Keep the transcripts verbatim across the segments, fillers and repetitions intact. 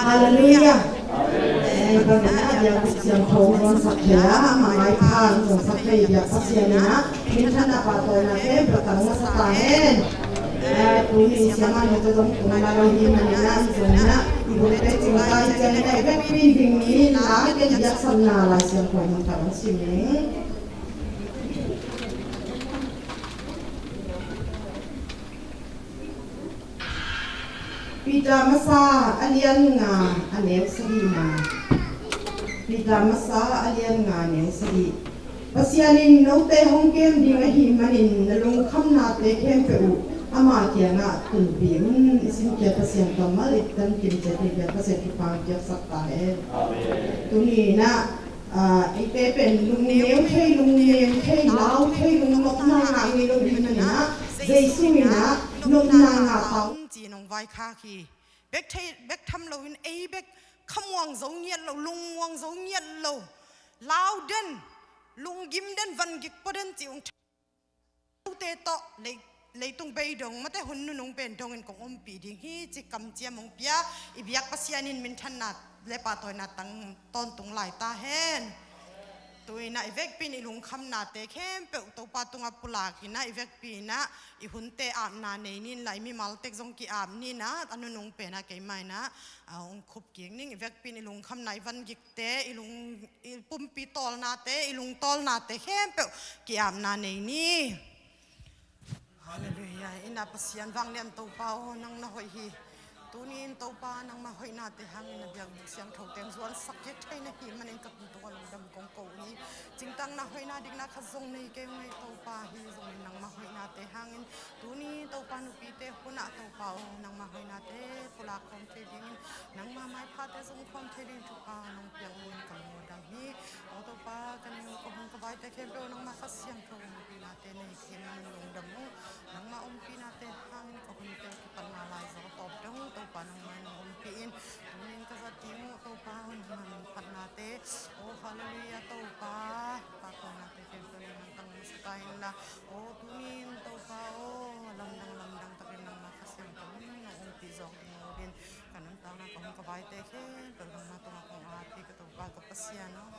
Halleluiah. Eh, bangin ah biak Pasian tho hong sak thei a, ama maipha hong sak thei biak Pasian in ah minthanna pahtawina khempeuh tang masa ta hen. Eh, tuni siamah nute zong tung lai lo hi manin ah, zong in ah i bunte cingkai ciangin ah i vekpi ding ni la ken biaksakna Lai Siangtho mun khat hong sim ning. Peter masa a lian nga a neu sagihna. Peter masa a lian nga a neu sagih. Pasian in note hong kem ding ahih manin na lungkhamnate khempeuh uh ama kiangah tulpih un. I simkhiat Pasian kammal i tankim ciat hi. Biak Pasian thupha piaksak ta hen. Amen. Tuni in ah Ah, eite pen lungneu thei, lungneu thei, lau thei, lungnopna ngah ngei lo ding manin ah, Jesu in ah nopna ngah ta un ci-in hong vaikhak hi. Bek thei, bek tham loin ei bek khamuang zo ngiat lo, lungmuang zo ngiat lo, lau den, lunggim den, vangik pua den ci-in hong Tute tawh lei, leitung bei dong, mate hun nunung pen dongin kong ompih ding hi ci kamciam hong pia i biak Pasian in minthanna le pahtawina tang tawntung lai ta hen. Tu-in ah i vekpi in i lungkhamnate khempeuh Topa tungah pulak in ah i vekpi in ah i hunte apna nei ni in la, i mimal tek zong ki-ap ni in ah, a nunung pen ah keimah in ah, ah, hong khup kik ning. I vekpi in i lungkhamna, i vangik te, i lung, i pumpi tawlnate, i lungtawlnate khempeuh ki-apna nei ni. Halleluiah. Inn ah Pasian vanglian Topa aw, nang na hoih hi. Tuni in Topa nangmah hoihnate hangin na biakbuk siangtho teng zuansak kik thei na hih manin ka tungah lungdam kong ko hi. Cingtang na hoihna dikna khat zong nei kei ung ei Topa, hi zongin nangmah hoihnate hangin tuni Topa nupite hunah Topa aw, nangmah hoihnate pulak khawm thei dingin, nangmah maiphate zong khawm thei ding thupha nong piak ung in ka lungdam hi. Aw Topa, ka ning, ka hun, ka vaite khempeuh nangmah Kha Siangtho hong pihnate nei khin in lungdam ung. Nangmah ompihnate hangin ka hunte kipatna lai zaw tawp dong Topa nangmah in hong ompih in, tuni in ka zat ding uh Topa, nangmah min phatnate. Aw halleluiah Topa, pahtawinate khempeuh nang tang masa ta inla, aw tuni in Topa aw, lamdang lamdang takin nangmah Kha Siangtho in nong ompih zawk ding uh in, ka nuntakna, ka hun, ka vaite khempeuh nangmah tungah kong ap hi ka Topa ka Pasian aw.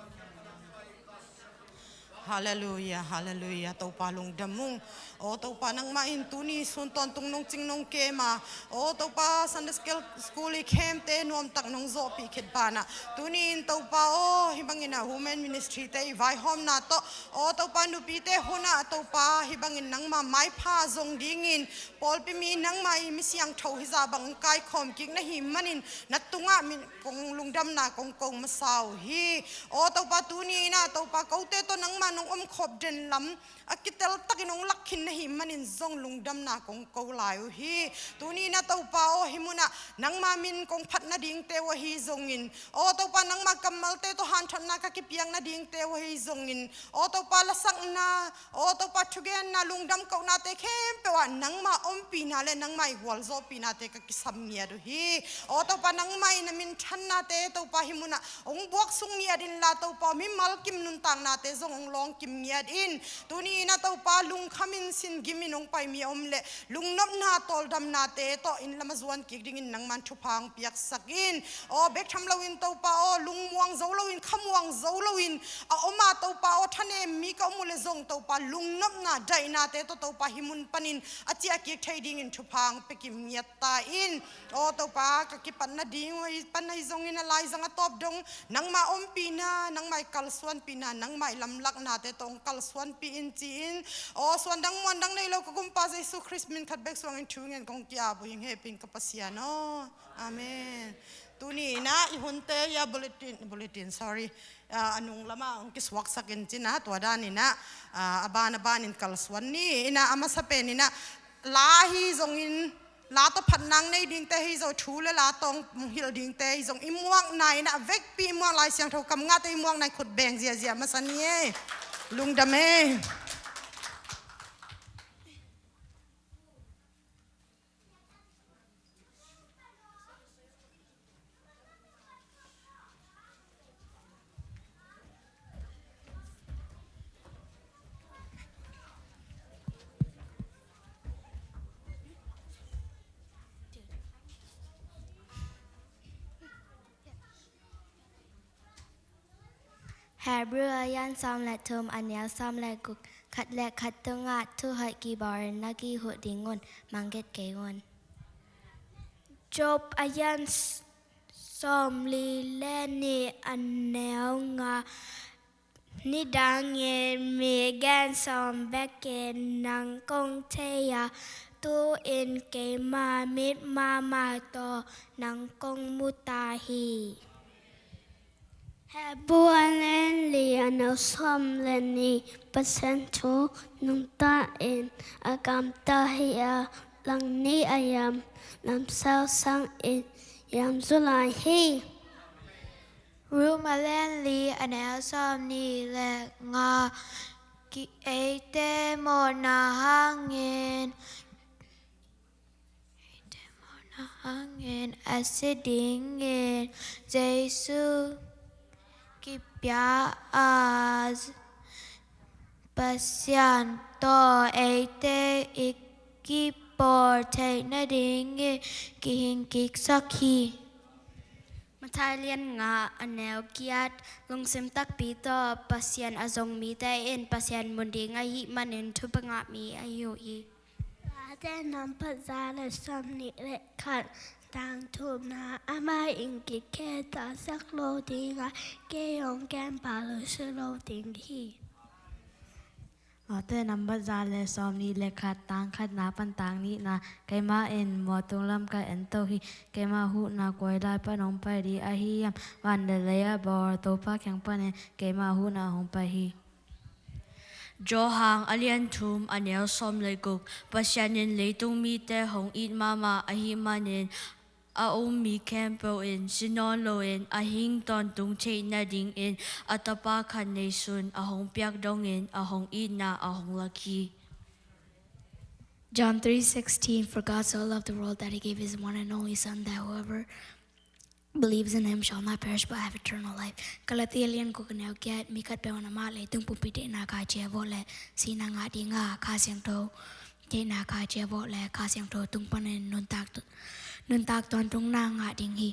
Halleluiah, halleluiah, Topa lungdam ung. Aw Topa, nangmah in tuni sun tawntung nong cing nong kem a, aw Topa, Sunday School, School i khemte nuamtak nong zawhpih khit banah, tuni in Topa aw, hih bangin ah Women Ministry te i vaihawmna tawh, aw Topa, nupite hunah Topa, hih bangin nangmah maipha zong dingin, pawlpi mi nangmah i mi siangtho hizah bang kaikhawm kik na hih manin na tungah min, kong lungdamna kong ko masa uh hi. Aw Topa, tuni in ah Topa, kote tawh nangmah nong omkhop den lam a kitel takin hong lak khin na hih manin zong lungdamna kong ko lai uh hi. Tuni in ah Topa aw, hih munah nangmah min kong phat nadingte uh ahi zongin, aw Topa, nangmah kammalte tawh hanthawnna ka kipiak nadingte uh ahi zongin, aw Topa, lasakna, aw Topa, thugenna, lungdam kohnate khempeuh ah nangmah ompihna le nangmah i gualzawhpihnate ka kisam ngiat uh hi. Aw Topa, nangmah in na minthannate Topa hih munah hong buaksuk ngiat inla Topa, mimal kim nuntaknate zong hong hong kim ngiat in. Tuni in ah Topa, lungkham in, sin gim in hong pai mi a om leh lungnopna, tawldamnate tawh inn lam a zuan kik dingin nangman thupha hong piaksak in. Aw, bek tham loin Topa aw, lungmuang zo loin, khamuang zo loin a om a Topa aw, thanem mi ka om uh leh zong Topa, lungnopna, daihnate tawh Topa, hih mun panin a ciah kik thei dingin thupha hong pia kim ngiat ta in. Aw Topa, ka kipat nading uh, hih pan ahi zongin a laizang a tawp dong nangmah ompihna, nangmah i kalsuanpihna, nangmah i lamlaknate tawh hong kalsuanpih in ci-in, aw suandang muandang nei lo ka Kumpa Jesu Khrist min khat bek suangin thu ngen kong ki-ap uh hi ing, hehpih in ka Pasian aw. Amen. Tuni in ah i hunte hia bulletin, bulletin, sorry, ah, a nung lamah hong kisuaksak in cin ah, tua dan in ah, ah, a ban a banin kalsuan ni. In ah a masa pen in ah la hi zongin, la tawh phatna nei dingte hi zong, thu le la tawh hong hilh dingte hi zong, i muakna in ah a vekpi i muak, Lai Siangtho kam ngahte i muakna i khut beng ziahziah masa ni e. Lungdam e. Hebrew a lian sawm le thum, a neu sawm le guk. Khat le khat tungah thuhoih kibawl in na kihuh ding un, mangget kei un. Job a lian s-, sawmli le nih, a neu nga. Nidangin mi gen sawm bekin nang kong thei a, tu-in keima mit mahmah tawh nang kong mu ta hi. Hebrew a lian li, a neu sawm le nih. Pasian thu nungta in a gamta hi a, langnih a yam lamsau sangin yam zu lai hi. Rom a lian li, a neu sawmnih le nga. Ki-, eite mawhna hangin, eite mawhna hangin a si dingin Jesu kipia a, Pasian tawh eite i kipawl theih nadingin kihing kiksak hi. Matthai lian nga, a neu giat. Lungsim takpi tawh Pasian a zong mite in Pasian mu ding ahih manin thupha ngah mi ahi uh hi. Late nambat za le sawmnih le khat. Tangthu na, amah in kikhe tasak lo ding a, kei hong kem pah lo si lo ding hi. Late nambat za le sawmnih le khat, tang khatna pan tang nihna. Keimah in mawh tung lam ka en to hi. Keimah huhna koi lai pan hong pai ding ahi hiam? Van le lei a bawl Topa kiang panin keimah huhna hong pai hi. Johan a lian thum, a neu sawm le guk. Pasian in leitung mite hong it mahmah ahih manin, a um mi khempeuh in si nawn loin a hing tawntung theih nadingin a Tapa khat neisun a hong piak dongin a hong itna a hong lak hi. John three sixteen, "For God so loved the world that he gave his one and only Son, that whoever believes in him shall not perish but have eternal life." Galati a lian guk, a neu giat. Mi khatpeuh in amah leitung pumpi deihna kha cia vawh leh sihna ngah ding a, Kha Siangtho deihna kha cia vawh leh Kha Siangtho tung panin nuntak tu-, nuntak tawntungna ngah ding hi.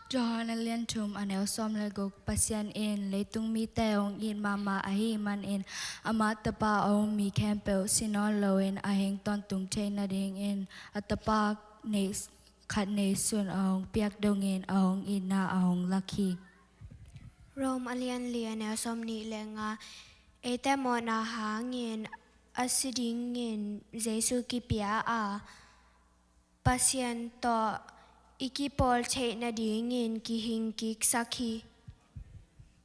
Johan a lian thum, a neu sawm le guk. Pasian in leitung mite hong it mahmah ahih manin, amah Tapa a um mi khempeuh si nawn loin a hing tawntung theih nadingin a Tapa neih khat neisun a hong piak dongin a hong itna a hong lak hi. Rom a lian li, a neu sawmnih le nga. Eite mawhna hangin a si dingin Jesu kipia a, Pasian tawh i kipawl theih nadingin kihing kiksak hi.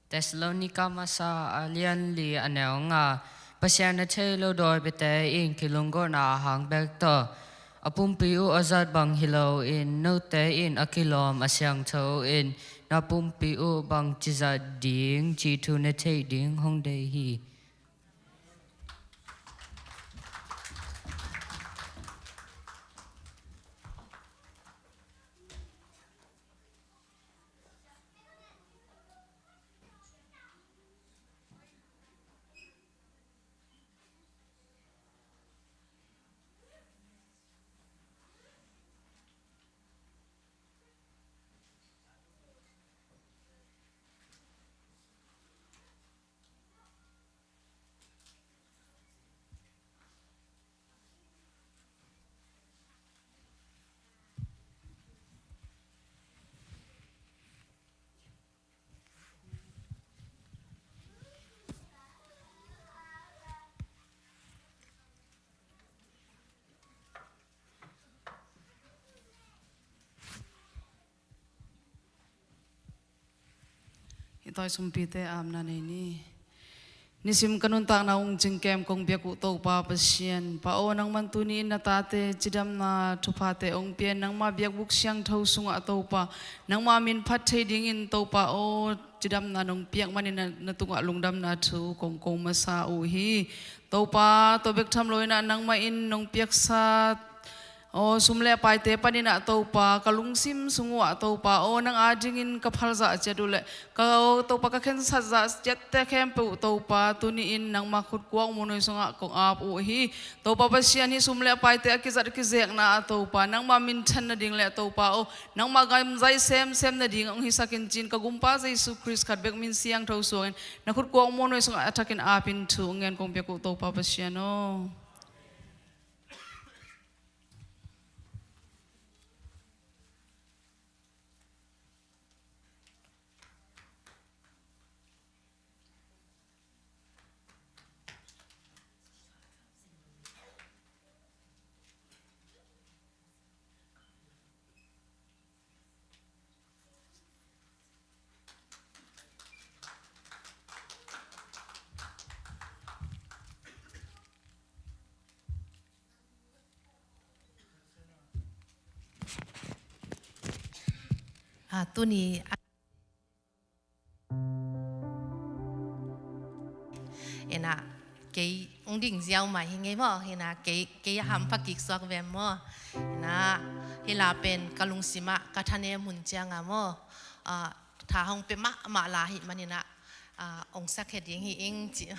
Thessalonika masa a lian li, a neu nga. Pasian a thei lo dawipiate in kilunggulhna a hang bek tawh a pumpi uh a zat bang hi loin, note in a kilawm a siangtho in na pumpi uh bangci zat ding cih thu na theih ding hong deih hi. Tawi sumpite apna nei ni. Nisim ka nuntakna hong cingkem kong biak uh Topa Pasian, Pa aw, nangman tuni-in na tate cidamna thuphate hong pia in, nangma biakbuk siangtho sungah Topa, nangma min phat thei dingin Topa aw, cidamna nong piak manin na, na tungah lungdamna thu kong ko masa uh hi. Topa, tua bek tham loin ah nangmah in nong piaksa aw, sum le paite panin ah Topa, ka lungsim sung uh ah Topa aw, nang adingin ka phalzah ciat uh leh ka, Topa, ka khensat zah ciatte khempeuh Topa, tuni-in nangma khutkuak muanhuai sungah kong ap uh hi. Topa Pasian, hih sum le paite a kizat kizekna ah Topa, nangma minthan nading leh Topa aw, nangma gam zai semsem nading hong hisak in ci-in ka Gumpa Jesu Khrist khat bek min siangtho suangin na khutkuak muanhuai sungah a thakin ap in thu ngen kong biak uh Topa Pasian aw. A, tuni a, ina, kei ung ding ziau mai hi ngei maw, ina, kei, kei a hampha kik suak vem maw, ina, hi la pen ka lungsim ah ka thanem hun ciang a maw, a, tha hong pia mahmah la hi manin ah, a, ong sak het ding hi ing ci.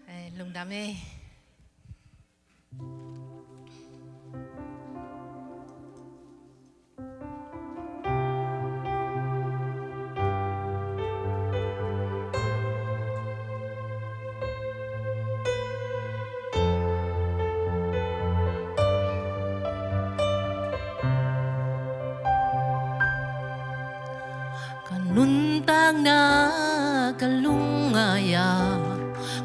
Eh, lungdam ei. Ka nuntakna ka lungngai a,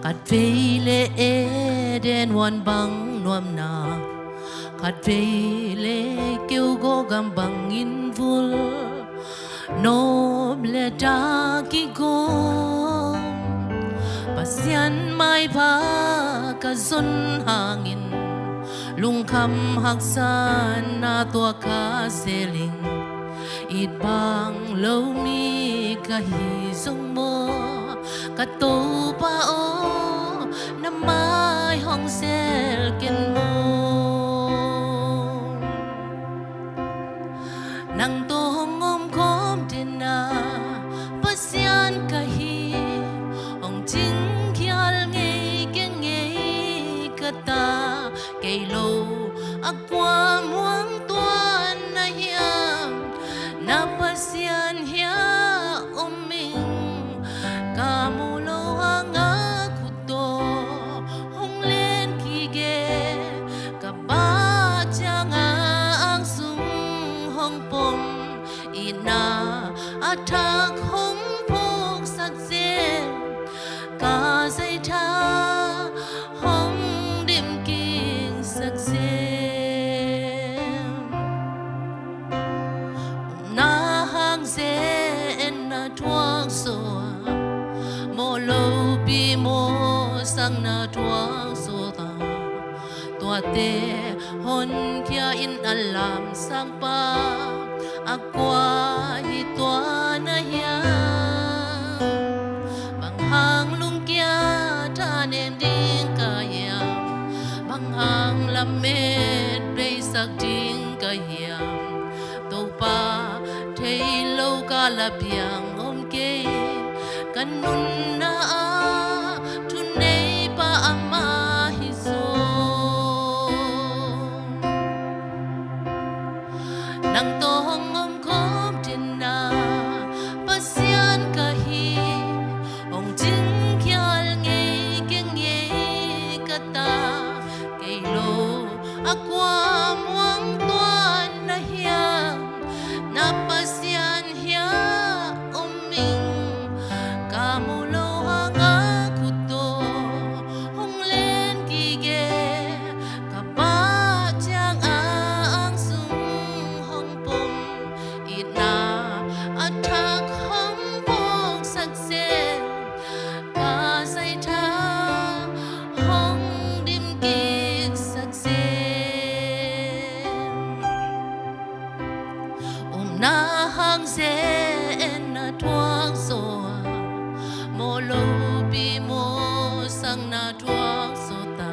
khatvei le Eden huan bang nuamna, khatvei le keu gawh gam bangin vul, nop le ta kigawm, Pasian maipha ka zon hangin, lungkham haksatna tua ka seling, it bang lo mi ka hi zong maw, ka Topa aw, na mai hong zel ken maw. Nang tawh hong omkhawm den a, Pasian ka hi, hong cingkhial ngei keng ei ka ta, kei lo a kua muang tuan na hiam, na Pasian hiah om ing, ka mu lo hang a khut tawh hong len kik e, ka bah ciang a ang sung hong pom, itna a thak hong phawksak zel, ka zaitha hong dim kiksak zel. Na hang zen na thuak zaw a, mawh lopi mawhsakna thuak zaw ta, tuate honkhia in a lamsang pa a kua hi tua na hiam? Bang hang lungkia thanem ding ka hiam? Bang hang lamet beisak ding ka hiam? Topa thei lo ka la piang om kei, ka nunna ah thuneipa amah hi zaw. Nang tawh hong omkhawm den a, Pasian ka hi, hong cingkhial ngei keng ei ka ta, kei lo a kua muang tuan na hiam? Na Pasian hiah om ing, ka mu lo hang a khut tawh hong len kik e, ka bah ciang a ang sung hong pom, itna a thak hong phawksak Hang zen na thuak zaw a, mawh lopi mawhsakna thuak zaw ta.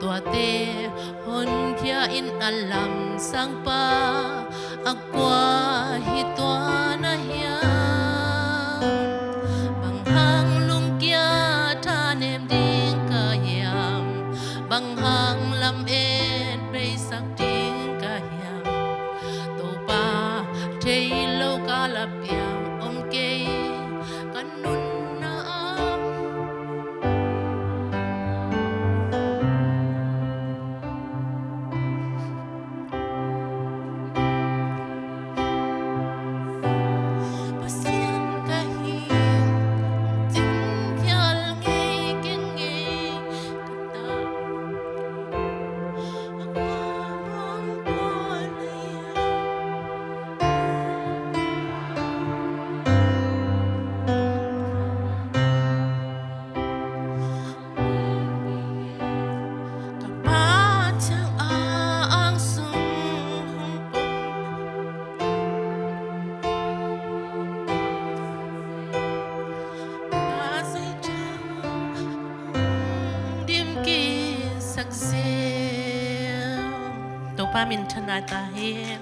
Tuate honkhia in a lamsangpa a kua hi tua na hiam? Bang hang lungkia thanem ding ka hiam? Bang hang lamet beisak ding ka hiam? Topa thei lo ka la piang om kei ka nunna ah. Pasian ka hi, cingkhial ngei keng ngei ka ta. Topa minthanna ta hen.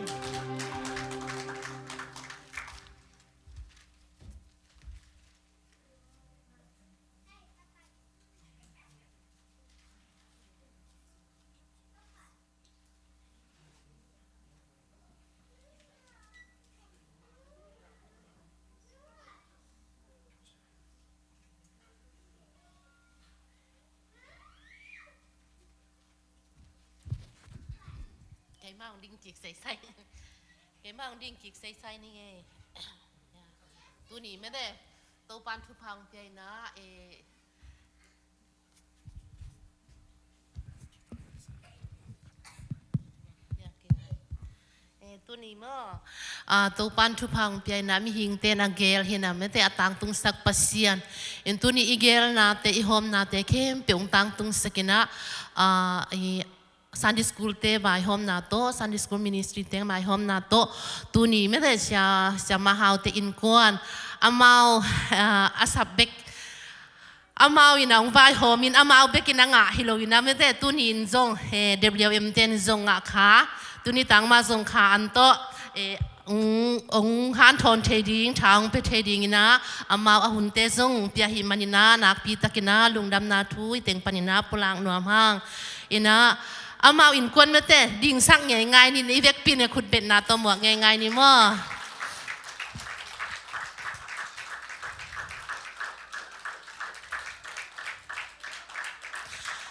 Keimah hong ding kik seisai. Keimah hong ding kik seisai ni ngei. Tuni mete Topan thupha hong piaina e. Eh, tuni maw, ah, Topan thupha hong piaina mihingte na gel hina mete a tangtungsak Pasian. In tuni i gelnate i hawmnate khempeuh hong tangtungsak ina, ah, i Sunday school te vaihawmna tawh, Sunday school ministry te vaihawmna tawh, tuni mete sia, sia Mahau te innkuan amau, ah, a sap bek amau ina hong vaihawm in amau bekin a ngah hi lo ina mete tuni in zong, eh, W M ten zong ngah kha, tuni tangma zong kha an tawh, eh, hong, hong hanthawn thei ding, tha hong pia thei ding ina amau a hunte zong pia hi man ina nakpi tak ina lungdamna thu i teng pan ina pulak nuam hang ina amau innkuan mete dingsak ngeingai ni, i vekpi ne khutbetna tawh muak ngeingai ni maw.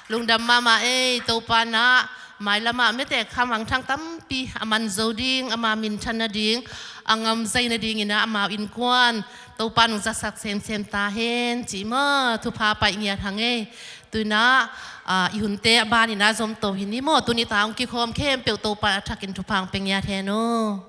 Lungdam mahmah ei, Topa na mailamah mete khamangthang tampi a man zo ding, ama minthan nading, a ngamzai nading ina amau innkuan Topa nungzasak semsem ta hen ci maw, thupha paih ngiat hang ei. Tuina, ah, i hunte a ban ina zomto hi ni maw, tuni ta hong kikhawm khempeuh Topa a thakin thupha hong pia ngiat hen aw.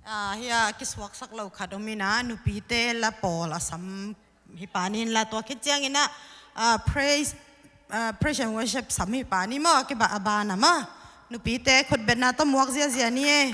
Ah, hia kisuaksak lo khat om ina, nupite la pawl a sam hi pa ni in la tua khit ciang ina, ah, praise, ah, praise and worship sam hi pa ni maw, a kiba a bana maw. Nupite khutbetna tawh muak ziazia ni e.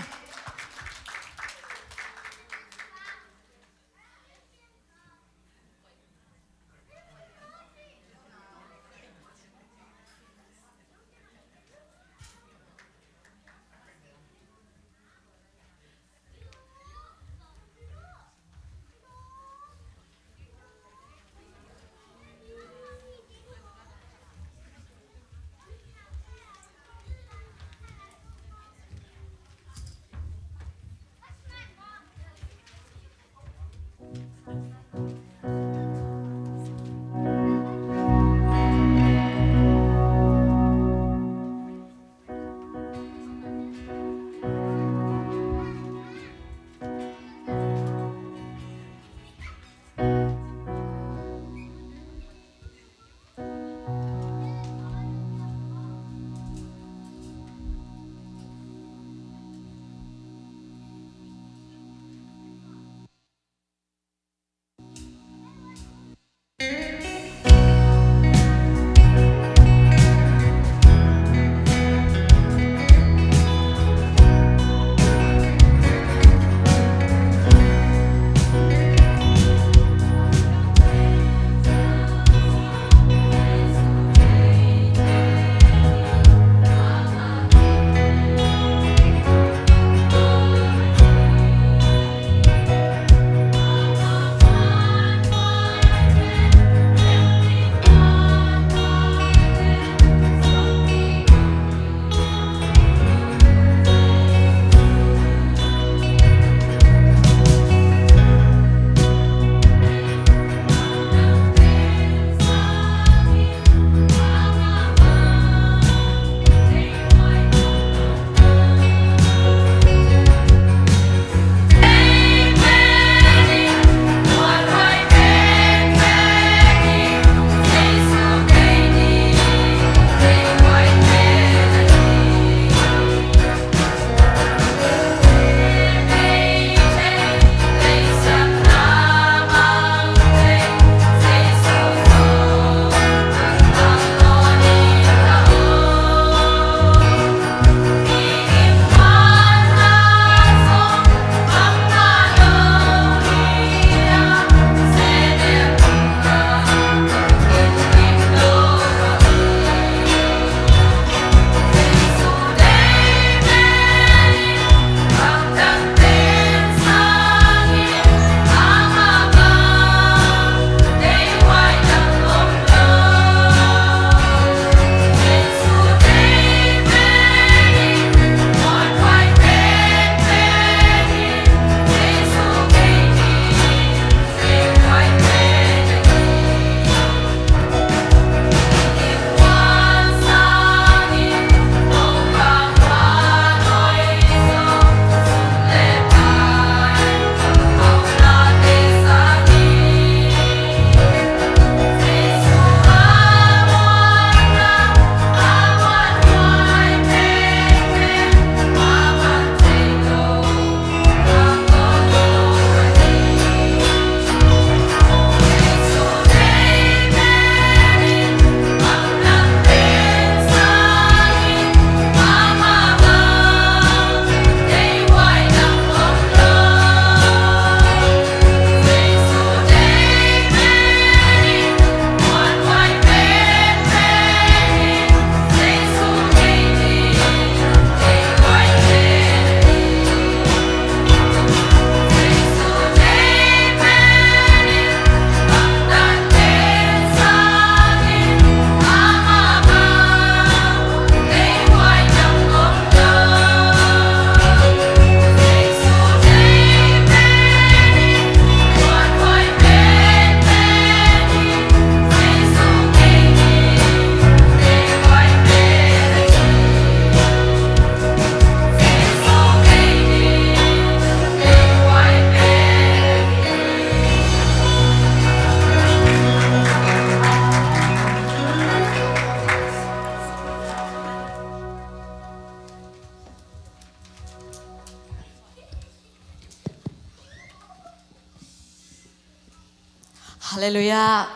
Halleluiah.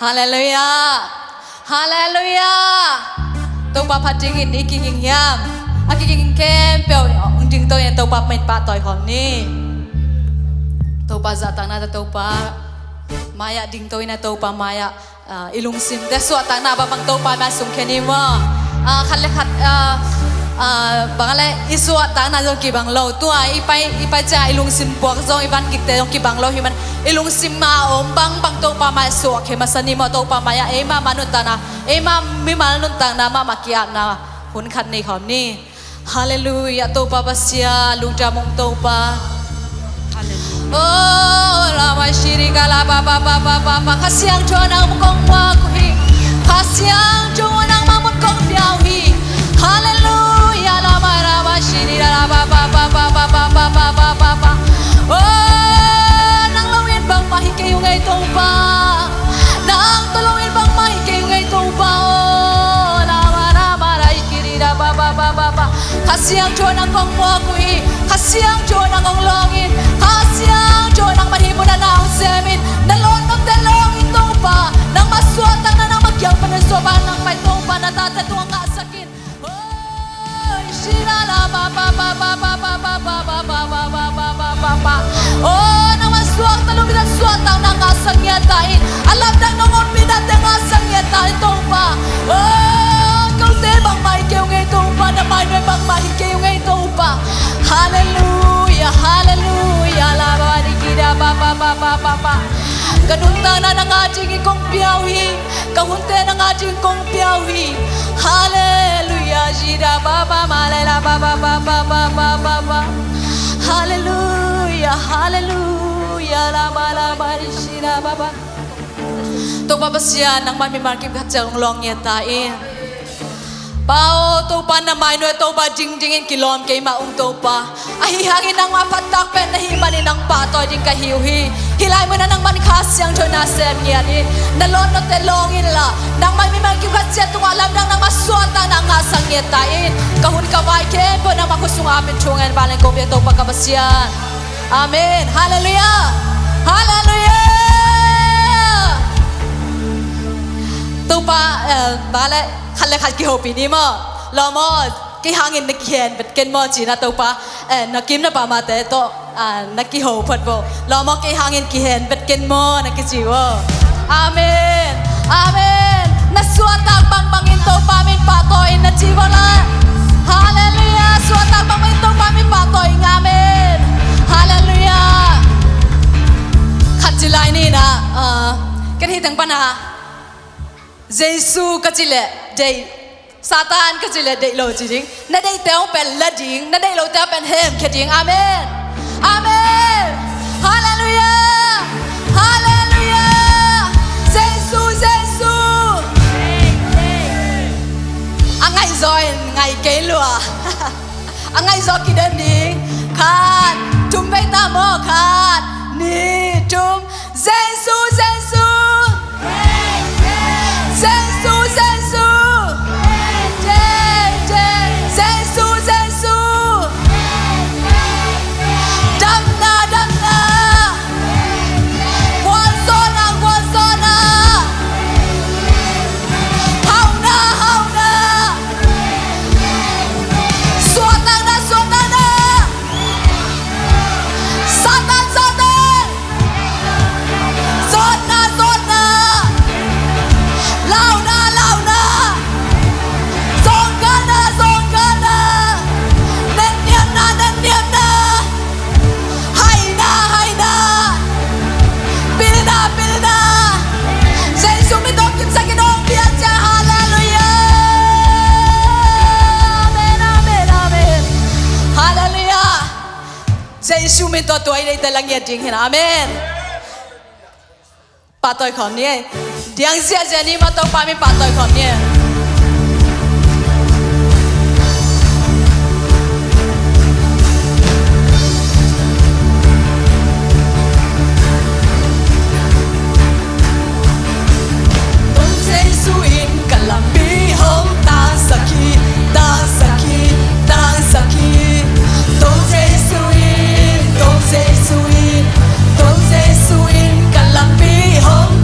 Halleluiah. Halleluiah. Topa phat dingin i kiging hiam? A kiging khempeuh hong dingto in Topa min pahtawi khawm ni. Topa zahtakna tawh Topa mai-ah dingto in a Topa mai-ah, ah, i lungsimte suahtakna bangbang Topa mai-ah sungkhia ni maw? Ah, khat le khat, ah, ah, bang a le i suahtakna zong kibang lo. Tua i pai, i pai ciang i lungsim puak zong, i van kikte zong kibang lo hi man. I lungsim a om bangbang Topa mai suahkhia masa ni maw? Topa mai-ah eima mah nuntakna, eima mimal nuntakna mahmah ki-apna hun khat nei khawm ni. Halleluiah, Topa Pasian, lungdam ung Topa. Halleluiah. Oh, lama shiri kala ba ba ba ba ba ba ba. Kha Siangtho nang mun kong muak uh hi. Kha Siangtho nangma mun kong pia uh hi. Halleluiah, lama lama shiri kala ba ba ba ba ba. Oh, nang lo in bangmah hi kei ung ei Topa. Nang tawh lo in bangmah hi kei ung ei Topa. Oh, lama lama lai kiri da ba ba ba ba ba. Kha Siangtho nang kong muak uh hi. Kha Siangtho nang kong lawng in. Kha Siangtho nangmah hih munah na hong sem in. Na lawnnopte lawng in Topa. Nangmah suahtakna nangmah kiang panin suah bang nang pai Topa, na tate tungah ngahsak in. Oh, shira la ba ba ba ba. Oh, nangmah suahtakna, nangmah suahtakna ngahsak ngiat ta in. A lamdang nong ompih nate ngahsak ngiat ta in Topa. Oh, kote bangmah hi kei ung ei Topa, na mainuai bangmah hi kei ung ei Topa. Halleluiah, halleluiah, la ba di ki da ba ba ba ba ba ba. Ka nuntakna nang a dingin kong pia uh hi. Ka hunte nang a dingin kong pia uh hi. Halleluiah, shira ba ba ma le la ba ba ba ba ba ba ba ba. Halleluiah, halleluiah, la ba la ba di shira ba ba. Topa Pasian, nangmah mimal kim khat ciat hong lawng ngiat ta in. Pa aw, Topa na mainuai Topa dingding in kilawm kei mah ung Topa. Ahi hangin nangmah phattak pen na hih manin nang pahtawi ding ka hi uh hi. Hih lai munah nangmah in Kha Siangtho na sem ngiat in. Na lawnnopte lawng inla, nangmah mimal kim khat ciat tungah lamdang nangmah suahtakna ngahsak ngiat ta in. Ka hun ka vai khempeuh nangmah khut sungah ap in thungen vanglian kong biak Topa ka Pasian. Amen. Halleluiah. Halleluiah. Topa, eh, bale, khat le khat kihopih ni maw. Lawm aw, kei hangin na kihen vet ken maw, ci-in ah Topa, eh, na kim na pamate tawh, ah, na kiho phot vo. Lawm aw, kei hangin kihen vet ken maw, na kici vo. Amen. Amen. Na suahtak bangbangin Topa min pahtawi in na ci vo la. Halleluiah. Suahtak bangbangin Topa min pahtawi in. Amen. Halleluiah. Khat ci lai ni na, ah, ken hih teng pana Jesu ka ci leh deih, Satan ka ci leh deih lo ci ding. Na deihte hong pen la ding, na deih lote hong pen hemkhia ding. Amen. Amen. Halleluiah. Halleluiah. Jesu, Jesu. A ngaihzaw in ngai kei lua. A ngaihzaw kiden ding. Khat, thum vei ta maw. Khat, nih, thum. Jesu, Jesu. Jesu, Jesu. Jesu, Jesu. Damna, damna. Gualzawhna, gualzawhna. Hauhna, hauhna. Suahtakna, suahtakna. Satan, Satan. Zawtna, zawtna. Lauhna, lauhna. Zawngkhalna, zawngkhalna. Netniamna, netniamna. Haina, haina. Pilna, pilna. Jesu min tawh kimsakin hong piang ciang. Halleluiah. Amen, amen, amen. Halleluiah. Jesu min tawh tua i deihte la ngiat ding hi na. Amen. Pahtawi khawm ni ei. Diang ziahziah ni maw, Topa min pahtawi khawm ni ei. Tua Jesu in ka lampi hong tangsak hi, tangsak hi, tangsak hi. Tua Jesu in, tua Jesu in, tua Jesu in ka lampi hong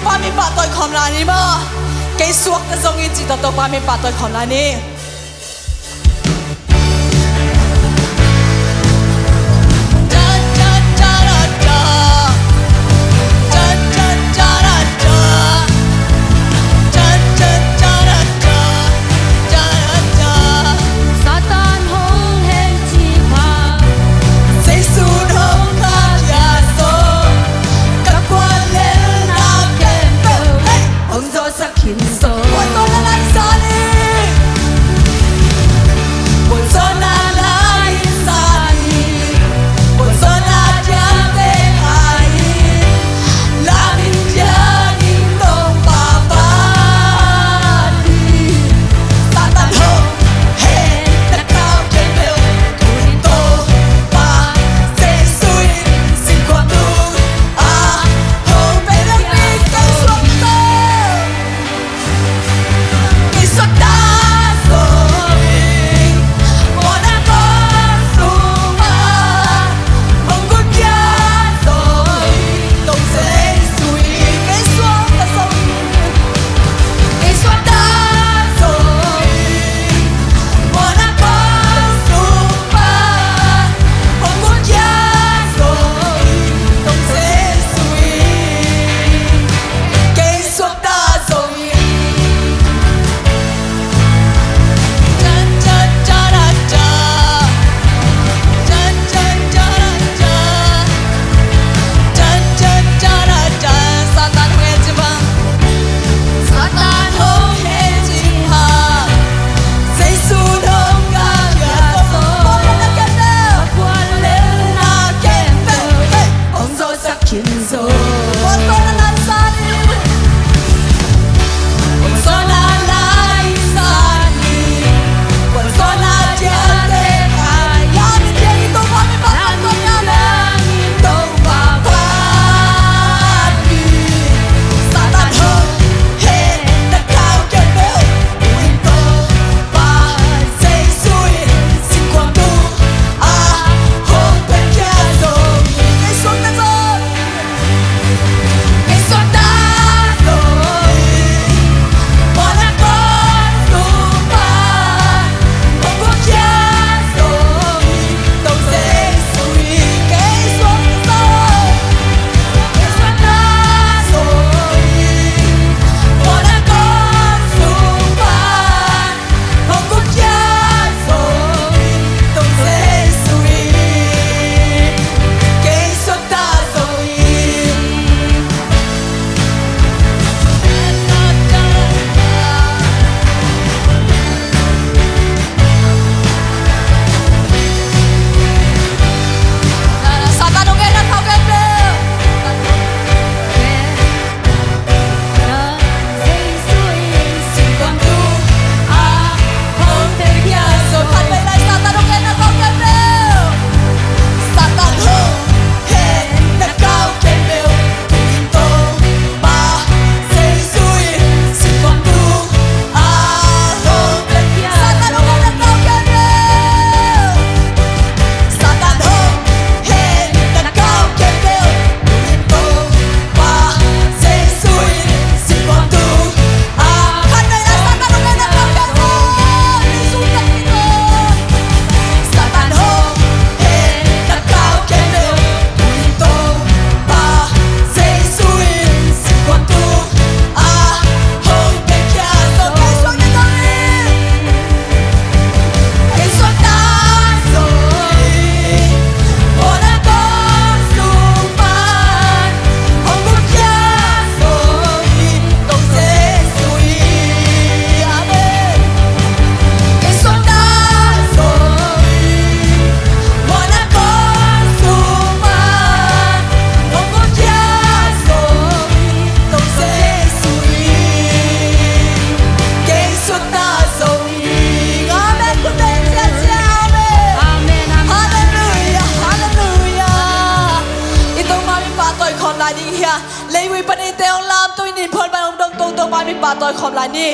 Topa min pahtawi khawm lai ni maw. Kei suakta zongin ci tawh Topa min pahtawi khawm lai ni. Satan hong hei cih pha, Jesu hong kah khia sawm, ka kuan lelna khempeuh, hei, hong zawhsak khin zo. Puanzawhna lai-in sa ni. Puanzawhna lai-in sa ni. Puanzawhna diakte hai. Lam in diak in Topa phat ni. Satan ho, hei, na kau khempeuh, tu in Topa Jesu in singkhuam tung ah hong pia ni. Kei suakta, kei suakta zo ing. Mawhna kong sung pan, hong gun khia zo ing. Topa Jesu in kei suakta zo ing. Kei suakta zo ing. Mawhna kong sung pan, hong gun khia zo ing. Topa Jesu in kei suakta zo ing. Satan hong hei cih pha, Jesu hong kah khia sawm, ka kuan lelna khempeuh, hei, hong zawhsak khin zo. Puanzawhna lai-in sa ni. Puanzawhna lai-in sa ni. Puanzawhna diakte hai. Lam in diak in Topa min pahtawi khawm lai ni. Topa phat ni. Satan ho, hei, na kau khempeuh, tu in Topa Jesu in singkhuam tung ah hong pia khia zo ing. Kei suakta zo ing. Kei suakta zo ing. Mawhna kong sung pan, hong gun khia zo ing. Topa Jesu in kei suakta zo ing. Kei suakta zo ing. Mawhna kong sung pan, hong gun khia zo ing. Topa Jesu in kei suakta zo ing. Satan hong ngen na kau khempeuh. Satan hong hei na kau khempeuh. Satan hong hei na kau khempeuh. Topa Jesu in singkhuam tung ah. Khatvei lai Satan hong hei na kau khempeuh. Jesu takpi ko. Satan hong hei na kau khempeuh. Topa Jesu in singkhuam tung ah hong pia khia zo. Kei suakta zo ing. Kei suakta zo ing. Mawhna kong sung pan, hong gun khia zo ing. Topa Jesu in. Amen. Kei suakta zo ing. Mawhna kong sung pan, hong gun khia zo ing. Topa Jesu in kei suakta zo ing. Amen. Khut beng ziahziah. Amen. Amen, amen. Halleluiah, halleluiah. I Topa min pahtawi khawm lai ding hi a. Leivui panin eite hong lamto in, inn phual pan hong dong tungto, Topa min pahtawi khawm lai ni.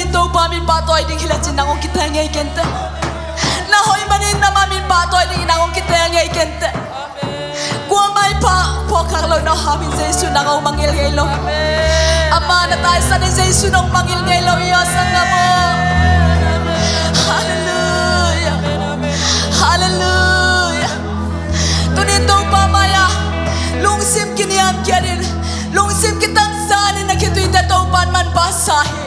Topa min pahtawi ding hi lecin nang hong kiteel ngei kenteh. Na hoih manin nangma min pahtawi dingin nang hong kiteel ngei kenteh. Kuamah i pha phawk khak lo na hau in Jesu nang hong mangngilh ngei lo. Amah na taisan in Jesu nong mangngilh ngei lo hi a, sanggam aw. Halleluiah. Halleluiah. Tunin Topa mai-ah lungsim kiniamkhiat in, lungsim kitangsan in na khituite Topa in manpha sa hi.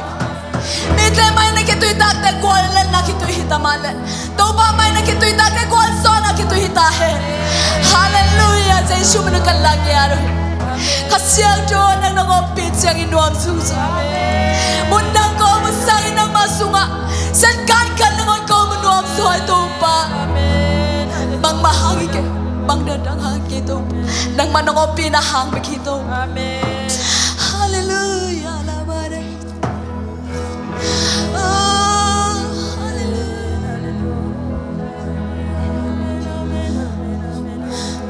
Mite mai na khitui takte gual le na khitui hi ta mah leh, Topa mai na khitui takte gualzawhna khitui hi ta hen. Halleluiah. Jesu min in kan la ngiat uh hi. Kha Siangtho nang nong ompih ciangin nuam zungzung. Mun dang ko mun sangin nangmah sungah Satan khat nang hong ko mun nuam zaw hi Topa. Bangmah hang hi kei, bang dang hang hi kei Topa. Nangmah nong ompihna hang bek hi Topa. Halleluiah.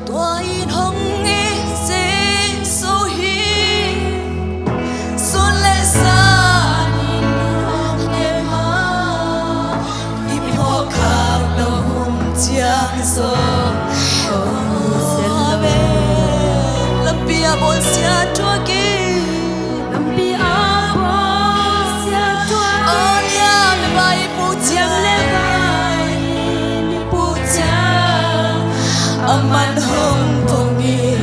Tua in hong it Jesu hi. Sun le zan in hong et a, i phawk khak loh hun ciang zong. Amen. Lampi a bawlsia thuak in. Lampi a bawlsia thuak in. A lian le vai i puh ciang. Lian le vai i puh ciang. Aman hong phong in.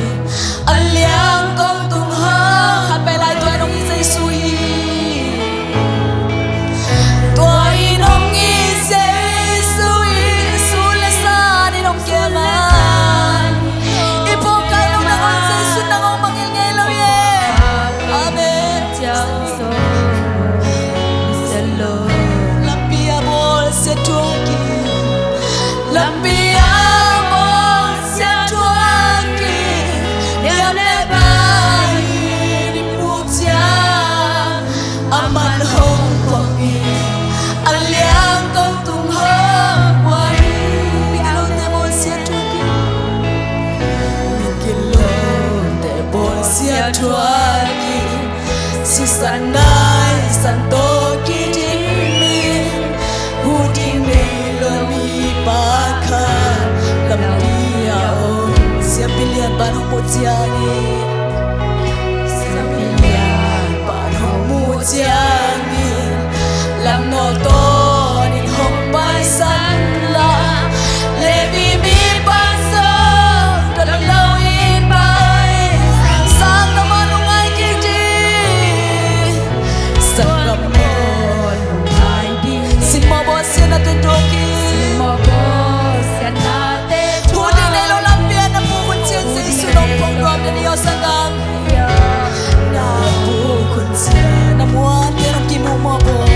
A liang kong tung hong. Khat pai lai, tua in hong it Jesu hi. Tua in hong it Jesu hi. Sun le zan in hong kem a. I phawk khak loh nang hong Jesu nang hong mangngilh ngei lo hi. Amen. Lampi a bawlsia thuak in. Lampi a bawlsia thuak in. Lian le vai i puh ciang. Aman hong phong in. A liang kong tung hong pua hi. Migilote bawlsia thuak in. Migilote bawlsia thuak in. Sisan naisan tawh kidim in. Hu ding nei lo mipa khat. Lampi a om. Siapi lian pan hong muh ciangin. Siapi lian pan hong muh ciangin. Lam nawl tawn in hong paisan la. Levi mi pan zong dot lo in pai. Sang na ma nung ai kik ding. Sang na ma nung ai ding. Sin mawh bawlsia na tun tuak in. Sin mawh bawlsia na tun tuak in. Hu ding nei lo lampi a na puk hun ciang Jesu nong phong nuam na ni aw sanggam. Na puk hun ciang na muan te nong kimuh mawh bawl.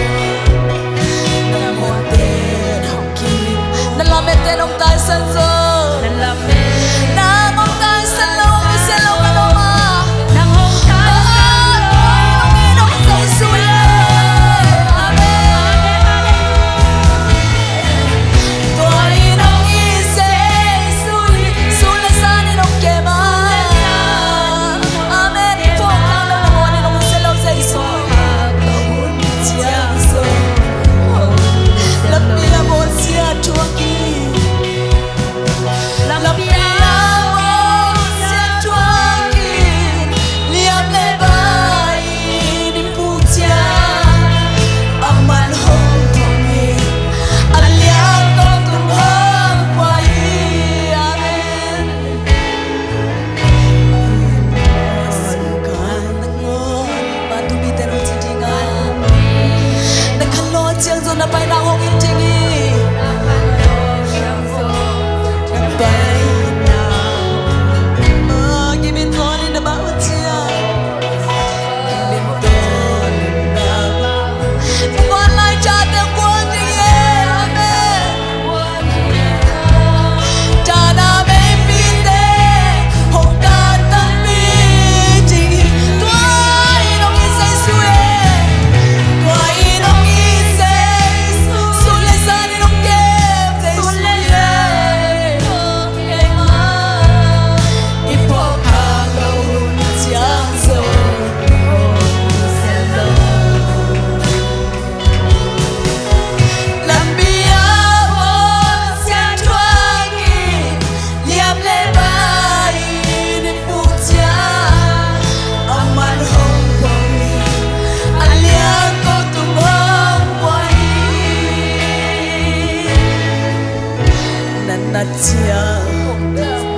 Cia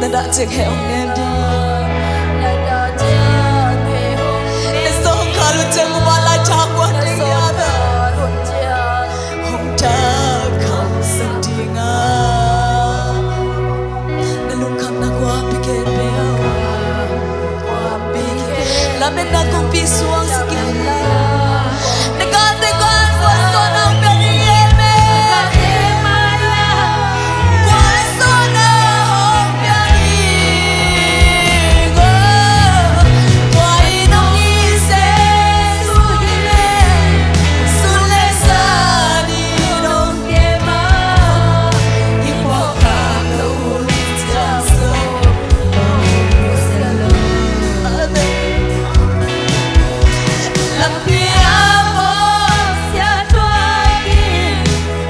na dah ciang heh hong nem ding. Na zawngkhal hun ciang upa Lai Thang guan ding hi a, hong dah khauh sak ding a. Na lungkhamna guahpi kei peuh. Lametna kongpi suang sak in. Na kate guan guan suan hong pia ding hi. Amen. Guan suan hong pia ding. Tua in hong it Jesu hi le, sun le sa ding hong kem a, i pawlkhat lo hun ciang zong. Amen. Lampi a bawlsia tuak in,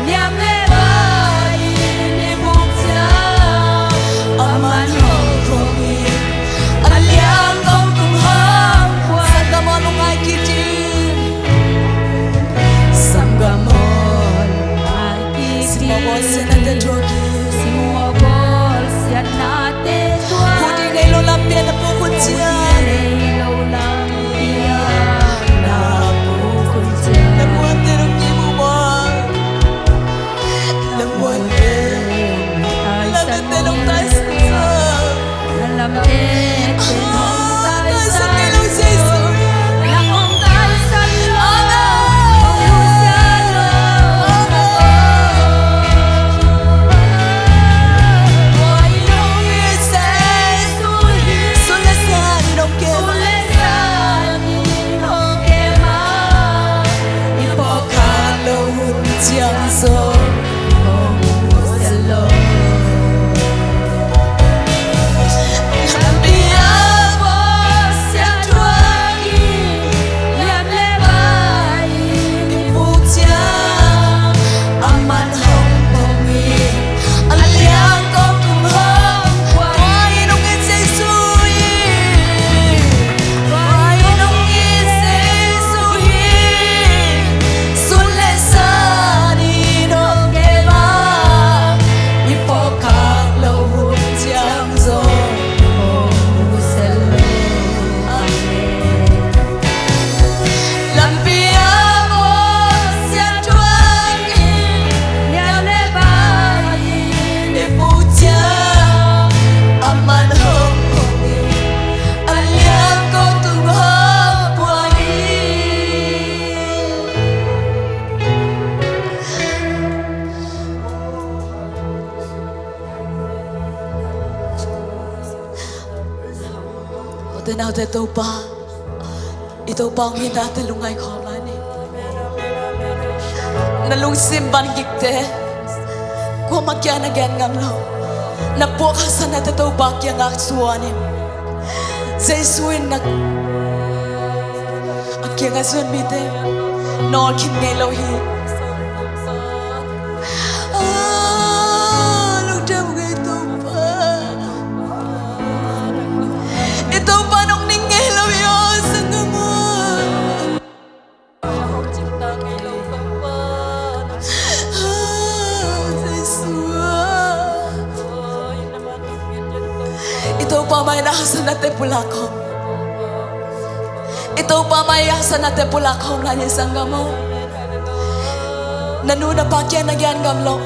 liam le vai in i buk ciang, a man hong pua in, a liang kong tung hong pua. Sanggam aw, lungngai kik in. Sanggam aw, lungngai kik in. Simawh bawlsiatnate tuak in. Simawh bawlsiatnate tuak in. Hu ding nei lo lampi ah na puk hun ciang. Hu ding nei lo lampi ah na puk hun ciang. Na muante dong kimu maw. Na muante. Na muante dong taisan. Ute naute, Topa, i Topa hong hi nate lungngai khawm lai ni. Na lungsim van gikte kuamah kiang na gen ngam lo. Na puak haksatnate Topa kiangah zuan in. Jesu in na a kiangah zuan mite nawl khin ngei lo hi. Ah, lungdam ngei Topa. I Topa nong ning ngei lo hi aw, sanggam aw. Ah, Jesu ah. I Topa mai na haksatnate pulak khawm. I Topa mai haksatnate pulak khawm lai ni, sanggam aw. Na nu na pa kiang na gen ngam lo.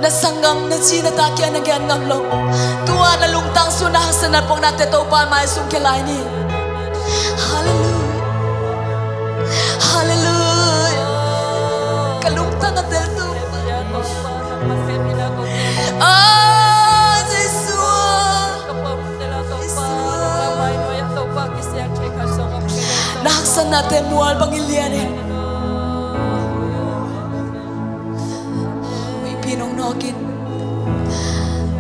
Na sanggam, na zi na ta kiang na gen ngam lo. Tua na lungtang sung na haksatna puaknate Topa mai sungkhia lai ni. Halleluiah. Halleluiah. Ka lungtang a tel Topa. Ah, Jesu. Na haksatnate mual bangin lian in. Huihpi nong nawk in,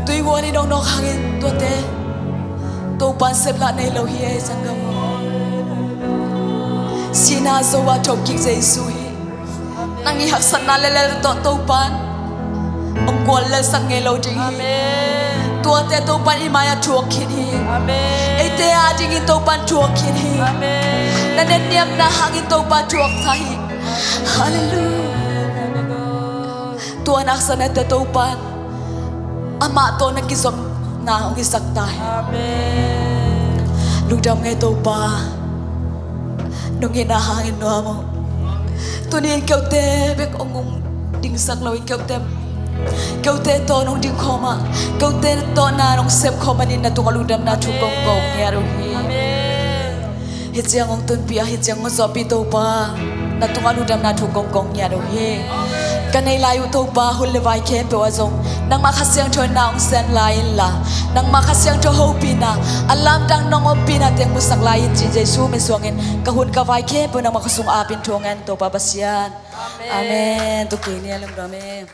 tuihuan in nong nawk hangin tuate Topan seplah nei lo hi ei, sanggam aw. Sihna zo a thok kik Jesu hi. Nang i haksatna lelel tawh Topan hong guallelsak ngei lo ding hi. Amen. Tuate Topan i mai-ah thuak khin hi. Amen. Eite adingin Topan thuak khin hi. Amen. Na netniamna hangin Topan thuak sa hi. Halleluiah. Tua na haksatnate Topan Amah tawh na kizopna hong hisak ta hen. Amen. Lungdam ngei Topa. Nong itna hangin nuam uh. Tuni-in keute bek hong um dingsak loin keute, keute tawh nong dingkhawm a, keute tawh na nong sepkhawm manin na tungah lungdamna thu kong ko ngiat uh hi. Amen. Hih ciang hong tunpih a, hih ciang hong zawhpih Topa, na tungah lungdamna thu kong ko ngiat uh hi. Ka neih lai uh Topa, hun le vai khempeuh ah zong nangmah Kha Siangtho in na hong sem lai inla, nangmah Kha Siangtho hopihna, a lamdang nong ompihna teng musak lai in ci Jesu min suangin ka hun ka vai khempeuh nangmah khuasung apin thu ngen Topa Pasian. Amen. Amen. Tua kei ni a lungdam e.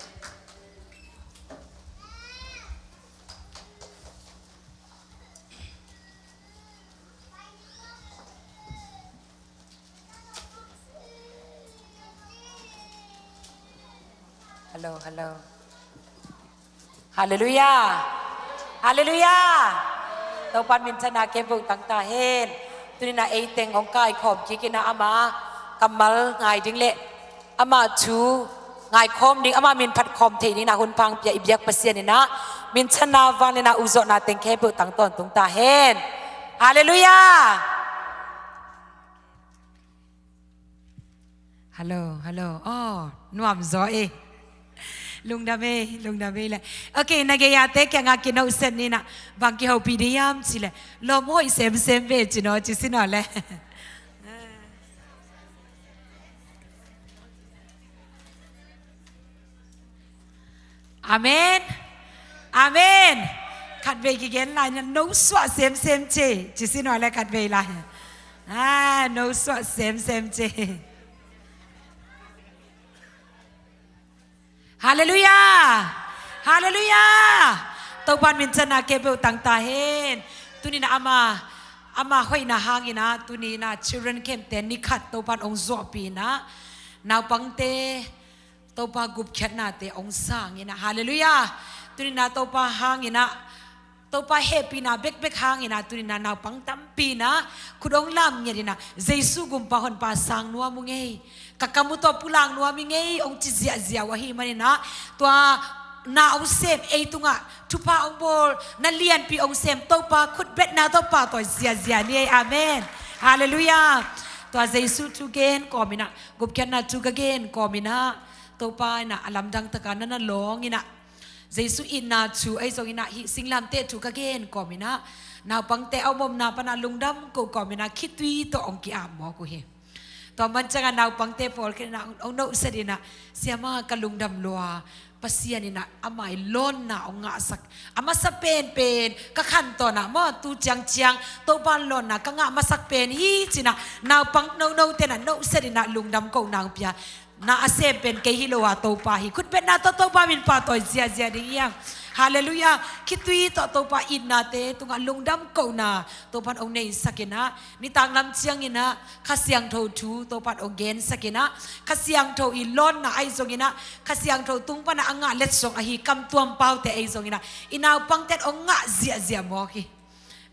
Hello, hello. Halleluiah. Halleluiah. Topan minthanna khempeuh tang ta hen. Tuni-in ah ei teng hong kaikhawm kik in ah ama kammal ngai ding le ama thu ngaikhawm ding, ama min phatkhawm theih dingin ah hun pha hong pia i biak Pasian in ah minthanna, vangliatna, ukzawhna teng khempeuh tang tawntung ta hen. Halleluiah. Hello, hello. Oh, nuam zaw e. Lungdam e, lungdam e le. Ok, na gei-ate kiangah kinohset ni in ah bang kihopih ding hiam cih leh, lawm hoih semsem ve ci naw, ci si naw le. Amen. Amen. Khatvei kigen lai in ah, no suah semsem ce, ci si naw le khatvei lai. Ah, no suah semsem ce. Halleluiah. Halleluiah. Topan minthanna khempeuh tang ta hen. Tuni-in ah ama, ama hoihna hangin ah, tuni-in ah children camp te ni khat Topan hong zawhpih in ah, naupangte Topa gupkhiatnate hong sang in ah, halleluiah. Tuni-in ah Topa hangin ah, Topa hehpihna bekbek hangin ah, tuni-in ah naupang tampi in ah khut hong lam ngiat in ah, Jesu gumpa honpa sang nuam uh ngei, ka kam uh tawh pulak nuam hi ngei, hong ci ziahziah uh ahih manin ah, tua na hong sem ei tungah thupha hong bawl, na lianpi hong sem Topa khutbetna tawh pahtawi ziahziah ni ei. Amen. Halleluiah. Tua Jesu thu gen kawm in ah, gupkhiatna thu ka gen kawm in ah, Topa in ah a lamdang takin na na lawng in ah, Jesu itna thu ahi zongin ah, hih singlamteh thu ka gen kawm in ah, naupangte a om omna pan ah lungdam ko kawm in ah, khitui tawh hong ki-ap mawk uh hi. Tua man ciangah naupangte pawlkhat in ah hong, hong nohset in ah, Siama, ka lungdam lua, Pasian in ah ama ii lawnna hong ngahsak a masa penpen ka khantawn ah maw, tu ciangciang Topa lawnna ka ngah masak pen hi, ci-in ah naupang nonote in ah nohset in ah lungdam kohna hong pia. Na a sem pen kei hi lo a, Topa hi. Khutbetna tawh Topa min pahtawi ziahziah ding hi hang. Halleluiah. Khitui tawh Topa itnate tungah lungdam kohna Topan hong neisak in ah, nitak lam ciangin ah Kha Siangtho thu Topan hong gensak in ah, Kha Siangtho ii lawnna ahi zongin ah, Kha Siangtho tung pan ah a ngah letsong ahi Kam Tuam Paute ahi zongin ah, i naupangte'n hong ngah ziahziah mawk hi.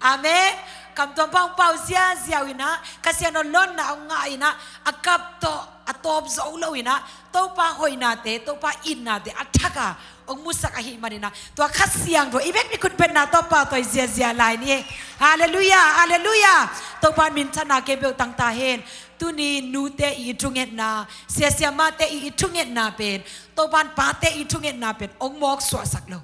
Amen. Kam Tuam Pau hong pau ziahziah uh in ah, Kha Siangtho lawnna hong ngah in ah, a kap tawh a tawp zo lo in ah, Topa hoihnate, Topa itnate a thak a hong musak ahih manin ah, tua Kha Siangtho i bek mi khutbetna tawh pahtawi ziahziah lai ni. Halleluiah, halleluiah. Topan minthanna khempeuh tang ta hen. Tuni nute ii thungetna, sia siamate ii thungetna pen, Topan pate ii thungetna pen hong mawk suahsak lo.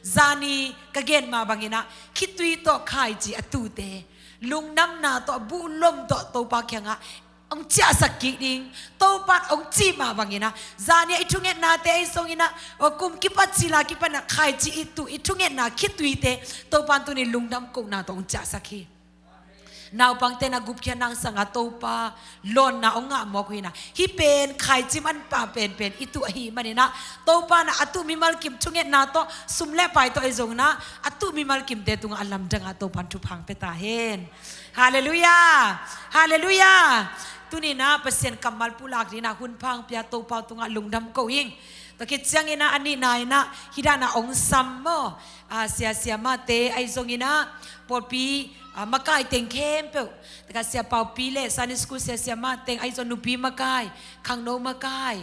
Zani ka gen mah bangin ah, khitui tawh khaici a tute, lungdamna tawh, buhlom tawh Topa kiangah hong ciahsak kik ding, Topan hong cih mah bangin ah, zani a i thungetnate ahi zongin ah, aw, kum kipat cil a kipan ah khaici i tuh i thungetna khituite Topan tuni lungdam kohna tawh hong ciahsak hi. Naupangte na gupkhiatna hang sangin Topa lawnna hong ngah mawk uh hi in ah, hih pen khaici manpha penpen i tuh ahih manin ah, Topa na a tuh mimal kim thungetna tawh, sum le pai tawh ahi zongin ah, a tuh mimal kimte tungah a lamdang a Topan thupha hong pia ta hen. Halleluiah. Halleluiah. Tuni in ah Pasian kammal pulak dingin ah hun pha hong pia Topa tungah lungdam ko ing. Tua khit ciangin ah a nihna in ah, hih dan a hong sam maw, ah, sia siamate ahi zongin ah, pawlpi, ah, makai teng khempeuh, taka sia paupi le Sunday school sia siama teng ahi zong, nupi makai, khangno makai,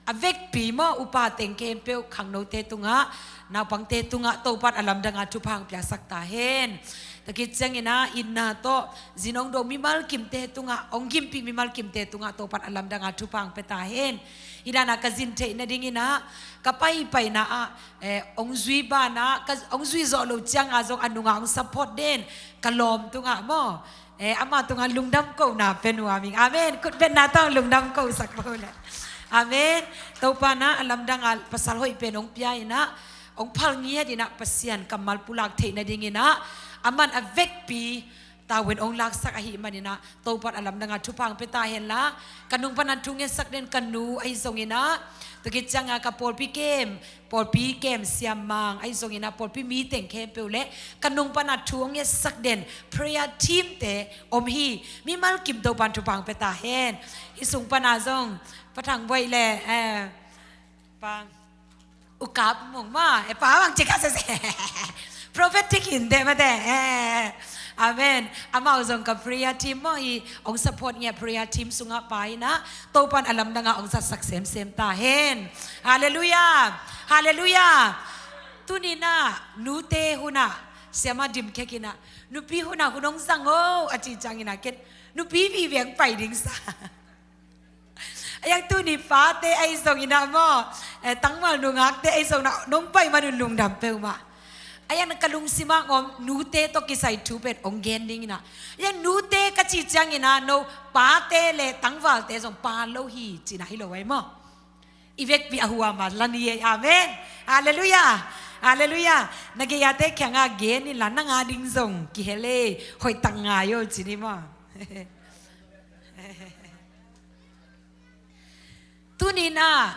A vekpi maw, upa teng khempeuh, khangnote tungah, naupangte tungah Topan a lamdanga thupha hong piaksak ta hen. Tua khit ciangin ah itna tawh zin hong do mimal kimte tungah, hong gimpih mimal kimte tungah Topan a lamdanga thupha hong pia ta hen. Hih danah ka zin theih nadingin ah, ka paipaina ah, eh, hong zui banah, ka, hong zui zawh loh ciangah zong a nungah hong support den ka lawm tungah maw, eh, amah tungah lungdam kohna pia nuam ing. Amen. Khutbetna tawh lungdam kohsak pah uh leh. Amen. Topan ah a lamdanga pasal hoih pen hong pia in ah, hong phal ngiat in ah, Pasian kammal pulak theih nadingin ah, aman a vekpi tavuan hong laksak ahih manin ah, Topan a lamdanga thupha hong pia ta hen la, ka nung pana thu ngetsak den ka nu ahi zongin ah, tua khit ciangah ka pawlpi kem, pawlpi kem siammang ahi zongin ah, pawlpi mi teng khempeuh le ka nung pana thu hong ngetsak den prayer team te om hi. Mimal kim Topan thupha hong pia ta hen. Hih sung pana zong Pa Thang Bawi le, eh, Pa U Kap Mung maw, eh, Pa Bang Cik Kha Sese. Prophetic in te mate, eh, amen. Amau zong ka prayer team maw, hih hong support ngiat prayer team sungah pai in ah, Topan a lamdanga hong zatsak semsem ta hen. Halleluiah. Halleluiah. Tuni in ah nute hun ah, siama dim khek in ah, nupi hun ah hun hong zang o a cih ciangin ah, ken nupi vive hong pai ding sa. A iang tuni pate ahi zongin ah maw, eh, tangval nungakte ahi zongin ah, nong pai man un lungdam peuhmah. A iang ka lungsimah hong om nute tawh kisai thu pen hong gen dingin ah, a iang nute ka cih ciangin ah, no pate le tangvalte zong pa lo hi cihna hi lo ai maw. I vekpi a huam a la ni ei. Amen. Halleluiah. Halleluiah. Na gei-ate kiangah gen inla, nang a ding zong kihel ei, hoihtak ngai o ci ni maw. Tuni in ah,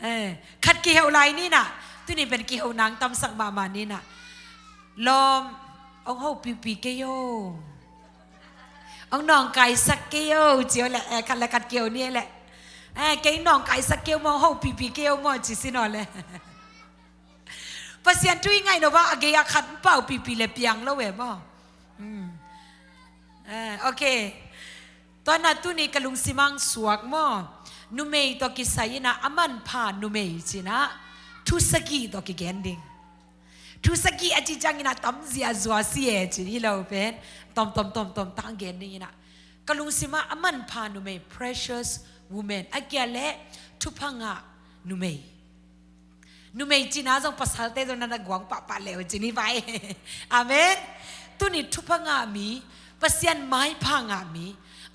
eh, khat kiheuh lai ni in ah, tuni pen kiheuh nang tamsak mahmah ni in ah, lawm, hong hopihpih kei o, hong nawngkaisak kei o ci o leh, eh, khat le khat kiheuh ni leh, eh, kei nawngkaisak kei o maw, hong hopihpih kei o maw ci sin o leh. Pasian thu i ngaih nop a, a gei a khat hong paupihpih le piang lo e maw. Hmm. Eh, okay. Tua in ah tuni ka lungsim ah hong suak maw, numei tawh kisai in ah a manpha numei ci in ah thu sagih tawh kigen ding. Thu sagih a cih ciangin ah tam ziahzuah si e ci hi lo pen, tom tom tom tom tang gen ding in ah, ka lungsim ah a manpha numei, precious woman, a kia leh thupha ngah numei. Numei cihna zong pasalte zong na na guang pahpah leh uh ci ni vai. Amen. Tuni thupha ngah mi, Pasian maipha ngah mi,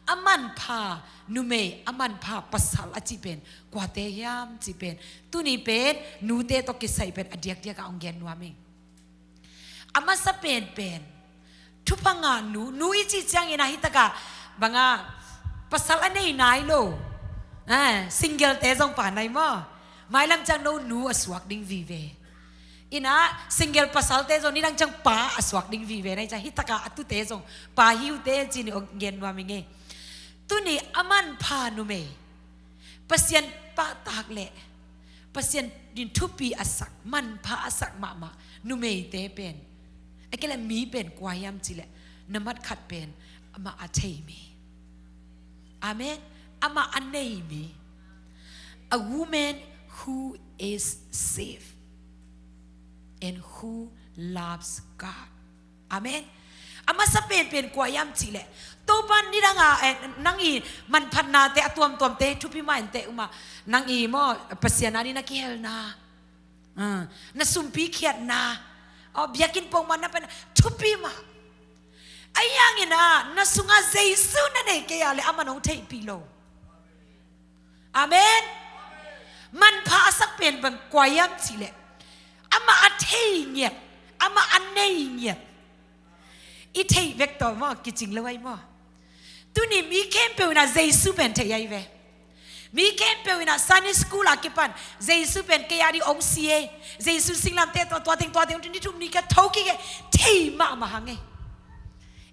a manpha numei, a manpha pasal a cih pen kuate hiam cih pen, tuni pen nute tawh kisai pen a diakdiak ah hong gen nuam ing. A masa penpen thupha ngah nu, nu i cih ciangin ah hi takah bangah pasal a nei nai lo, eh, single-te zong pa nai maw. Mailam ciang no nu a suak ding vive in ah, single pasalte zong nidang ciang pa a suak ding vive nai ciang, hi takah a tute zong pa hi uh teh ci ni hong gen nuam ing e. Tuni a manpha numei, Pasian pahtak leh Pasian in thupi a sak, manpha a sak mahmah numeite pen, a kia leh mi pen kua hiam cih leh, na mat khat pen amah a thei mi. Amen. Amah a nei mi. A woman who is safe and who loves God. Amen. A masa penpen kua hiam cih leh, Topan nidang a, eh, nang i manphatnate a tuamtuamte thupi mah in teh, um ah, nang i maw, Pasian a ding na kihelna, ah, na sumpi khiatna, aw, biakinn pongmanna pen thupi mah. Ahi hangin ah na sungah Jesu na nei kei a leh aman hong theihpih lo. Amen. Manpha a sak pen bang kua hiam cih leh, amah a thei ngiat, amah a nei ngiat. I theih bek tawh maw kicing lo ahi maw. Tuni mi khempeuh in ah Jesu pen theih ahi ve. Mi khempeuh in ah Sunday school a kipan Jesu pen kei a ding hong si e, Jesu singlamteh tawh tua teng tua teng ni thum ni khat tho kik e, thei mahmah hang e.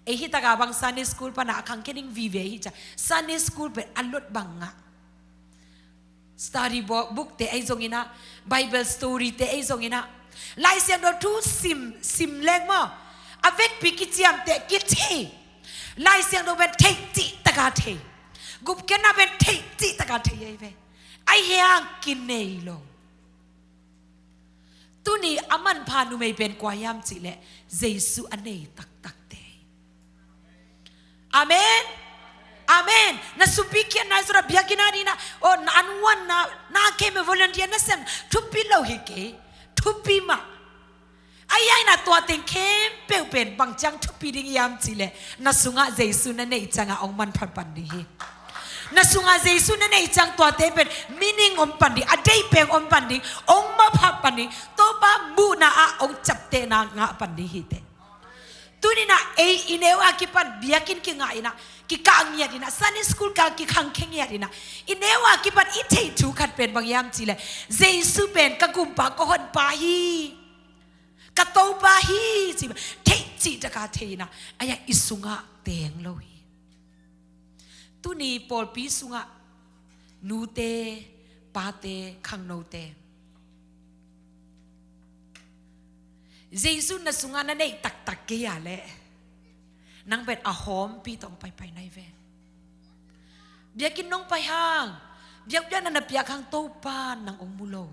Ei hi takah bang Sunday school pan ah a khangkhia ding vive hi ciang, Sunday school pen a lot bang ngah. Study bo-, book-te ahi zongin ah, Bible story-te ahi zongin ah, Lai Siangtho thu sim, sim leng maw, a vekpi kiciamteh kithei. Lai Siangtho pen thei cih takah thei. Gupkhiatna pen theih cih taka thei ahi ve. Ahi hang kinei lo. Tuni a manpha numei pen kua hiam cihleh Jesu a nei taktakte. Amen. Amen. Na supi khiatna i zora biakinn a dingin ah, o, na an wan na, na kei me volunteer na sem, thupi lo hi kei. Thupi mah. Ahi hangin ah tua teng khempeuh pen bang ciang thupi ding hiam cihleh, na sungah Jesu na neih ciangah hong manpha pan ding hi. Na sungah Jesu na neih ciang tuate pen meaning om pan ding, a deih pen om pan ding, hong mapha pan ding, Topa muhna ah hong ciaptehna ngah pan ding hi teh. Tuni-in ah ei i neu a kipan biakinn kingah in ah, kikah ngiat in ah, Sunday school ka kikhangkhia ngiat in ah, i neu a kipan i theih thu khat pen bang hiam cihleh, Jesu pen ka gumpa, ka honpa hi. Ka Topa hi ci, theih cih taka thei in ah, ahi hang i sungah teng lo hi. Tuni pawlpi sungah nute, pate, khangnote, Jesu na sungah na neih taktak kei a leh, nang pen a hawmpi tawh hong paipai na hi ve. Biakinn nong pai hang, biakpiakna na piak hang Topa nang hong mu lo.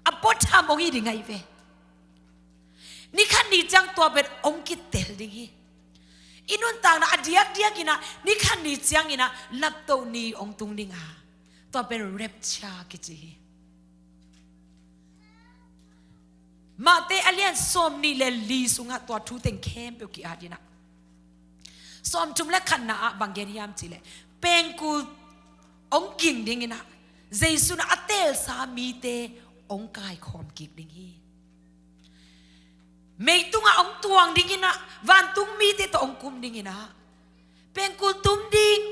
A puatham hong hi ding ahi ve. Ni khat ni ciang tua pen hong kitel ding hi. I nuntakna a diakdiak in ah, ni khat ni ciangin ah laptoh ni hong tung ding a, tua pen rapture kici hi. Matthai a lian sawmnih le li sungah tua thu teng khempeuh ki-at in ah, sawmthum le khatna ah bang gen hiam cihleh, pengkul hong ging ding in ah, Jesu in ah a teelsa mite hong kaikhawm kik ding hi. Mei tungah hong tuang ding in ah, vantung mite tawh hong kum ding in ah, pengkul tum ding,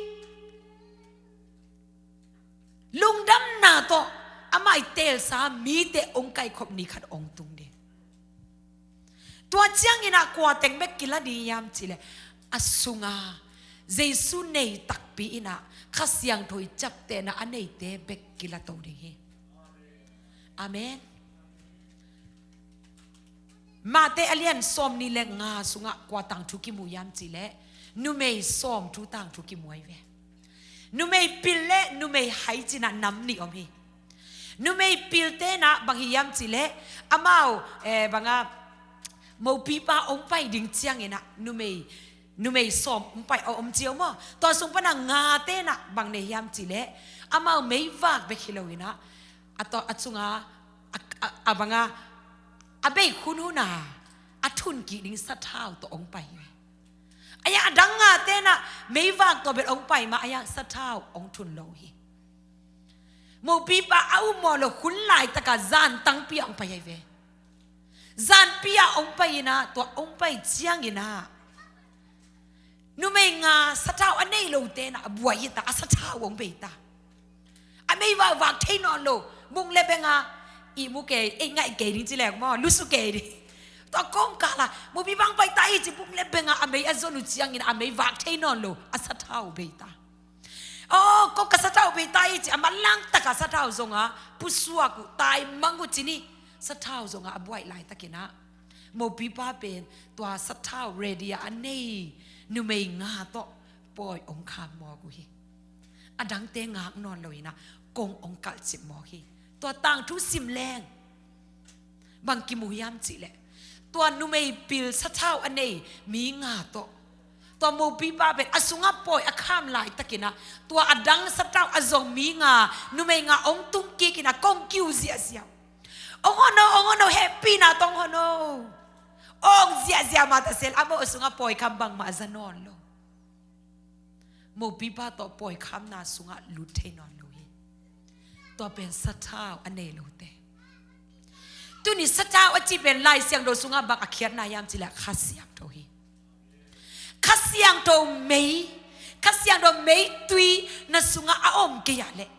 lungdamna tawh amah i teelsa mite hong kaikhawm ni khat hong tung ding. Tua ciangin ah kua teng bek kila ding hiam cihleh, a sunga Jesu nei takpi in ah Kha Siangtho i ciaptehna a neite bek kila to ding hi. Amen. Matthai a lian sawmnih le nga sungah kua tangthu kimu hiam cihleh, numei sawm thu tangthu kimu ahi ve. Numei pil le numei hai ci-in ah nam nih om hi. Numei pilte in ah bang hi hiam cihleh, amau, eh, banga mopipa hong pai ding ciangin ah numei, numei sawm hong pai, om ci om maw. Tua sung pan ah ngate in ah bang nei hiam cihleh, amau meivak bek hi lo in ah, a tua, a cunga, a, a, a banga, a beik hunhun a, a thun kik ding sathau tawh hong pai hi. Ahi hang a dang ngate in ah meivak tawh bel hong pai mah, ahi hang sathau hong thun lo hi. Mopipa a um mawh lo hun laitak a zan tangpi ah hong pai ahi ve. Zanpi ah hong pai in ah, tua hong pai ciangin ah, numei nga sathau a nei lote in ah a buai hi ta, a sathau hong bei ta. A meivak vak thei nawn lo, bung le beng a, ihmu kei, ei ngaih kei ding ci leng maw, lusu kei ding. Tua kawmkal ah mopipa hong pai ta hi ci, bung le beng a a mei a zon uh ciangin a meivak thei nawn lo, a sathau bei ta. Aw, ko ka sathau bei ta hi ci, a manlang tak a sathau zong a pusuak uh, taimang uh ci ni, sathau zong a a buaih laitakin ah, mopipa pen tua sathau ready a a nei numei nga tawh pawi hong kham mawk uh hi. A dangte ngak nawn lo in ah kong hong kalhcip mawk hi. Tua tangthu sim leng bang kimu hiam cihleh, tua numei pil sathau a nei mi nga tawh, tua mopipa pen a sungah pawi a kham laitakin ah, tua a dang sathau a zong mi nga, numei nga hong tung kik in ah kong kiu ziahziah. Hong hono, hong hono, happy na tawh hong hono. Hong ziahziah mah ta sel, a mo a sungah pawi kham bangmah a za nawn lo. Mopipa tawh pawi khamna sungah lut thei nawn lo hi. Tua pen sathau a nei lote. Tuni sathau a cih pen Lai Siangtho sungah bang a khiatna hiam cihleh Kha Siangtho hi. Kha Siangtho mei, Kha Siangtho meitui na sungah a om kei a leh,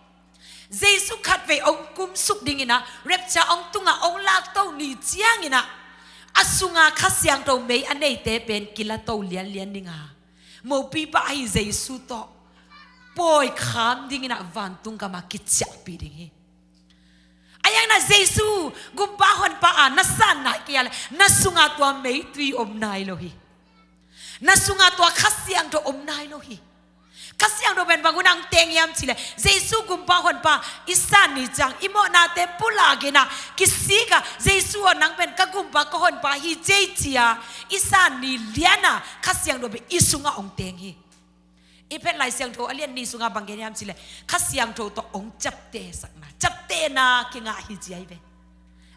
Jesu khatvei hong kumsuk dingin ah, rapture hong tungah hong lakto ni ciangin ah, a sunga Kha Siangtho mei a neite pen kilato lianlian ding a, mopipa ahi Jesu tawh pawi kham dingin ah vantung gamah kiciahpih ding hi. Ahi hangin ah Jesu gumpa honpa a na san nai kei a leh, na sunga tua meitui om nai lo hi. Na sunga tua Kha Siangtho om nai lo hi. Kha Siangtho pen bang hun ah hong teng hiam cih leh, Jesu gumpa honpa i san ni ciang, i mawhnate pulak in ah kisik a, Jesu aw, nang pen ka gumpa ka honpa hi cei ci a, i san ni lian a Kha Siangtho pen i sungah hong teng hi. I phet Lai Siangtho a lian nih sungah bang gen hiam cih leh, Kha Siangtho tawh hong ciaptehsakna, ciaptehna kingah hi ci ahi ve.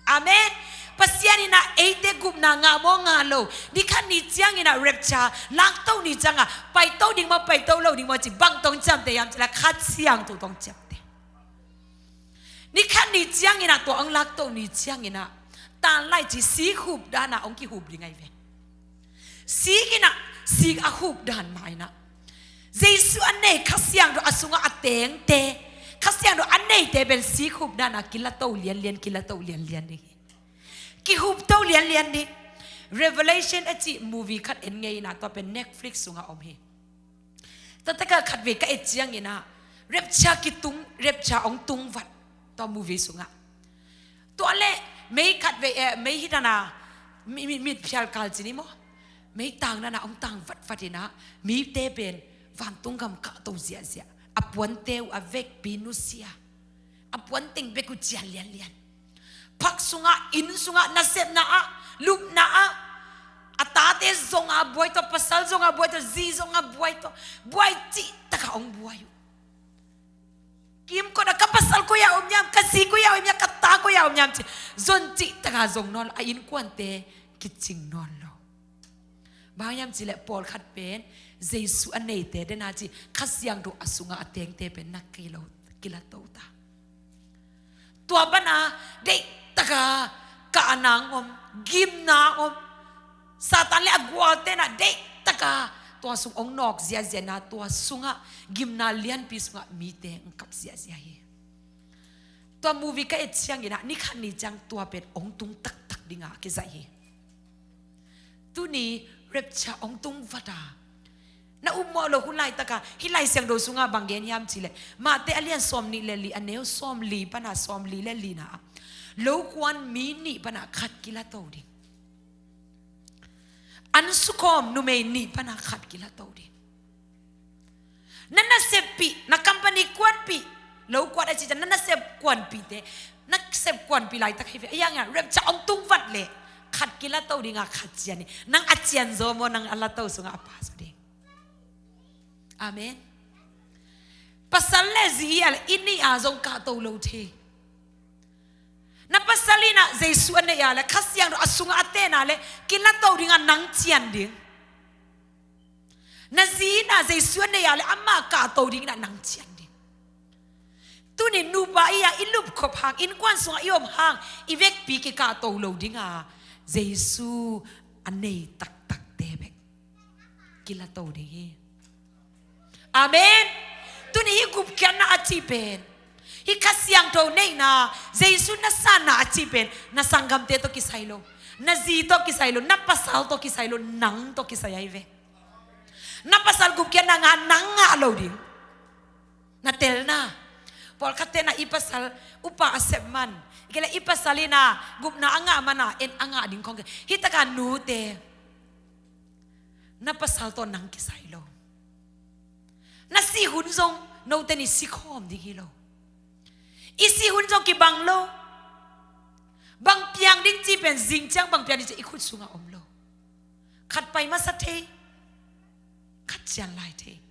Amen. Pasian in ah eite gupna ngah maw, ngah lo? Ni khat ni ciangin ah rapture, lakto ni ciangah paito ding maw, paito lo ding maw ci, bang tawh hong ciapteh hiam cih leh, Kha Siangtho tawh hong ciapteh. Ni khat ni ciangin ah, tua hong lakto ni ciangin ah, tan lai ci, sik hup dan ah hong kihup ding ahi ve. Sik in ah, sik a hup dan mah in ah, Jesu a nei, Kha Siangtho a sungah a tengte, Kha Siangtho a neite pen sik hup dan ah kilato lianlian, kilato lianlian ding hi. Kihupto lianlian ding. Revelation a cih movie khat en ngei in ah, tua pen Netflix sungah om hi. Tua tak a khatvei ka et ciangin ah, rapture kitung, rapture hong tung vat, tua movie sungah. Tua leh mei khatvei, eh, mei hi dan a, mi, mi, mitphial kal ci ni maw, mei tang dan a hong tang vatvat in ah, mite pen vantung gam kahto ziahziah, a puante uh a vekpi nusia, a puan teng bek uh cian lianlian. Phak sungah, inn sungah, nasepna ah, lupna ah, a tate zong a buai tawh, pasal zong a buai tawh, zi zong a buai tawh, buai cihtak a hong buai uh. Kimkot a, ka pasal koi-ah om hiam, ka zi koi-ah om hiam, ka ta koi-ah om hiam ci, zon cihtak a zong nawn lo, a innkuante kicing nawn lo. Bang hiam cih leh, pawlkhat pen Jesu a neite den a ci, Kha Siangtho a sungah a tengte pen na kilo, kilato ta. Tua bana deihtak a kahna hong om, gimna hong om, Satan leh a gualte'n ah deihtak a tua sung hong nawk ziahziah in ah, tua sungah, gimna lianpi sungah mite hong kap ziahziah hi. Tua movie ka et ciangin ah, ni khat ni ciang tua pen hong tung taktak ding a kizaih hi. Tuni rapture hong tung vat a, na upmawh loh hun laitak a, hih Lai Siangtho sungah bang gen hiam cih leh, Matthai a lian sawmnih leh li, a neu sawmli pan a sawmli leh lina ah, lokuan mi nih pan a khat kilato ding. An sukhawm numei nih pan a khat kilato ding. Na naseppih, na company kuanpih, lo kuat a cih ciang, na nasep kuanpihte, nasep kuanpih laitak hi ve. A hiang hiang, rapture hong tung vat leh khat kilato ding a, khat cian hi. Nang a cianzaw maw, nang a lato sungah a pazaw ding. Amen. Pasal leh zi hi a leh, i nih a zong kahto lo thei. Na pasal in ah Jesu a neih a leh, Kha Siangtho a sungah a teng a leh, kilato ding a, nang cian ding. Na zi in ah Jesu a neih a leh, amah kahto ding in ah, nang cian ding. Tuni nupa i a, i lupkhop hang, innkuan sungah i om hang, i vekpi kikahto lo ding a, Jesu a nei taktakte bek kilato ding hi. Amen. Tuni hih gupkhiatna a cih pen, hih Kha Siangtho neihna, Jesu na sanna a cih pen, na sanggamte tawh kisai lo, na zi tawh kisai lo, na pasal tawh kisai lo, nang tawh kisai ahi ve. Na pasal gupkhiatna ngah, nang ngah lo ding. Na telna. Pawlkhatte'n ah i pasal upa a sep man, i kei leh i pasal in ah gupna a ngah man a, en a ngah ding khong kei. Hih tak a nute, na pasal tawh nang kisai lo. Na sih hun zong note ni sikhawm ding hi lo. I sih hun zong kibang lo. Bang piang ding cih pen, zing ciang bang piang ding cih i khut sungah om lo. Khat pai masa thei, khat cian lai thei.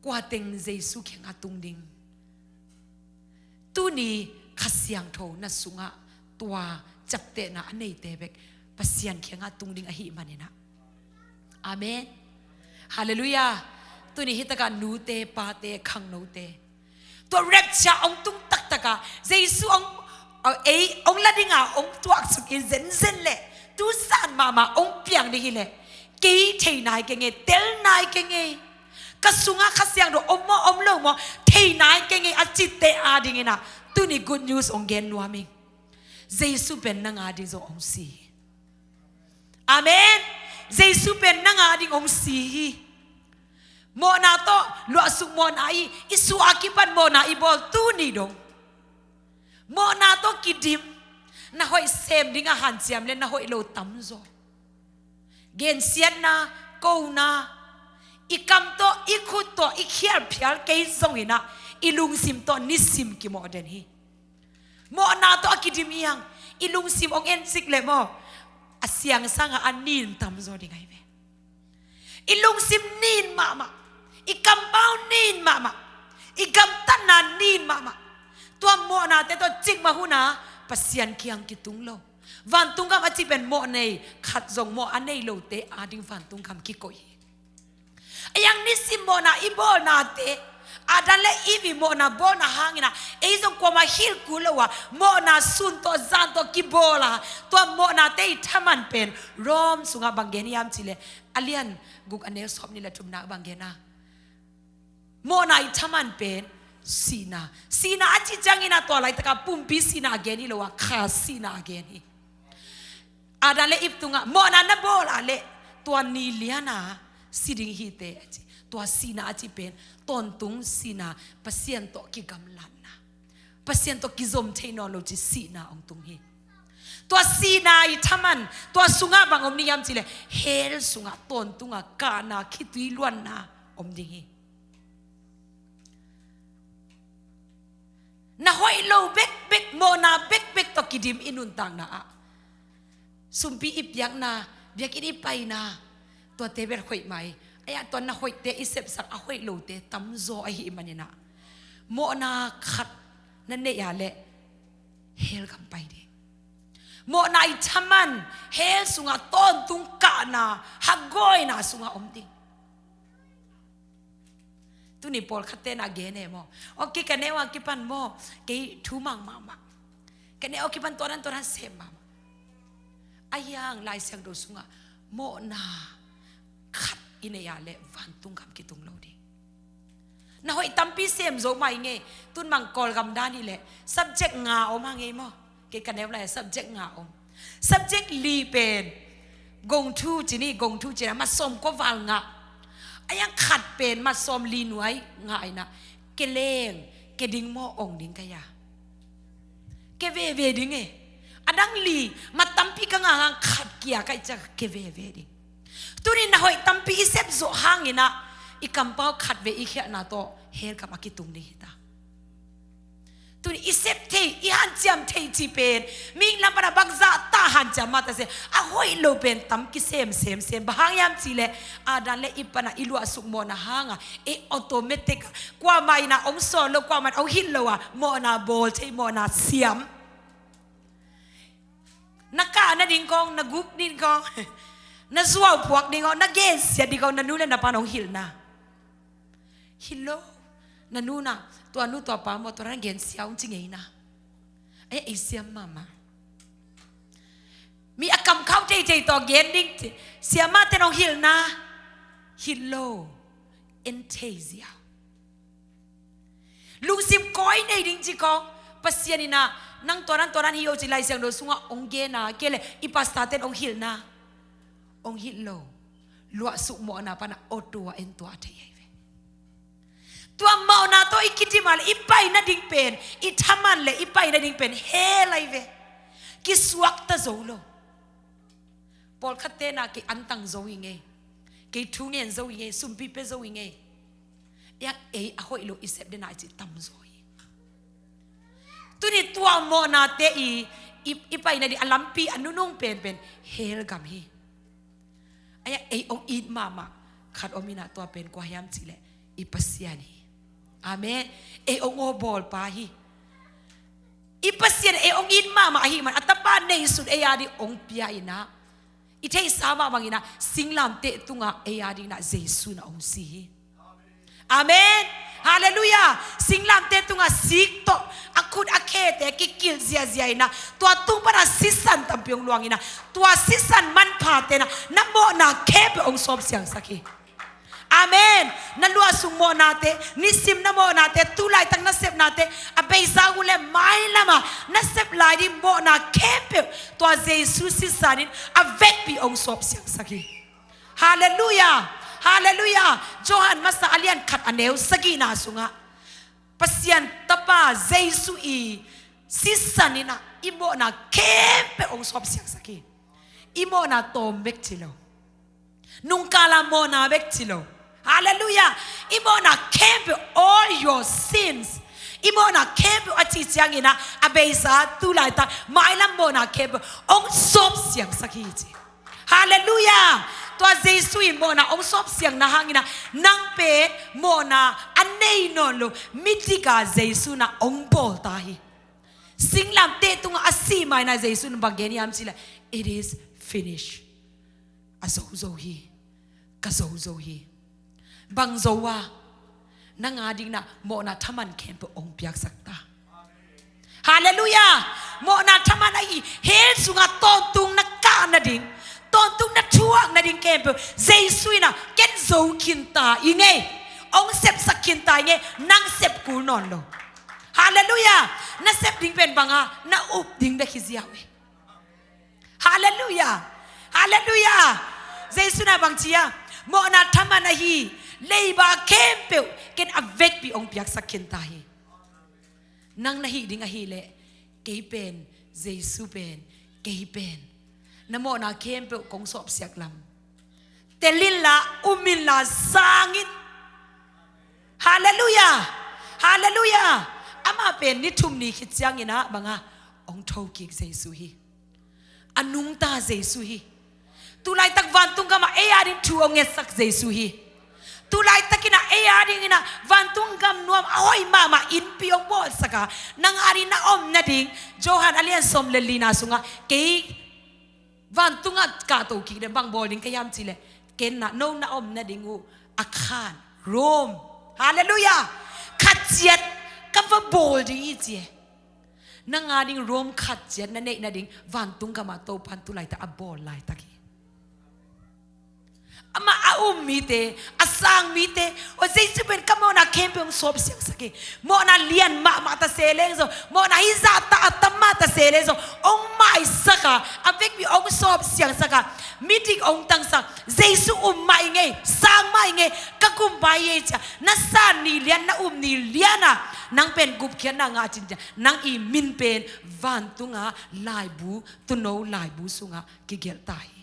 Kua teng Jesu kiangah tung ding? Tuni Kha Siangtho na sungah tua ciaptehna a neite bek Pasian kiangah tung ding ahih manin ah. Amen. Halleluiah. Tuni hih tak a nute, pate, khangnote, tua rapture hong tung taktak a, Jesu hong, a, ei hong la ding a hong tuaksuk in zenzen leh, tu zan mahmah hong piang ding hi leh, kei thei nai kei ing ei, tel nai kei ing ei. Ka sungah Kha Siangtho om maw, om lo maw, thei nai kei ing ei, a cihte a ding in ah, tuni good news hong gen nuam ing. Jesu pen nang a ding zong hong si hi. Amen. Jesu pen nang a ding hong si hi. Mawhna tawh luahsuk mawhna hi, i suah a kipan mawhna i bawl tuni dong. Mawhna tawh kidim, na hoih sem ding a hanciam leh na hoih lo tamzaw. Gensiatna, kona, I kam tawh, i khut tawh, i khial phial kei zongin ah, i lungsim tawh nisim kimawh den hi. Mawhna tawh a kidim hi hang, i lungsim hong en cik leh maw, a siang sangah a nin tamzaw ding ahi ve. I lungsim nin mahmah, i kampau nin mahmah, i gamtatna nin mahmah. Tua mawhnate tawh cikmah hunah Pasian kiang kitung lo. Vantung gam a cih pen mawh nei khat zong, mawh a nei lote ading vantung gam kikoih hi. A yang nisim mawhna i bawlnate, Adam le Eve i mawhna bawlna hangin ah, ei zong kuamah hilh kul lo a, mawhna sun tawh zan tawh kibawl a, tua mawhnate i thaman pen Rom sungah bang gen hiam cih leh, a lian guk a neu sawm nih le thumna bang gen a, mawhna i thaman pen sihna. Sihna a cih ciangin ah tua laitakah pumpi sihna a gen hi lo a, kha sihna a gen hi. Adam le Eve tungah mawhna na bawl a leh tua ni liana si ding hi teh a ci. Tua sihna a cih pen tawntung sihna, Pasian tawh kigamlatna, Pasian tawh kizom thei nawn lo cih sihna hong tung hi. Tua sihna i thaman, tua sungah bang om ding hiam cih leh, hell sungah tawntungah kahna, khitui luanna om ding hi. Na hoih lo bekbek, mawhna bekbek tawh kidim i nuntakna ah, sumpi i piakna, biakinn i paina, tuate bel hoih mah hi. Ahi a, tua na hoihte i sepsak a, hoih lote tamzaw ahih manin ah, mawhna khat na neih a leh hell gam pai ding. Mawhna i thaman hell sungah tawntung kahna, hagawina sungah om ding. Tuni pawlkhatte na gen e maw? Aw, kei ka neu a kipan maw, kei thu mang mahmah. Ka neu a kipan tua dan tua dan sem mahmah. Ahi hang Lai Siangtho sungah mawhna khat i neih a leh vantung gam kitung lo ding. Na hoih tampi sem zo mah i ngei. Tun bang Kawlgam dan hi leh subject nga om hang ei maw? Kei ka neu lai subject nga om. Subject li pen gongthu ci ni, gongthu ci na, mat sawm kua val ngah. A yang khat pen mat sawm li nuai ngah in ah, ke leng, ke ding maw, ong ding ka hia? Ke veve ding e. A dang li, mat tampi ka ngah hang khat kia ka hih ciang ke veve ding. Tuni na hoih tampi i sep zawh hangin ah, i kampau khat vei i khialhna tawh hell gam a kitung ding hi ta. Tuni i sep thei, i hanciam thei cih pen, mihing lam pan a bangzah ta hanciam mah ta se, a hoih lo pen tam kisem semsem. Bang hang hiam cih leh, Adam le Eve pan a i luahsuk mawhna hang a, ei automatic a, kuamah in ah hong sawl lo, kuamah in hong hilh lo a, mawhna bawl thei, mawhna siam. Na kah nading khawng, na guk ding khawng, na zuau phuak ding khawng, na gensiat ding khawng, na nu le na pa'n hong hilhna. Hilh lo. Na nu na, tua nu tua pa maw, tua na gensia ung ci ngei na. Ei, ei siam mahmah. Mi a kamkhau teitei tawh gen ding ci, siamahte in hong hilhna. Hilh lo. En thei ziau. Lungsim kawi nei ding ci khawng, Pasian in ah, nang tua dan tua dan hi o ci Lai Siangtho sungah hong gen a, kei leh i pastor-te in hong hilhna. Hong hilh lo. Luahsuk mawhna pan a auto a en tuah thei ahi ve. Tua mawhna tawh i kidim a leh i pai nading pen, i thaman leh i pai nading pen hell ahi ve. Kisuakta zo lo. Pawlkhatte na kei antang zo hi ngei. Kei thu ngen zo hi ngei, sumpi pia zo hi ngei. Ei a hoih lo i sep den a i cih tamzaw hi. Tuni tua mawhnate i, i, i pai nading a lampi a nunung penpen hell gam hi. Ei a, ei hong it mahmah khat om in ah, tua pen kua hiam cih leh i Pasian hi. Amen. Ei hong awbawlpa hi. I Pasian ei hong it mahmah ahih man a tapa neisun ei a ding hong pia in ah, i theihsa mah bangin ah singlamteh tungah ei a dingin ah Jesu in ah hong si hi. Amen. Halleluiah. Singlamteh tungah sik tawh a khut a khete kikilh ziahziah in ah, tua tung pan a sisan tampi hong luang in ah, tua sisan manphate in ah na mawhna khempeuh hong sawp siangsak hi. Amen. Na luahsuk mawhnate, nisim na mawhnate, tu laitak na sepnate, a beisa hun le mailam a na sep lai ding mawhna khempeuh tua Jesu sisan in a vekpi hong sawp siangsak hi. Halleluiah. Halleluiah. Johan Masa a lian khat a neu sagihna sungah Pasian Tapa Jesu i sisan in ah i mawhna khempeuh hong sawp siangsak hi. I mawhna tawm bek ci lo. Nungkala mawhna bek ci lo. Halleluiah. I mawhna khempeuh, all your sins, i mawhna khempeuh a cih ciangin ah, a beisa tu laitak mailam mawhna khempeuh hong sawp siangsak hi ci. Halleluiah. Tua Jesu in mawhna hong sawp siangna hangin ah, nang pen mawhna a nei nawn lo midik a Jesu in ah hong bawl ta hi. Singlamteh tungah a sih ma-in ah Jesu in bang gen hiam cih leh, "It is finished." A zo zo hi. Ka zo zo hi. Bang zo a? Nang a dingin ah mawhna thaman khempeuh hong piaksak ta. Halleluiah. Mawhna thaman ahi hell sungah tawntung na kah nading, tawntung na thuak nading khempeuh Jesu in ah ken zo khin ta ing ei. Hong sepsak khin ta ing ei. Nang sep kul nawn lo. Halleluiah. Na sep ding pen bang a, na up ding bek hi ziau ei. Halleluiah. Halleluiah. Jesu in ah bang ci a, mawhna thaman ahi leiba khempeuh ken a vekpi hong piaksak khin ta hi. Nang na hih ding ahih leh, kei pen, Jesu pen, kei pen, na mawhna khempeuh kong sawpsiak lam. Tel inla, um inla, sang in. Halleluiah. Halleluiah. Amah pen ni thum ni khit ciangin ah bang a, hong thokik Jesu hi. A nungta Jesu hi. Tu laitak vantung gamah ei a ding thu hong ngetsak Jesu hi. Tu laitakin ah ei a dingin ah vantung gam nuam a hoih mahmah innpi hong bawlsak a, nang a ding na om nading, Johan a lian sawm le lina sungah, kei vantungah kahto kik ding, bang bawl ding ka hiam cih leh, ken ah no na om nading uh a khan Rome. Halleluiah. Khat ciat ka va bawl ding hi ci e. Nang a ding Rome khat ciat na neih nading vantung gamah Topan tu laitak a bawl laitak hi. Amah a um mite, a sang mite, aw Jesu pen ka mawhna khempeuh hong sawpsiangsak hi. Mawhna lian mahmah ta se leng zong, mawhna hizah ta a tam mah ta se leng zong, hong maisak a, a vekpi hong sawpsiangsak a, midik hong tangsak, Jesu um mah ing ei, sang mah ing ei, ka gumpa hi ei ci a, na san ni lian, na um ni lian a, nang pen gupkhiatna ngah cin ci a, nang i min pen vantungah laibu, tuuno laibu sungah kigelh ta hi.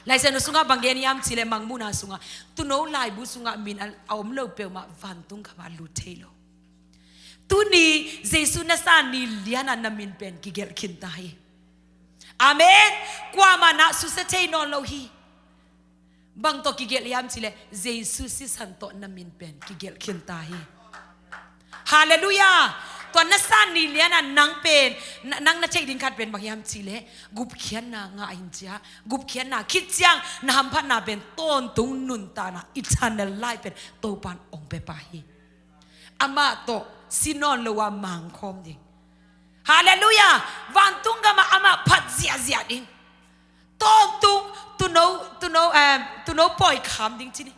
Laisiangtho sungah bang gen hiam cih leh, Mangmuhna sungah tuuno laibu sungah min a, a om lo peuhmah vantung gamah lut thei lo. Tuni Jesu na san ni lian a na min pen kigelh khin ta hi. Amen. Kuamah in ah susia thei nawn lo hi. Bang tawh kigelh hiam cih leh, Jesu sisan tawh na min pen kigelh khin ta hi. Halleluiah. Tua na san ni lian a nang pen, na, nang na theih ding khat pen bang hiam cih leh, gupkhiatna ngah in ci a, gupkhiatna khit ciang na hamphatna pen tawntung nuntakna, eternal life pen Topan hong pia pah hi. Amah tawh si nawn lo a mangkhawm ding. Halleluiah. Vantung gamah amah phat ziahziah ding. Tawntung, tuuno, tuuno, em, tuuno pawi kham ding ci ni.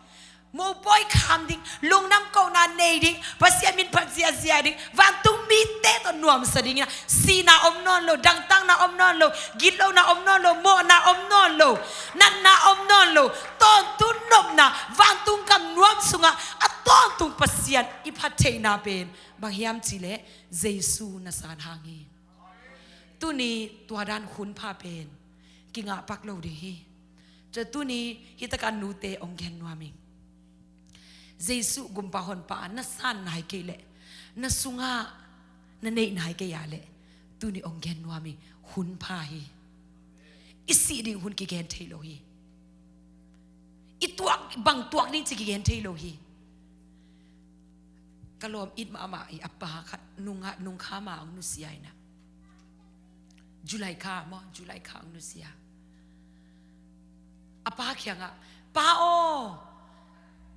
Mopawi kham ding, lungdam kohna nei ding, Pasian min phat ziahziah ding, vantung mite tawh nuamsa dingin ah, sihna om nawn lo, dangtakna om nawn lo, gitlohna om nawn lo, mawhna om nawn lo, natna om nawn lo, tawntung nopna, vantung gam nuam sungah a tawntung Pasian i phat theihna pen bang hiam cih leh, Jesu na san hang hi. Tuni tua dan hun pha pen kingah pak lo ding hi. Tua tuni hi takah nute hong gen nuam ing. Jesu gumpa honpa a na san nai kei leh, na sungah na neih nai kei a leh, tuni hong gen nuam ing, hun pha hi. I sih ding hun kigen thei lo hi. I tuak, bang tuak ding ci kigen thei lo hi. Ka lawm it mahmah i a pa khat nung, nung kha ma hong nusia in ah. July kha maw, July kha hong nusia. A pa kiangah, "Pa aw,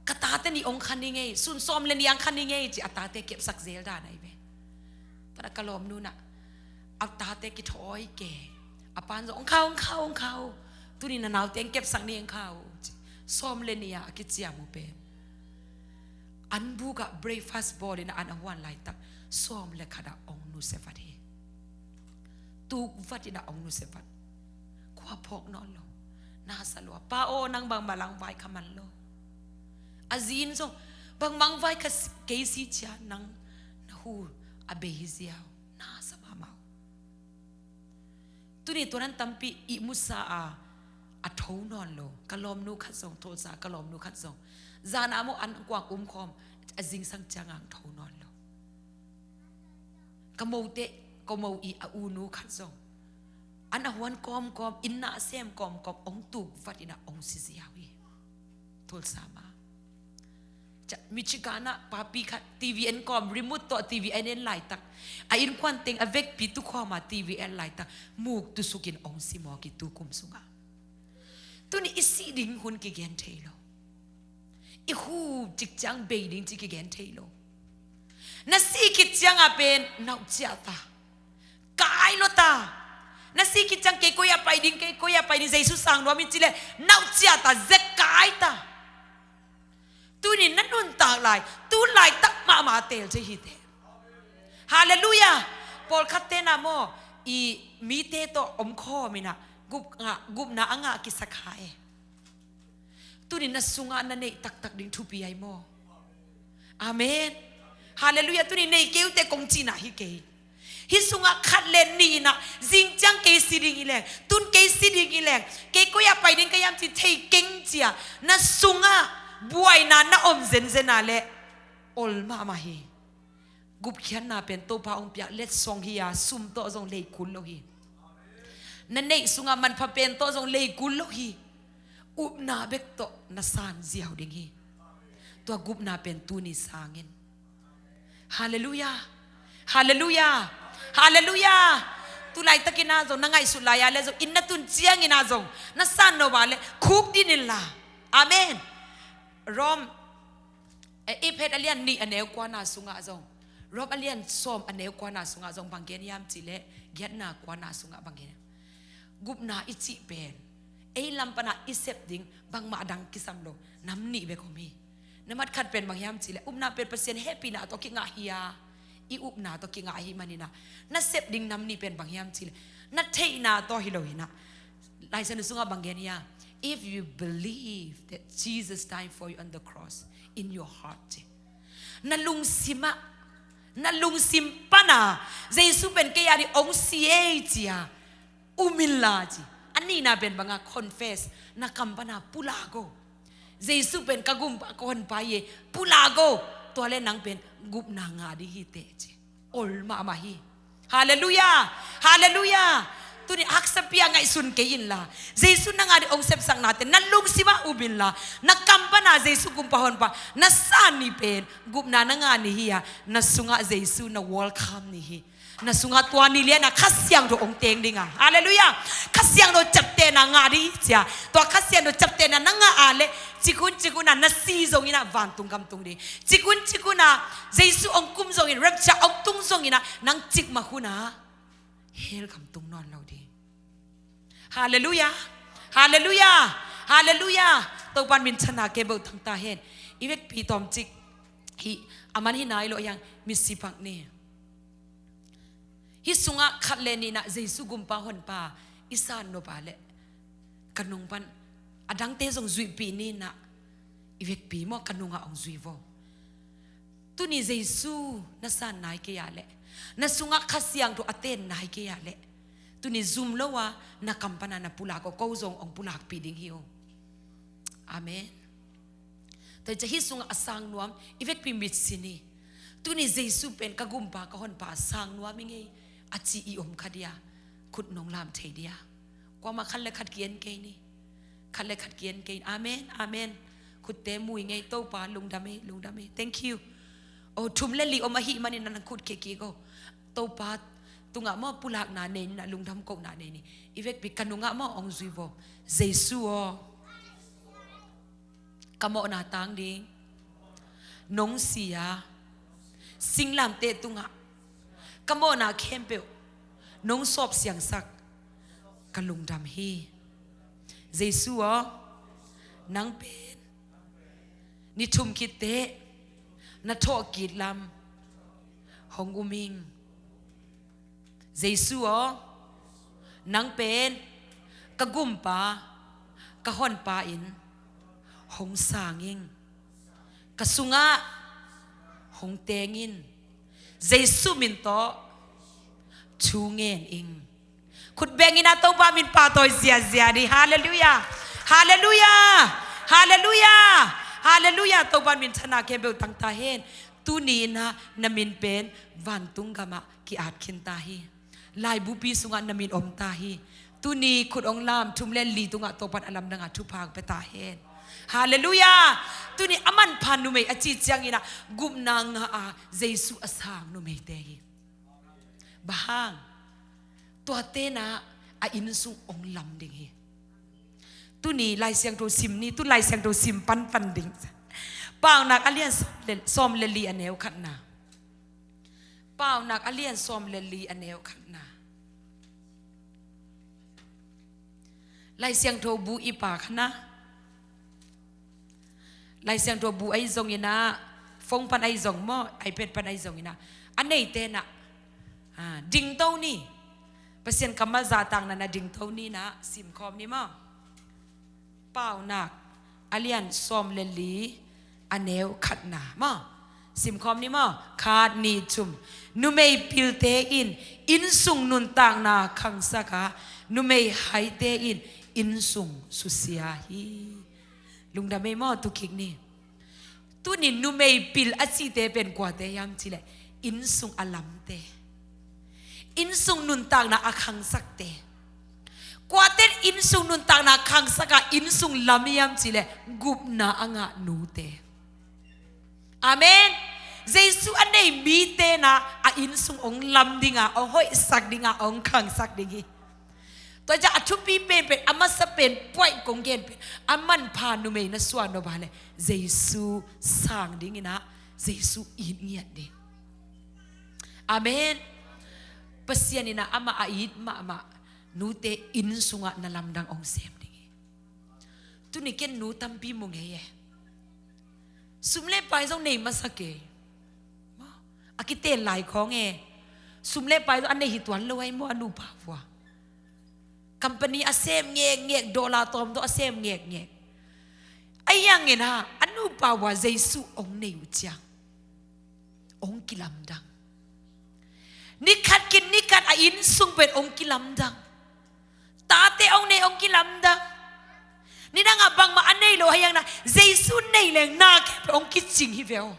ka tate nih hong khan ing ei, sun sawm le nih hong khan ing ei," ci a tate kepsak zel dan ahi ve. Tua ka lawmnu in ah, a tate kithawi ke. A pan zong, "Hong kha, hong kha, hong kha uh. Tuni na naute hong kepsak ni hong kha uh," ci. Sawm le nih ah a kiciam uh pen, an buk ah breakfast bawl in ah an a huan laitak, sawm le khat ah hong nusia vat hi. Tuk vat in ah hong nusia vat. Khua phawk nawn lo. Na sa lua. "Pa aw, nang bang mah langvai kha man lo." A zi in zong, "Bang mah langvai kha si, kei si cia nang na hu a bei hi ziau." Na sa mahmah uh. Tuni tua dan tampi ihmusa a, A tho nawn lo. Ka lawmnu khat zong, Tulsa ka lawmnu khat zong, zan a maw an kuang umkhawm, a zingsang ciang ang tho nawn lo. Ka mote, ka mo i a unu khat zong, an a huan kawmkawm, inn na a sem kawmkawm, ong tuk vat in a ong si ziau hi. Tulsa mah. Ca-, Michigan ah papi khat T V en kawm, remote tawh T V en en laitak, a innkuan teng a vekpi tukhawm a T V en laitak, muk tusukin ong si mawk hi tu kum sungah. Tuni i sih ding hun kigen thei lo. I hu cik ciang bei ding ci kigen thei lo. Na sih khit ciang a pen nauh ciah ta. Kai lo ta. Na sih khit ciang kei koi a pai ding, kei koi a pai ding, Jesu sang nuam in ci leh nauh ciah ta, zek kai ta. Tuni na nuntak lai, tu laitak mahmah a teel thei hi te. Halleluiah. Pawlkhat te na maw, i mite tawh om khawm in a, gup ngah, gupna a ngah kisa kha e. Tuni na sungah na neih taktak ding thupi ai maw? Amen. Halleluiah. Tuni nei kei uh te kong cihna hi kei. Hih sungah khat le nih in a, zing ciang kei si ding hi leng, tun kei si ding hi leng, kei koi a pai ding ka hiam ci thei keng ci a, na sungah buaina na om zenzen a leh ol mahmah hi. Gupkhiatna pen Topa hong piak letsong hi a, sum tawh zong lei kul lo hi. Na neih sungah manpha pen tawh zong lei kul lo hi. Upna bek tawh na san ziau ding hi. Tua gupna pen tuni sang in. Halleluiah. Halleluiah. Halleluiah. Tu laitakin a zong, na ngaihsut lai a leh zong, inn na tun ciangin a zong, na san nop a leh khuk din in la. Amen. Rom, eh, Efet a lian nih a neu kuana sungah zong, Rom a lian sawm a neu kuana sungah zong bang gen hiam ci leh, giatna kuana sungah bang gen hiam? Gupna i cih pen ei lam pana i sep ding bangmah dang kisam lo, nam nih bek om hi. Na mat khat pen bang hiam ci leh, upna pen Pasian hehpihna tawh kingah hi a, i upna tawh kingah ahih manin a, na sep ding nam nih pen bang hiam ci leh, na theihna tawh hi lo hi na. Lai Siangtho sungah bang gen hiam? If you believe that Jesus died for you on the cross in your heart, ci. Na lungsim ah, na lungsim pana Jesu pen kei a ding hong si ei ci a um in la ci. A nihna pen bang a, confess, na kam pana pulak o. Jesu pen ka gumpa, ka honpa hi e, pulak o. Tua leh nang pen gupna ngah ding hi te ci. Ol mahmah hi. Halleluiah. Halleluiah. Tuni haksa pi a ngaihsun kei in la, Jesu nang a ding hong sepsakna te na lungsim ah um in la, na kam pana Jesu gumpa honpa na san ni pen gupna na ngah ni hi a, na sungah Jesu na welcome ni hi. Na sungah tua ni lian a Kha Siangtho hong teng ding a. Halleluiah. Kha Siangtho ciaptehna ngah ding hi ci a. Tua Kha Siangtho ciaptehna na ngah a leh, cik hun cik hun a na si zongin a vantung gam tung ding. Cik hun cik hun a Jesu hong kum zongin, rapture hong tung zongin a, nang cikmah hun a hell gam tung nawn lo ding. Halleluiah. Halleluiah. Halleluiah. Topa'n minthanna kei beuh tang ta hen. I vekpi tawmcik hi, a man hi nai lo hiang, misi pak ni. Hih sungah khat le nih na Jesu gumpa honpa i san nop a leh, ka nung pan a dangte zong zuihpih ni na, i vekpi maw, ka nungah hong zui vo. Tuni Jesu na san nai kei a leh, na sungah Kha Siangtho a ten nai kei a leh, tuni zum lo a na kam pana na pulak o, ko zong hong pulakpih ding hi o. Amen. Tua hi ciah hih sungah a sang nuam, i vekpi mitsi ni. Tuni Jesu pen ka gumpa, ka honpa a sang nuam i ngei a ci i om kha dia, khut nong lam thei dia. Kuamah khat le khat ki-en kei ni. Khat le khat ki-en kei ni. Amen, amen. Khutte mu i ngei, Topa lungdam e, lungdam e. Thank you. O, thum le li om ahih manin nang khut khia kik o. Topa tungah maw pulakna nei ni na, lungdam kohna nei ni. I vekpi ka nungah maw hong zui vo. Jesu aw. Ka mawhna tang ding nong si a, singlamteh tungah ka mawhna khempeuh nong sawp siangsak, ka lungdam hi. Jesu aw, nang pen ni thum khit teh na thawhkik lam hong um ing. Jesu aw, nang pen ka gumpa, ka honpa in hong sang ing. Ka sungah hong teng in. Jesu min tawh thu ngen ing. Khut beng in ah Topa min pahtawi ziazia dih. Halleluiah. Halleluiah. Halleluiah. Halleluiah. Topa min thana khempeuh tang ta hen. Tuni in ah na min pen vantung gamah ki-at khin ta hi. Laibupi sungah na min om ta hi. Tuni khut hong lam thum le li tungah Topan a lamdangah thupha hong pia ta hen. Halleluiah. Tuni a manpha numei a cih ciangin ah gupna ngah a Jesu a sang numeite hi. Bang hang? Tuate in ah a innsung hong lam ding hi. Tuni Lai Siangtho sim ni, tu Lai Siangtho sim panpan ding. Paunak a lian sawm le, sawm le li a neu khatna. Paunak a lian sawm le li a neu khatna. Lai Siangtho bu i pa khatna. Lai Siangtho bu ahi zongin ah, phone pan ahi zong maw, iPad pan ahi zongin ah, a neite in ah, ah, dingto ni. Pasian kammal zahtakna na dingto ni in ah, simkhawm ni maw. Paunak a lian sawm le li a neu khatna maw. Simkhawm ni maw. Khat, nih, thum. Numei pilte in innsung nuntakna khangsak a, numei haite in innsung susia hi. Lungdam ei maw, tu kik ni. Tuni numei pil a cihte pen kuate hiam cih leh innsung a lamte, innsung nuntakna a khangsakte. Kuate in innsung nuntakna khangsak a innsung lam hiam cih leh gupna a ngah nute. Amen. Jesu a nei mite in ah a innsung hong lam ding a, hong hoihsak ding a, hong khangsak ding hi. Tua ciang a thupi penpen, a masa pen, point kong gen pen, a manpha numei na suah nop a leh Jesu sang ding in ah, Jesu it ngiat ding. Amen. Pasian in ah amah a it mahmah nute innsungah na lamdang hong sem ding hi. Tuni ken nu tampi mu ngei e. Sum le pai zong nei masa kei. A kiten lai khawng e. Sum le pai zong a nei hi tuan lo ahi maw, a nupa vua. Company a sem ngekngek, dollar tawmtawm a sem ngekngek. Ahi hangin ah, a nupa vua Jesu hong nei uh ciang hong kilamdang. Ni khat khit ni khat a innsung pen hong kilamdang. Tate hong nei hong kilamdang. Nidangah bangmah a nei lo ahi hangin ah, Jesu nei leng na khempeuh hong kicing hi ve aw.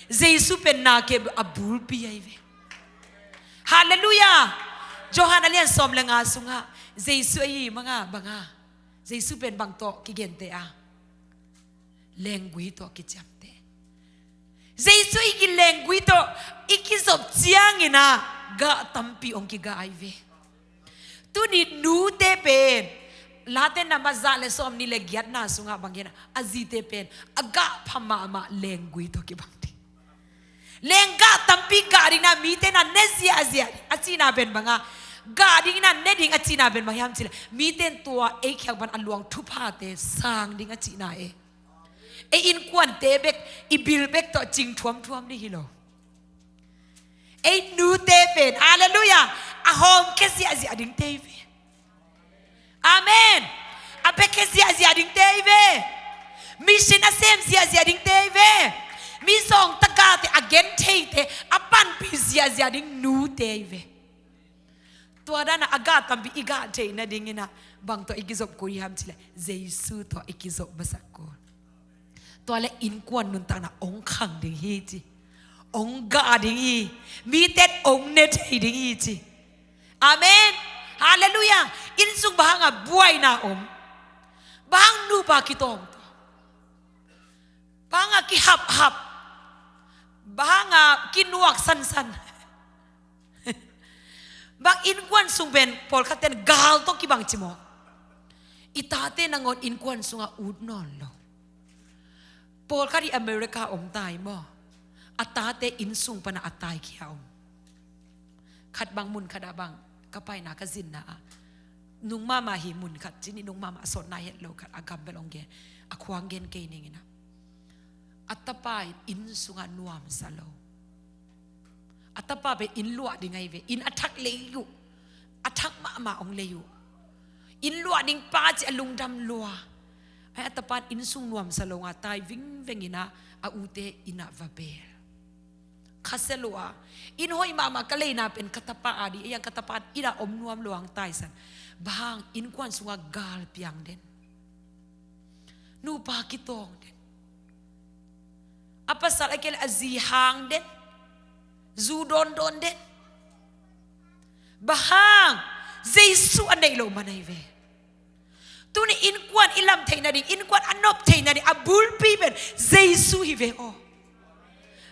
Jesu pen na khempeuh a bulpi ahi ve. Halleluiah. Johan a lian sawm le nga sungah Jesu ahi manga banga, Jesu pen bang tawh kigente a, lenggui tawh kiciamte. Jesu i kilenggui tawh i kizop ciangin ah gah tampi hong kigah ahi ve. Tuni nute pen, Late number za le sawmnih le giatna sungah bang gen a, a zite pen a gah pha mahmah lenggui tawh kibang ding. Lenggah tampi gah ding na, mite na ne ziahziah ding a cihna pen bang a, gah ding na ne ding a cihna pen bang hiam cih leh, mite in tua ei khiak pan a luang thuphate sang ding a cihna e. Ei innkuante bek, i bil bek tawh cing thuamthuam ding hi lo. Ei nute pen, halleluiah, a hawmkhia ziahziah dingte hi ve. Amen. A biakhia ziahziah dingte hi ve. Mission a sem ziahziah dingte hi ve. Mizawngte gahte a gen theite, a panpih ziahziah ding nute hi ve. Tua dan a a gah tampi i gah theih nadingin ah bang tawh i kizop kul hiam cih leh, Jesu tawh i kizop masak kul. Tua leh innkuan nuntakna hong khang ding hi ci. Hong gah ding hi. Mite in hong ne thei ding hi ci. Amen. Halleluiah. Innsung bang hang a buaina om? Bang hang nupa kitawngtawng? Bang hang a kihaphap? Bang hang a kinuak sansan? Bang innkuan sung pen pawlkhat ten gal tawh kibang ci maw? I tate nangawn innkuan sungah ut nawn lo. Pawlkhat hi America om tai maw? A tate innsung panah a taikhia om. Khat bang mun khatah bang ka paina ka zinna ah, nung mahmah hi mun khat, cih ni nung mahmah a sawtna het lo khat, a gam bel hong gen, a khua hong gen kei ning in ah, a tapa in inn sungah nuamsa lo. A tapa pen inn luah ding ahi ve, inn a thak lei uh, a thak mahmah hong lei uh. Inn luah ding pa ci a lungdam lua. Ai, a tapa in inn sung nuamsa lo nga tai vingveng in ah, a ute inn ah va bel. khasia lua. Inn hoih mahmah ka leina pen ka tapa a ding, ei ang ka tapa inn ah om nuam lo ang taisan. Bang hang? Innkuan sungah gal piang den. Nupa kitawng den. A pasal a kei le a zi hang den. Zu dawndawn den. Bang hang? Jesu a neih loh man ahi ve. Tuni innkuan i lam theihna ding, innkuan a nop theihna ding a bulpi pen Jesu hi ve aw.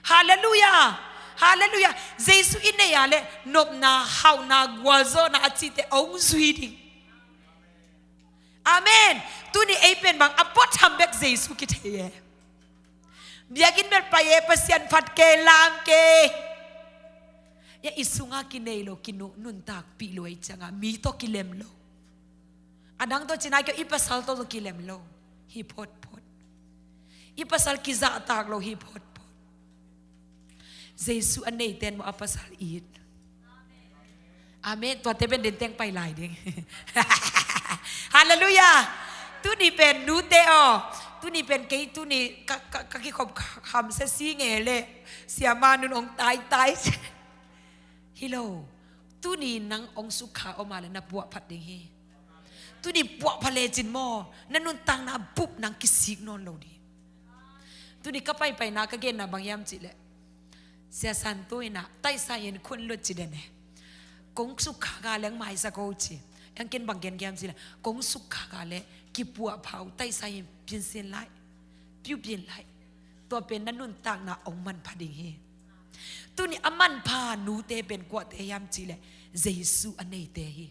Halleluiah. Halleluiah. Jesu i neih a le nopna, hauhna, gualzawhna a cihte hong zui ding. Amen. Tuni ei pen bang a puatham bek Jesu kithei e. Biakinn bel pai e, Pasian phat kei, lam kei. Ia i sungah kinei lo, kinuntakpih lo ei ciangah mi tawh kilem lo. A dang tawh ci nai kei, i pasal tawh tawh kilem lo hi photphot. I pasal kizahtak lo hi photphot. Jesu a neite in maw a pasal it. Amen. Tuate pen denteng pai lai ding. Halleluiah. Tuni pen nute aw. Tuni pen kei tuni ka, ka, ka kikhop kham sia si nge le siama nun ong taitai. Hi lo. Tuni nang ong sukha om a le na puahphat ding hi. Tuni puahpha lecin maw, na nuntakna bup nang kisik nawn lo ding. Tuni ka paipaina ka genna bang hiam cihleh, Sia Santu in ah taisa in khun lut ci den e. Kong sukha ka leng maisa ko ci. Ang ken bang gen hiam cihleh, kong sukha ka le kipuahpha uh taisa in pinsin lai, piupin lai. Tua pen na nuntakna ong manpha ding hi. Tuni a manpha nute pen kuate hiam cihleh, Jesu a neite hi.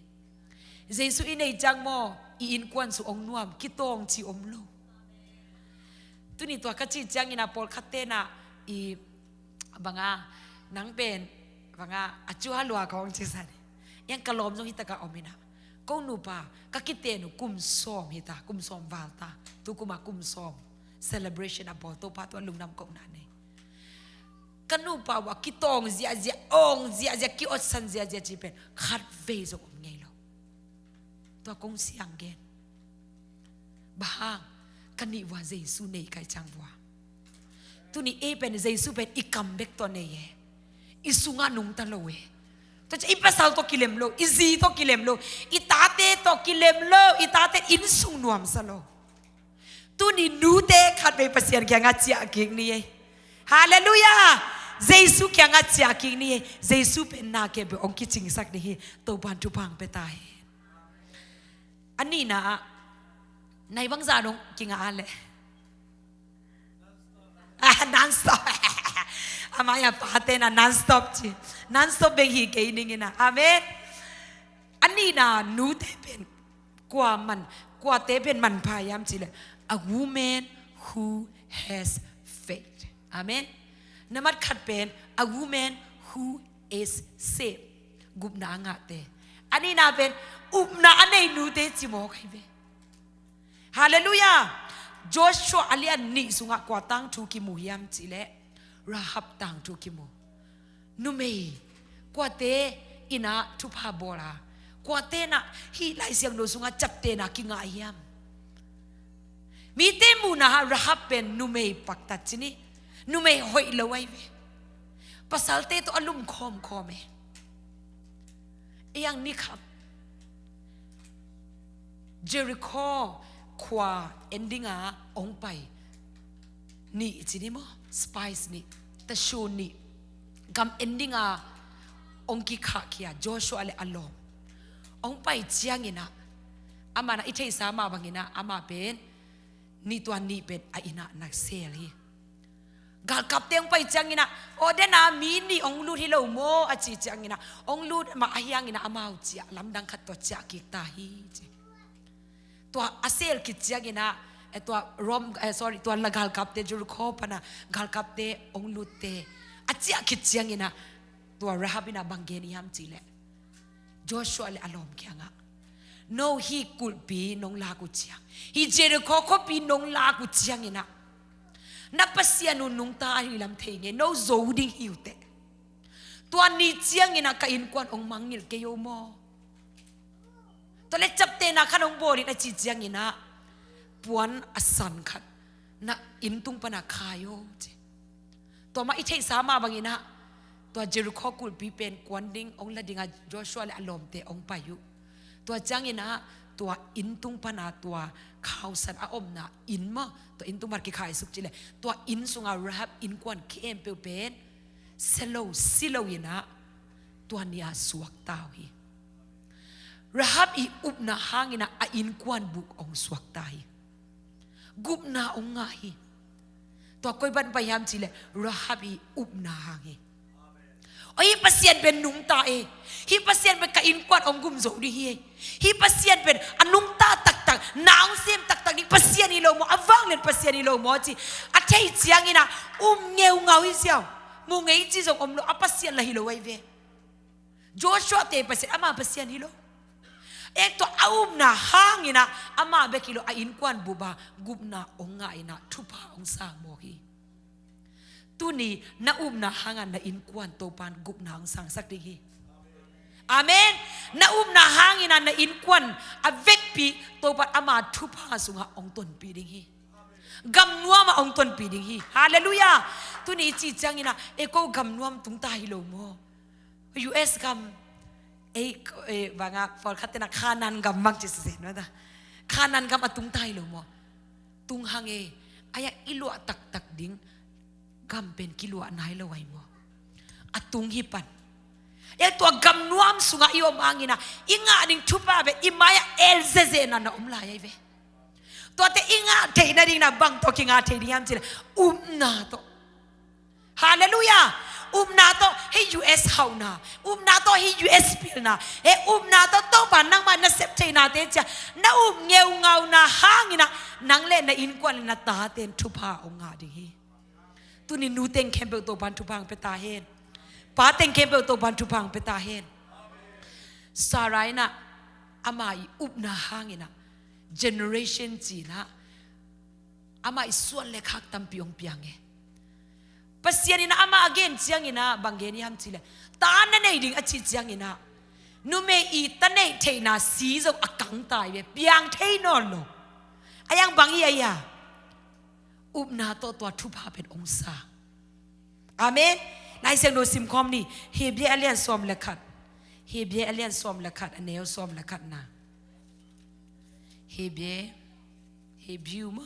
Jesu i nei ciang maw, i innkuan sung ong nuam, kitawng ci om lo. Tuni tua ka cih ciangin ah pawlkhat ten ah i banga, nang pen banga a cua lua kong ci san. Iang ka lawm zong hi taka om in ah, ko nupa ka kiten uh kum sawm hi ta, kum sawm val ta. Tu kum a kum sawm celebration a bawl, Topa tua lungdam kohna nei. Ka nupa uh a kitawng ziahziah, awng ziahziah, ki-otsan ziahziah ci pen khat vei zong om ngei lo. Tua kong siang gen. Bang hang? Ka nih vua Jesu nei kai ciang vua. Tuni ei pen Jesu pen i kam bek tua nei e. I sungah nungta lo e. Tua ciang i pasal tawh kilem lo, i zi tawh kilem lo, i tate tawh kilem lo, i tate inn sung nuamsa lo. Tuni nute khat vei Pasian kiangah ciah kik ni ei. Halleluiah. Jesu kiangah ciah kik ni ei. Jesu pen na khempeuh ong kicingsak ding hi. Topan thupha ong pia ta hi. A nihna ah nai bangzah dong kingah a leh, ah, non-stop. Amah ia pate na non-stop ci. Non-stop bek hi kei ning in ah. Amen. A nihna nute pen kua man, kuate pen manpha hiam cihleh, a woman who has faith. Amen. Na mat khat pen a woman who is saved. Gupna a ngahte. A nihna pen upna a nei nute ci mawk ahi ve. Halleluiah. Joshua a lian nih sungah kua tangthu kimu hiam cihleh, Rahab tangthu kimu. Numei kuate in ah thupha bawl a, kuate in ah hih Lai Siangtho sungah ciaptehna kingah hiam? Mite muhna ah Rahab pen numei paktat ci ni, numei hoih lo ahi ve. Pasalte tawh a lum khawmkhawm e. Ei ang ni khat Jericho khua en dinga ong pai nih ci ni maw, spies nih, tasu nih, gam en dinga ong kikhahkhia Joshua le a lawm. Ong pai ciangin ah, amah na i theihsa mah bangin ah, amah pen nih, tua nih pen a inn ah na sel hi. Galkapte ong pai ciangin ah, aw, den a mi nih ong lut hi lo maw a ci ciangin ah, ong lut mah ahi hangin ah amau ciah lamdang khat tua ciah kik ta hi ci. Tua a sel khit ciangin ah, eh, tua Rom, eh, sorry, tua la galkapte, Jericho pana galkapte ong lutte a ciah khit ciangin ah, tua Rahab in ah bang gen hiam cihleh, Joshua le a lawm kiangah, no hih kulhpi nong lak uh ciang, hih Jericho khuapi nong lak uh ciangin ah, na Pasian uh nungta ahi lam thei nge, no zo ding hi uh teh. Tua ni ciangin ah ka innkuan ong mangngilh kei o maw? Tua le ciaptehna khat ong bawl in a ci ciangin ah, puan a san khat na inn tung pana khai o ci. Tua mah i theihsa mah bangin ah, Tua Jericho kulhpi pen kuan ding hong la dinga Joshua le a lawmte hong pai uh. Tua ciangin ah tua inn tung pana tua khausan a omna inn maw, tua inn tung pan kikhaisuk cileh tua inn sunga Rahab innkuan khempeuh pen sia lo si lo inah tua ni-a suakta uh hi. Rahab i upna hanginah a innkuan bup hong suakta hi. Gupna hong ngah hi. Tua koi pan pai hiam cileh Rahab i upna hang hi. Aw, hih Pasian pen nungta e. Hih Pasian pen ka innkuan hong gum zo ding hi e. Hih Pasian pen a nungta taktak, na hong sem taktak ding Pasian hi lo maw, a vanglian Pasian hi lo maw ci a thei cianginah um ngeungau hi ziau. Mu ngei ci zong om lo, a Pasian la hi lo ahi ve. Joshua te Pasian, ama Pasian hi lo. Tua a upna hanginah ama bek hi lo, a innkuan bup a gupna hong ngah inah thupha hong sang mawk hi. Tuni na upna hanga na innkuan Topan gupna hong sangsak ding hi. Amen. Na upna hangina na innkuan a vekpi Topan ama thupha sunga hong tonpih ding hi. Gamnuama hong tonpih ding hi. Halleluiah. Tuni i cih ciangina e, ko gamnuam tungta hi lo maw? U S gam, ei, eh, banga pawlkhat tena Khanan gam bang ci sese no ta. Khanan gam a tungta hi lo maw? Tung hang e, aya i luah taktak ding gam pen kiluah nai lo ai maw? A tung hi pan. E tua gamnuam sunga i om angina i ngah ding thupha pen i mai-ah el zezena na om lai ai ve. Tuate i ngah theihna dingna bang tawh kingah thei ding hiam cile upna tawh. Halleluiah. Upna tawh hei U S hauhna, upna tawh hei U S pilna, hei upna tawh Topa nangmah na sep theihnate cia na up ngeungauna hangina nang le na innkuan le na taten thupha hong ngah ding hi. Tuni nu teng khempeuh Topan thupha hong pia ta hen. Pa teng khempeuh Topan thupha hong pia ta hen. Sarah ina ama i upna hangina generation cina ama i suan le khak tampi hong piang e. Pasian ina ama a gen ciangina bang gen i ham cile, ta na nei ding a cih ciangina numei i ta neih theihna si zong a kangtai ve, piang thei nawn lo. A yang bang i a ia upna tawh tua thupha pen hong sa. Amen. Lai Siangtho simkhawm ni. Hebrew a lian sawm le khat. Hebrew a lian sawm le khat, a neu sawm le khatna. Hebrew, Hebrew maw?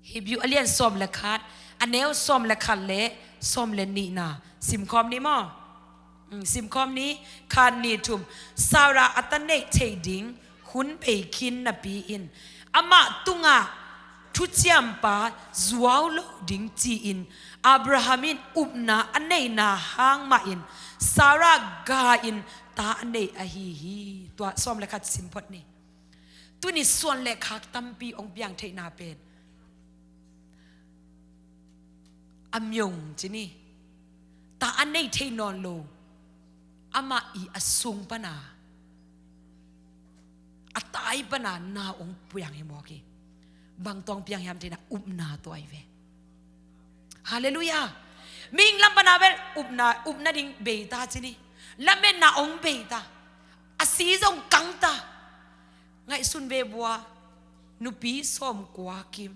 Hebrew a lian sawm le khat, a neu sawm le khat le sawm le nihna simkhawm ni maw? Mm, simkhawm ni, khat, nih, thum. Sarah a ta neih theih ding hun bei khin napi in amah tungah thuciampa zuau lo ding ci-in Abraham in upna a neihna hang mahin Sarah ga-in ta a neih ahi hi. Tua sawm le khat simphot ni. Tuni suan le khak tampi hong piang theihna pen a miong ci ni. Ta a nei thei nawn lo amah i a sung pana a tai pana na hong piang hi mawk hi. Bang tawh hong piang hiam cina upna tawh ai ve. Halleluiah. Mihing lam pana bel upna, upna ding bei ta ci ni. Lametna hong bei ta. A si zong kang ta. Ngaihsun ve bua nupi sawmkua kim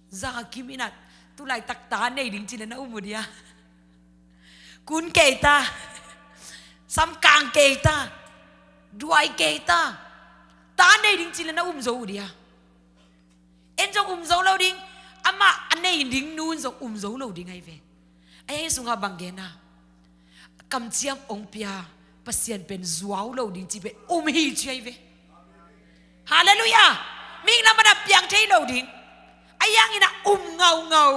za kim ina tulaitak ta nei ding cile na um uh dia? Kun kei ta, samkang kei ta, duai kei ta, ta nei ding cile na um zo uh dia? En zong um zo lo ding, amah a nei ding nun zong um zo lo ding ai ve. A hei sungah bang gen a kamciam hong pia Pasian pen zuau lo ding ci pen um hi ci ai ve. Halleluiah. Mihing lam pana piang thei lo ding. A yangin a um ngaungau.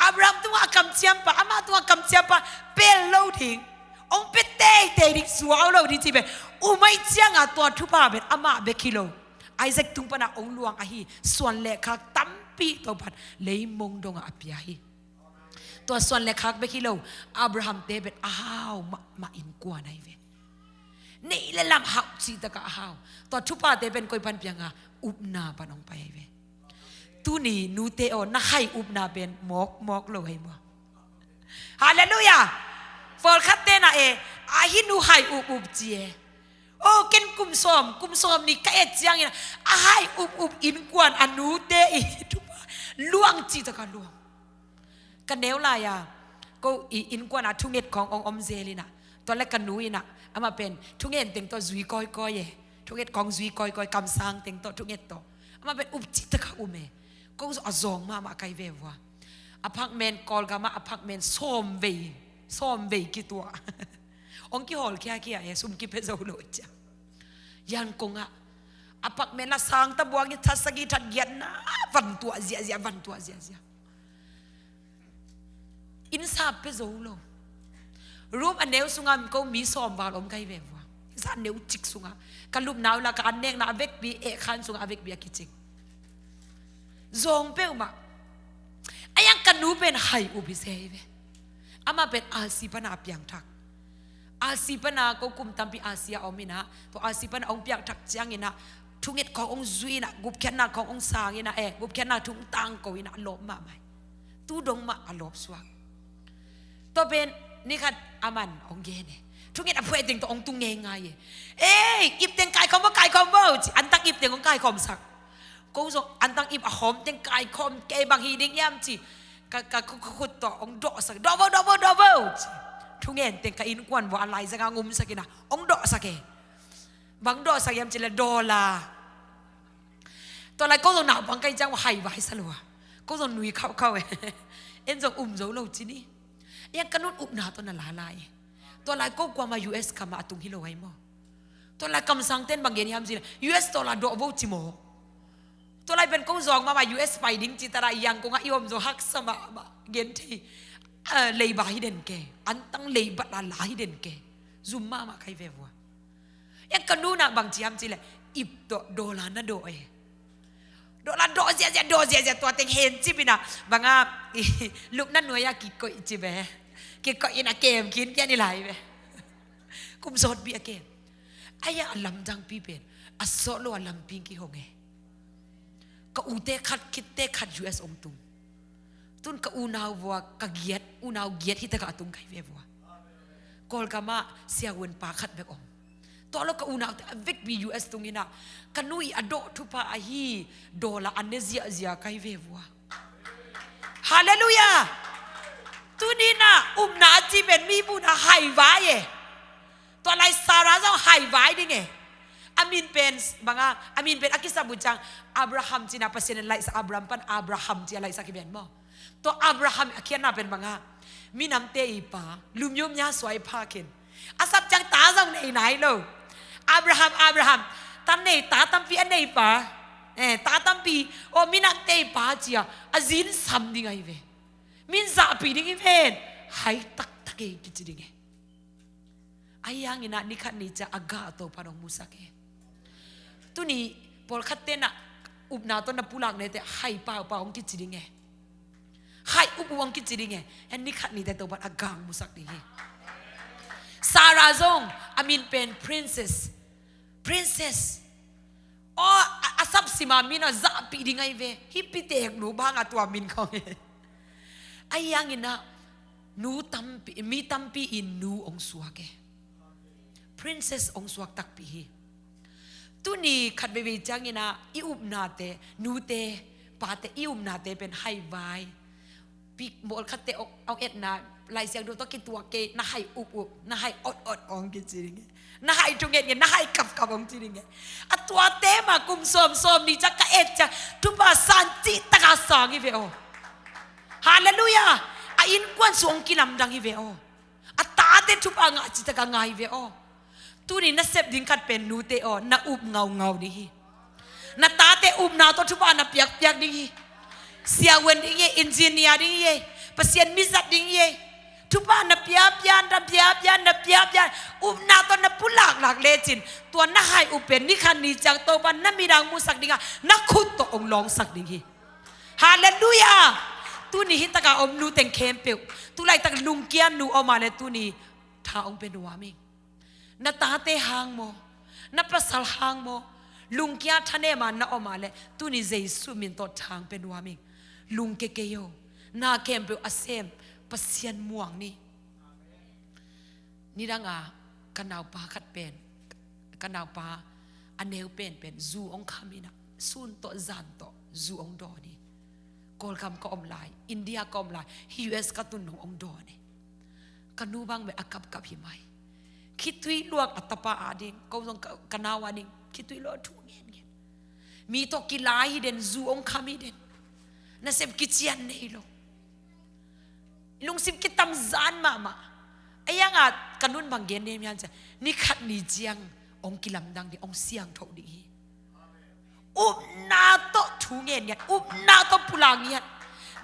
Abraham tungah a kamciampa, amah tungah a kamciampa pel lo ding, hong pia teitei ding, zuau lo ding ci pen um ai cianga tua thupha pen amah bek hi lo. Isaac tung pana hong luang ahi suan le khak tampi Topan leimong dongah a pia hi. Tua suan le khak bek hi lo, Abraham te pen a hau mahmah innkuan ai ve. Neih le lam hauh cihtakah a hau. Tua thuphate pen koi pan pianga upna pan hong pai ai ve. Tuni nute aw, na hai upna pen mawkmawk lo ai maw? Halleluiah. Pawlkhat tena e, a hi nu hai up up ci e. Oh, ken kum sawm, kum sawm nih ka et ciangin a hai up up innkuan a nute i thupha luang cih taka luang. Ka neu lai-a ko i innkuan a thunget khawng ong om zel inah, tua le ka nu inah amah pen thungen teng tawh zui kawikawi e. Thunget khawng zui kawikawi, kamsang teng tawh thunget tawh. Amah pen up cih taka um e. Ko zong a zawng mahmah kai ve vua. Apartment, Kawlgam ah apartment sawm vei, sawm vei kituah. Ong kihawl khiakhia e, sum kipia zo lo ciang. Yangon ah apartment la sang ta buang in that sagih that giat na van tuah ziahziah, van tuah ziahziah. Inn sap pia zo lo. Room a neu sungah ko mi sawm val om kai ve vua. Zan neu cik sungah ka lupna uh la ka an nekna a vekpi, eh khan sungah a vekpi a kicing. Zawng peuhmah. A yang ka nu pen hai up hi se hi ve. Amah pen R C pana a piangthak. R C pana ko kum tampi R C a om inah, tua R C pana ong piangthak ciang inah thunget khawng ong zui inah, gupkhiatna khawng ong sang inah, eh, gupkhiatna thu ong tangko inah a lawp mahmah hi. Tu dong mah a lawp suak. Tua pen nikhat aman ong gen e. Thunget a phuai teng tawh ong tung ngeingai e. Ei, ip teng kaikhawm vo, kaikhawm vo ci. Antang ip teng ong kaikhawmsak. Ko zong antang ip a khawm teng kaikhawm kei, bang hi ding hiam ci. Ka, ka khu-, khu-, khut tawh ong dawhsak, dawh vo, dawh vo, dawh vo ci. Thungen teng ka innkuan vua a laizang a ngumsak inah ong dawhsak e. Bang dawhsak hiam ci le dollar. Tua lai ko zong naupang kai ciang hai vai sa lua. Ko zong nui khauhkhauh e. En zong um zo lo ci ni. Yang ka nun upna tawh na lala e. Tua lai ko kuamah U S kam ah a tung hi lo ai maw. Tua lai kamsang ten bang gen hiam ci le, U S dollar dawh vo ci maw. Tua lai pen ko zawng mahmah U S pai ding ci ta la, Yangon ah i om zo haksa mahmah, gen thei. Ah, leiba hi den ke. Antang leiba la la hi den ke. Zum mahmah kai ve vua. Yang ka nu nah bang ci hiam ci le, ip tawh dollar na dawh e. Dollar dawh ziahziah, dawh ziahziah, tua teng hen cip inah banga lupna nuai-ah kikoih cip e. Kikoih inah kem khin kian i lai ve. Kum sawtpi a kem. Ai-a a lamdangpi pen a sawt lo a lampi kihong e. Ka ute khat, khitte khat U S ong tung. Tun ka unau vua, ka giat, unau giat hi taka a tung kai ve vua. Kawlgam ah siavuan pa khat bek om. Tua lo ka unaute a vekpi U S tung inah, ka nu i a dawh thupha ahi dollar a ne ziahziah kai ve vua. Halleluiah. Tuni nah upna a ci pen mi buhna hai vai e. Tua lai Sarah zong hai vai ding e. A min pen banga, a min pen a kisap uh ciang Abraham ci-in ah Pasian in laihsak, Abraham pan Abraham ci-a laihsak hi ven maw. Tua Abraham a khiatna pen banga, minamte i pa, lumyum nya suai pha khin. A sap ciang ta zong nei nai lo. Abraham, Abraham, ta nei, ta tampi a nei pa. Eh, ta tampi, aw minamte i pa ci-a a zin sam ding ahi ve. Min zahpih ding hi ven. Hai taktak e kici ding e. Ahi hangin ah nikhat ni ciang a gah Topa'n hong musak e. Tuni pawlkhatte nah upna tawh na pulak nete hai paupau hong kici ding e. Hai up uh hong kici ding e. En nikhat nite Topa'n a gah hong musak ding hi. Sarah zong a min pen Princess. Princess. Aw, a, a sapsima min a zahpih ding ahi ve. Hih pitek nu banga tua min khawng e. Ahi hangin ah nu tampi, mi tampi in nu hong suak e. Princess hong suak takpi hi. Tuni khat veivei ciangin ah i upnate, nute, pate, i upnate pen hai vai. Pi, mawlkhatte hong, hong etna, Lai Siangtho tawh kituak kei, na hai up up, na hai ot ot hong kici ding e. Na hai thungetnget, na hai kapkap hong ci ding e. A tuate mah kum sawm, sawm nih ciang ka et ciang thupha san cih taka sang hi ve aw. Halleluiah. A innkuan sung hong kilamdang hi ve aw. A tate thupha ngah cih taka ngah hi ve aw. Tuni na sep ding khat pen nute aw, na up ngaungau ding hi. Na tate upna tawh thupha na piakpiak ding hi. Siavuan ding hi, engineer ding hi. Pasian mizat ding hi. Thupha na piapia, na piapia, na piapia. Upna tawh na pulaklak lecin tua na hai up pen nikhat ni ciang Topa'n na midang musak ding a, na khut tawh hong lawngsak ding hi. Halleluiah. Tuni hih taka om nu teng khempeuh, tu laitak lungkia nu om a le tuni tha hong pia nuam ing. Na tate hang maw, na pasal hang maw, lungkia thanem a na om a le tuni Jesu min tawh tha hong pia nuam ing. Lungkia kei o. Na khempeuh a sem Pasian muang ni. Nidang a ka naupa khat pen Ka naupa a neu penpen zu hong kham in ah, sun tawh zan tawh zu hong dawn hi. Kawlgam ka om lai, India ka om lai, U S ka tun nong hong dawn hi. Ka nu bang beh a kapkap hi mai. Khitui luak a tapa ading, ko zong ka, ka nau ading khitui luak thu ngenngen. Mi tawh kilai hi den, zu hong kham hi den. Nasep kician nei lo. Lungsim kitamzan mahmah. A ianga ka nun bang gen nem hiam ciah, ni khat ni ciang hong kilamdang ding, hong siangtho ding hi. Upna tawh thu ngen ngiat, upna tawh pulak ngiat.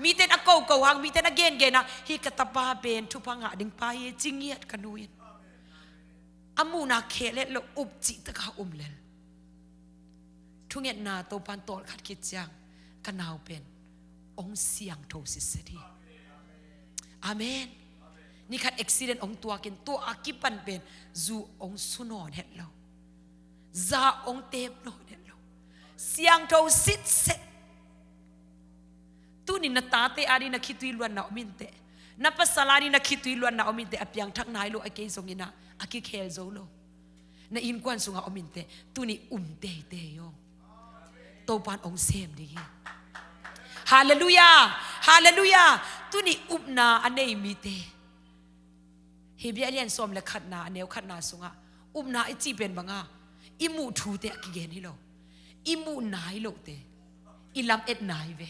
Miten a koko hang, miten a gengen a, hi ka tapa pen thupha ngah ding pa hi ci ngiat ka nu in. A muhna khel het lo, up cih taka um lel. Thungetna Topan tawlkhat khit ciang ka nau pen hong siangtho sitset hi. Amen. Ni khat accident hong tuakin, tua a kipan pen zu hong su nawn het lo. Za hong tep nawn het lo. Siangtho sitset. Tuni na tate ading na khitui luanna om inteh. Na pasal ading na khitui luanna om inteh. A piangthak nai lo a, kei zongin ah a kikhel zo lo. Na innkuan sungah om inteh. Tuni um teitei aw. Topan hong sem ding hi. Halleluiah. Halleluiah. Tuni upna a nei mite. Hebrew a lian sawm le khatna, a neu khatna sungah upna i cih pen banga i muh thute a kigen hi lo. I muh nai lote, i lamet nai ve.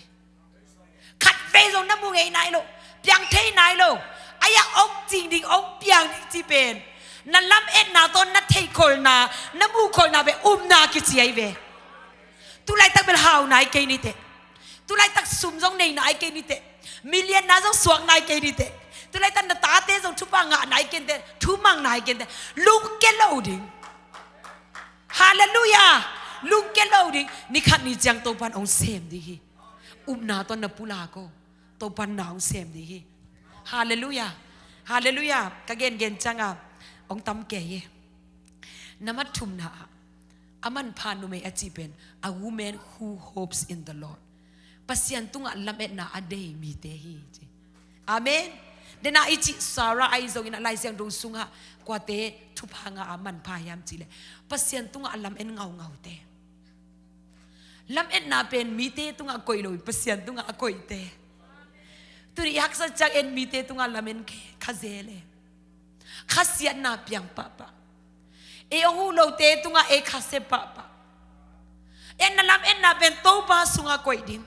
Khatvei zong na mu ngei nai lo, piang thei nai lo. A iah hong cing ding, hong piang ding cih pen na lametna tawh na theihkholhna, na muhkholhna ve, upna kici ahi ve. Tulaitak bel hau nai kei niteh. Tulaitak sum zong nei nai kei niteh. Million na zong suak nai kei niteh. Tulaitak na tate zong thupha ngah nai kei niteh. Thu mang nai kei niteh. Lungke lo ding. Halleluiah. Lungke lo ding. Ni khat ni ciang Topan hong sem ding hi. Upna tawh na pulak aw. Topan na hong sem ding hi. Halleluiah. Halleluiah. Ka gengen cianga hong tam kei hi. Nambat thumna ah, a manpha numei a cih pen, a woman who hopes in the Lord. Pasian tungah lametna a nei mite hi ci. Amen. Dena i cih Sarah ahi zongin a Lai Siangtho sungah kuate thupha ngah a manpha hiam cihleh, Pasian tungah a lamen ngaungaute. Lametna pen mite tungah a koih lo, Pasian tungah a koihte. Tuni i haksa ciang en mite tungah lamen khe, kha zel e. Khasiatna piang pahpah. Ei hong huh lote tungah ei khasia pahpah. En na lametna pen Topa sungah koih ding.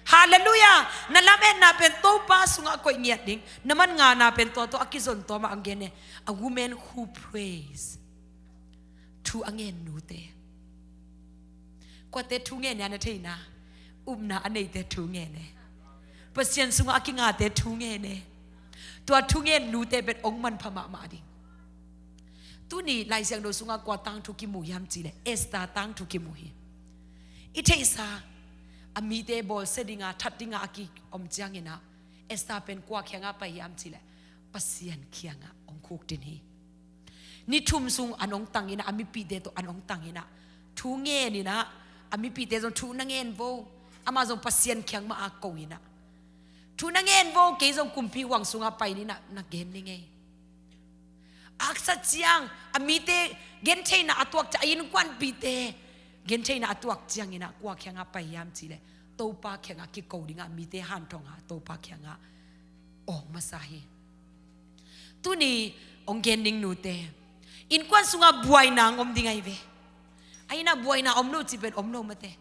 Halleluiah. Na lametna pen Topa sungah koih ngiat ding. Nambat ngana pen tua tawh a kizom tua mah hong gen e. A woman who prays. Thu a ngen nute. Kuate thu ngen hia na theihna? Upna a neite thu ngen e. Pasian sungah a kingate thu ngen e. Tua thu ngen nute pen hong manpha mahmah ding. Tuni Lai Siangtho sungah kua tangthu kimu hiam cihleh, Esther tangthu kimu hi. I theihsa, a mite bawlsia dinga, that dinga a kiom ciangin ah, Esther pen kua kiangah pai hiam cihleh, Pasian kiangah hong khukdin hi. Ni thum sung an hong tang in ah, a mipihte tawh an hong tang in ah, thu ngen in ah, a mipihte zong thu na ngen vo. Amah zong Pasian kiang mah a ko in ah, thu na ngen vo, kei zong kumpi huang sungah pai ning ah, na gen ning ei. A haksa ciang, a mite gentheihna a tuak ciang, a innkuanpihte gentheihna a tuak ciangin ah, kua kiangah pai hiam cihleh, Topa kiangah kiko dingah mite hanthong a, Topa kiangah awng masa hi. Tuni hong gen ding nute, innkuan sungah buaina hong om ding ahi ve. Ahi na buaina om lo cih pen om lo mate.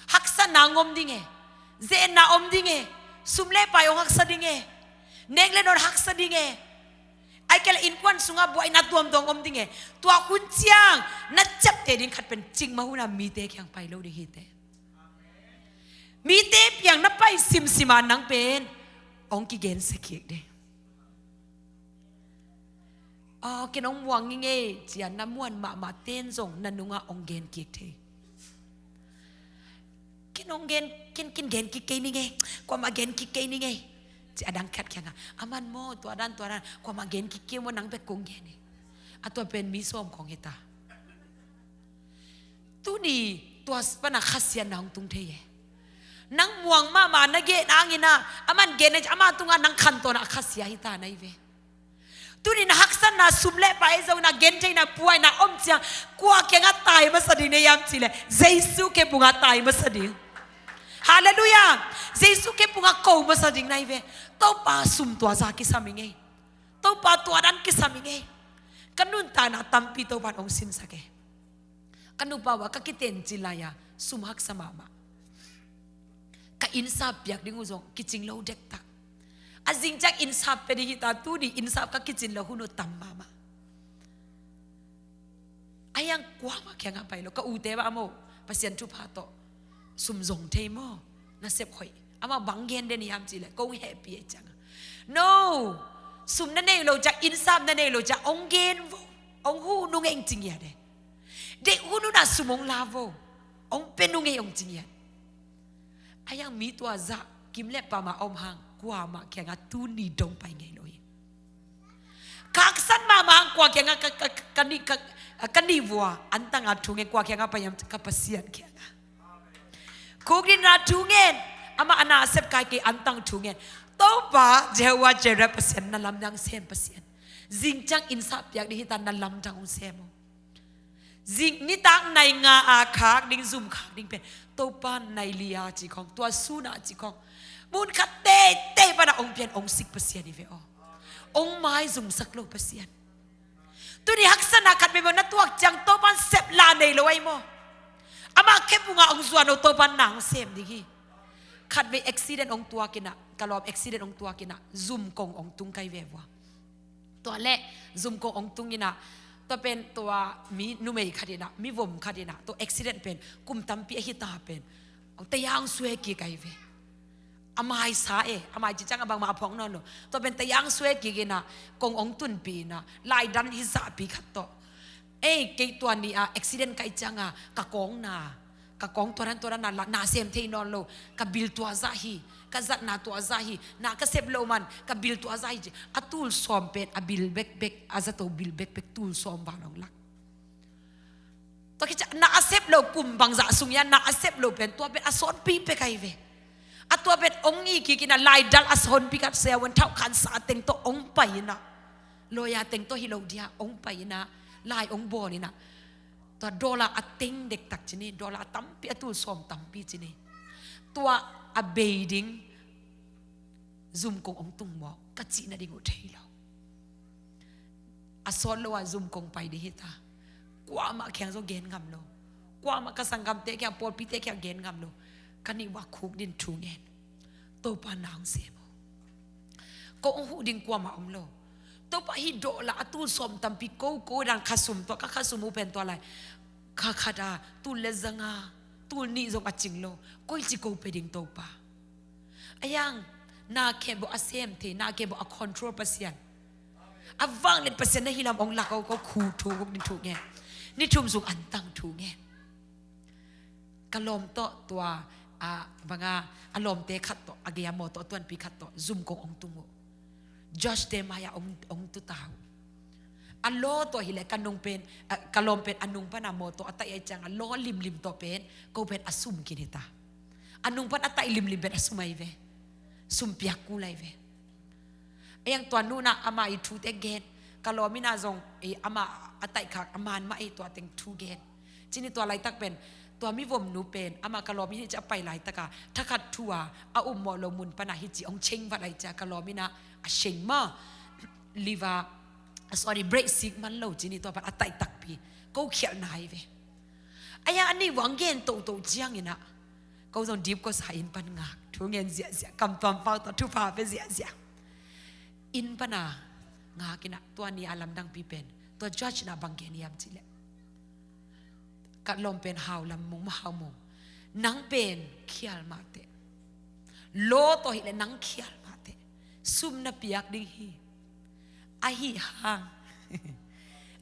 Haksatna hong om ding e. Zenna om ding e. Sum le pai hong haksa ding e. Nek le nawn haksa ding e. Ahih kei leh innkuan sungah buaina tuamtuam om ding e. Tua hun ciang na ciapteh ding khat pen cikmah hunah mite kiang pai lo ding hi teh. Mite piang na pai simsim a, nang pen hong kigensia kik ding. Aw, ken hong muang ngingei ci-a na muan mahmah ten zong na nungah hong gen kik thei. Ken hong gen, ken, ken gen kik kei ningei, kuamah gen kik kei ningei, ci a dang khat kiangah, a man maw, tua dan, tua dan, kuamah gen kik kei maw, nang bek kong gen hi. A tua pen mi sawm khong hi ta. Tuni tua pana khasiatna hong tung thei e. Nang muang mahmah na gen hangin ah, a man gen, ama tungah nang khantawn a khasia hi ta na hi ve. Tuni na haksatna sum le pai zong na gentheihna puaina om ciang kua kiangah tai masa ding na hiam cihleh Jesu khempungah tai masa ding. Halleluiah. Jesu khempungah ko masa ding na hi ve. Topa sum tua za kisam ing ei. Topa tua dan kisam ing ei. Ka nuntakna tampi Topa in hong sinsak e. Ka nupa uh a ka kitencin lai-a sum haksa mahmah. Ka innsap piak ding uh zong kicing lo dektak. A zingciang innsap pia ding hita, tuni innsap ka kicin lo hun uh tam mahmah. A hiang kuamah kiangah pai lo. Ka ute bah a mo, Pasian thupha tawh sum zong thei maw? Nasep hoih. Amah bang gen den hiam cihleh kong hehpih ei ciangah. No. Sum na nei lo ciang, innsap na nei lo ciang hong gen vo. Hong huh nung ei hong ci ngiat e. Deih hun hun a sum hong la vo. Hong pia nung ei hong ci ngiat. A hiang mi tua zah kim le pam a om hang kuamah kiangah tuni dong pai ngei lo hi. Ka haksat mahmah hang kua kiangah ka, ka, ka, ka nih, ka, ka nih vua antanga thu ngen, kua kiangah pai hiam, ka Pasian kiangah. Khukdinna thu ngen. Amah a nasep kai kei antang thu ngen. Topa Jehovah Jireh Pasian, na lamdang sem Pasian. Zingciang innsap piak ding hita, na lamdang hong sem o. Zing nitak nai nga a khak ding, zum khak ding pen Topa nai li a ci khong, tua sun a ci khong, mun khat teitei pana hong pian hong sik Pasian hi ve aw. Hong maizumsak lo Pasian. Tuni haksatna khat vei maw na tuak ciang Topa in sep la nei lo ahi maw? Amah khempungah hong zuan lo, Topa in na hong sem ding hi. Khat vei accident hong tuak inah, ka lawm accident hong tuak inah, zum kong hong tung kai ve vua. Tua leh zum kong hong tung inah, tua pen tua mi numei khat inah, mi vom khat inah, tua accident pen kum tampi ahi ta pen, hong tayang suai kik ahi ve. A mai sa e, a mai ci ciang a bangmah a phawk nawn lo. Tua pen tayang suai kik inah, kong hong tunpih inah, laidan hi zahpi khat tawh. Ei, kei tua ni a accident kai ciang a, ka kawng na, ka kawng tua dan tua dan na, na sem thei nawn lo, ka bil tua zah hi, ka zatna tua zah hi, na ka sep lo man, ka bil tua zah hi ci. A tul sawm pen, a bil bekbek, a zato bil bekbek tul sawm val hong lak. Tua khit ciang na a sep lo kum bangzah sung hiam, na a sep lo pen, tua pen a sawnpi pek ahi ve. A tua pen hong i kik inah, laidal a sawnpi khat, seven thousand sa teng tawh hong pai inah. Lawyer teng tawh hi lo dia, hong pai inah, lai hong bawl inah. Tua dollar a teng dektak ci ni, dollar a tampi, a tul sawm tampi ci ni. Tua a bei ding zum kong hong tung mawk ka cih nading uh thei lo. A sawt lo a zum kong pai ding hita. Kuamah kiang zong gen ngam lo. Kuamah ka sanggamte kiang, pawlpite kiang gen ngam lo. Ka nih vua khukdin thu ngen. Topa na hong sem o. Kong hong huh ding kuamah om lo. Topa hih dollar a tul sawm tampi ko, ko dan khasum tua, ka khasum uh pen tua lai. Kha khat a tul le zanga, tul nih zong a cing lo. Koici ko pia ding Topa. A hiang, na khempeuh a sem thei, na khempeuh a control Pasian. A vanglian Pasian na hi lam hong lak o, ko khu thu, huk ding thu ngen. Ni thum sung antang thu ngen. Ka lawm tawh tua, a, banga, a lawmte khat tawh, a gei a mawtaw a tuanpi khat tawh, zum kong hong tung uh. Josh te mai-ah hong, hong tuta uh. A law tawh hileh ka nung pen, a, ka lawm pen a nung pana mawtaw a taih ahi ciang a law limlim tawh pen, ko pen a sum khin hita. A nung pan a taih limlim pen a sum ahi ve. Sum piak kul ahi ve. A hiang tua nunah ama i thute gen. Ka lawm inah zong, eh, ama a taihkhak a man mah ei tua teng thu gen. Cini tua laitak pen, tua mivomnu pen, ama ka lawm in hici a pai laitaka, thakhat thu a, a ummawh lo mun pana hici hong cheng vat lai cia ka lawm inah, a sheng mah, liver, a, sorry, brake sik man lo cini tua pan a taih takpi. Ko khialhna hi ve. A hiang a nih vang gen tohtoh ciang inah. Ko zong dip ko sa inn pan ngak. Thu ngen ziahziah, kam tuam pau tawh thupha pe ziahziah. Inn pana ngak inah tua ni a lamdangpi pen. Tua judge inah bang gen hiam cihleh. Ka lawm pen hau lam mung mah hau mung. Nang pen khial mahteh. Law tawh hileh nang khial mahteh. Sum na piak ding hi. Ahi hang.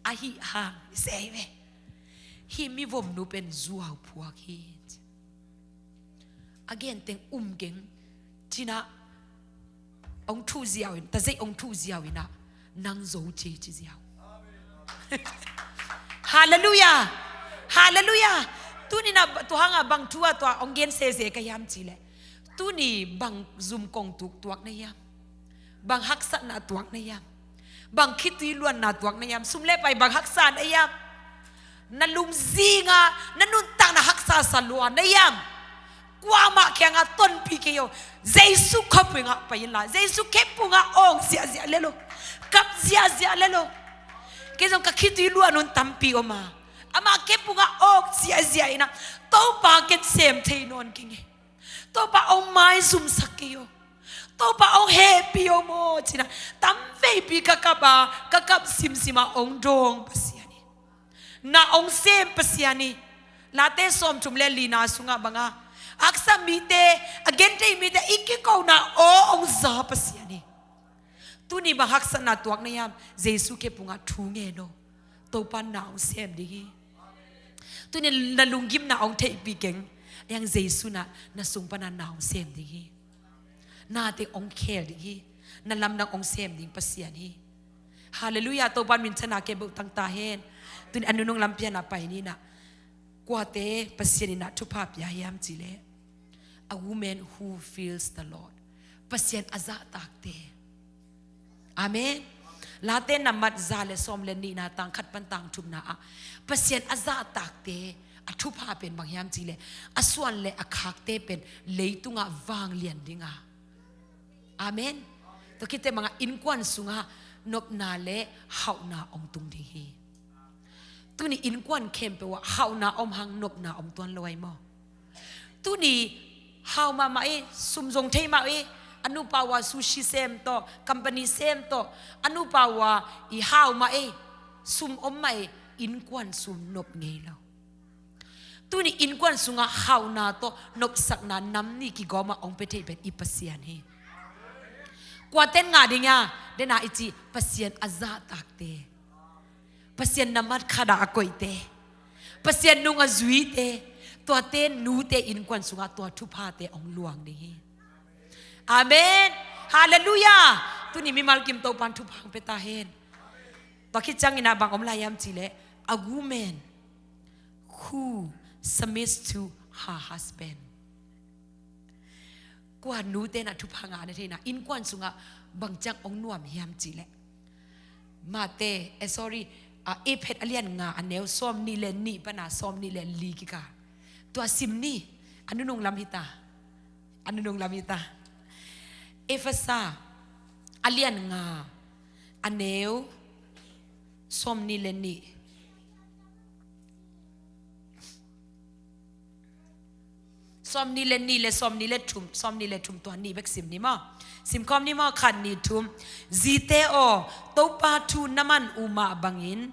Ahi hang. Sei ve. Hih mivomnu pen zuau phuak hi. A genteng um keng. Cinah hong thuh ziau in, tazeih hong thuh ziau inah, nang zo ci ci ziau. Halleluiah. Halleluiah. Tuninah tuhangah bang thu a tua hong gen sese ka hiam cihleh, tuni bang zum kong tuk tuak na hiam? Bang haksatna tuak na hiam? Bang khitui luanna tuak na hiam? Sum le pai bang haksa na hiam? Na lungzinga na nuntakna haksa sa lua na hiam? Kuamah kiangah tonpih kei o. Jesu khuapui ngah pai inla, Jesu khepungah awng ziahziah le lo, kap ziahziah le lo. Kei zong ka khitui luan hun tampi om a, amah khepungah awng ziahziah inah, Topa, ken sem thei nawn keng e. Topa, hong maizumsak kei o. Topa, hong hehpih o maw, cinah tam veipi ka kap a, ka kap simsimah hong dawng Pasian hi. Na hong sem Pasian hi. Late sawmthum le lina sungah banga, haksa mite, a genthei mite i kikona aw hong za Pasian hi. Tuni bang haksatna tuak na hiam? Jesu khepungah thu ngen o. Topa na hong sem ding hi. Tuni na lunggimna hong theihpih keng. Ahi hang Jesu na, na sung pana na hong sem ding hi. Nate hong khel ding hi. Na lamdang hong sem ding Pasian hi. Halleluiah, Topa minthanna kei beuh tangta hen. Tuni a nunung lampiana pai ninah, kuate Pasian inah thupha pia hiam cihleh, a woman who fears the Lord. Pasian a zahtakte. Amen. Late nambat za le sawm le nihna tang khat pan tang thumna ah, Pasian a zahtakte a thupha pen bang hiam cihleh, a suan le a khakte pen leitungah vanglian dinga. Amen. Tua khit teh bangah innkuan sungah nopna le hauhna hong tung ding hi. Tuni innkuan khempeuh ah hauhna om hang nopna om tuan lo ahi maw? Tuni hau mahmah i, sum zong thei mah i, a nupa uh a sushi sem tawh, company sem tawh, a nupa uh a i hau mah i, sum om mah i, innkuan sum nop ngei lo. Tuni innkuan sungah hauhna tawh nopsakna nam nih kigawmah hong pia thei pen i Pasian hi. Kuaten ngah ding hia? Dena i cih Pasian a zahtakte, Pasian nambat khatah a koihte, Pasian nung a zuite, tuate nute innkuan sungah tua thuphate hong luang ding hi. Amen. Halleluiah. Tuni mimal kim Topan thupha hong pia ta hen. Tua khit ciangin ah bang om lai hiam cihleh, a woman who submits to her husband. Kua nute na thupha ngah na theihna, innkuan sungah bang ciang hong nuam hiam cihleh, Mate, eh, sorry, ah, Ephet a lian nga a neu sawm nih le nih pana sawm nih le li kikal. Tua sim ni, a nunung lam hita. A nunung lam hita. Efesa a lian nga a neu sawm nih le nih. Sawm nih le nih le sawm nih le thum, sawm nih le thum tua nih bek sim ni maw? Sim khawm ni maw? Khat, nih, thum. Zite aw, Topa thu na man uh mah bangin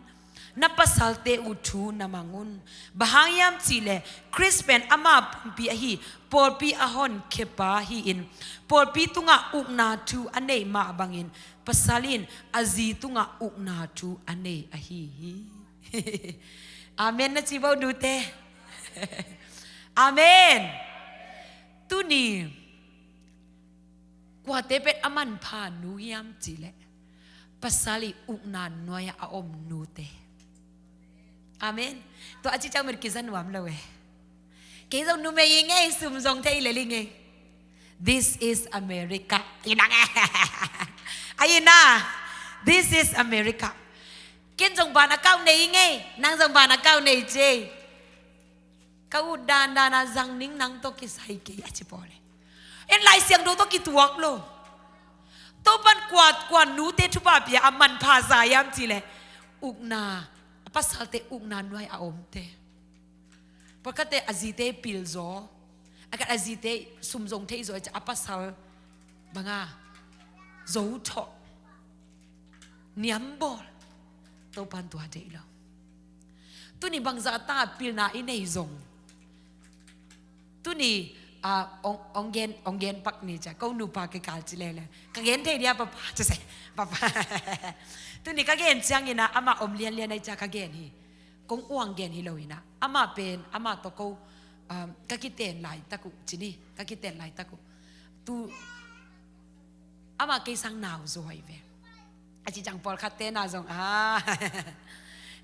na pasalte uh thu na mang un. Bang hang hiam cihleh, Khrist pen ama pumpi ahi pawlpi a honkhiapa hi-in, pawlpi tungah ukna thu a neih mah bangin pasal in a zi tungah ukna thu a nei ahi hi. Amen na ci bo, nute. Amen. Tuni kuate pen a manpha nu hiam cihleh, pasal i ukna nuai-ah a om nute. Amen. Tua a ci ciang met kiza nuam lo e. Kei zong numei i ngei, sum zong thei lel i ngei. This is America. Inang e. Ai ina. This is America. Ken zong bank account nei i ngei, nang zong bank account nei ci. Ka ut dandan a zang ning nang tawh kisai kei a ci pawl e. En Lai Siangtho tawh kituak lo. Topan kua, kua nute thupha pia a manpha za hiam cihleh, ukna, a pasalte ukna nuai a omte. Pawlkhatte a zite pilzaw, a khat a zite sum zong theihzaw, a pasal banga zo thawh, niam bawl. Topan tua deih lo. Tuni bangzah ta pilna i nei zong, tuni, ah, ong, ong gen, ong gen pak ni cia, ko nupa kikal ci lele. Ka gen thei dia, papa, ci se, papa. Tuni ka gen ciangin ah, ama om lianlian ai cia ka gen hi. Kong uang gen hi lo in ah, ama pen, ama tawh ko, um, ka kiten laitak uh, ci ni, ka kiten laitak uh. Tu, ama kei sang nau zaw hi ve. A ci ciang pawlkhatte na zong, ah.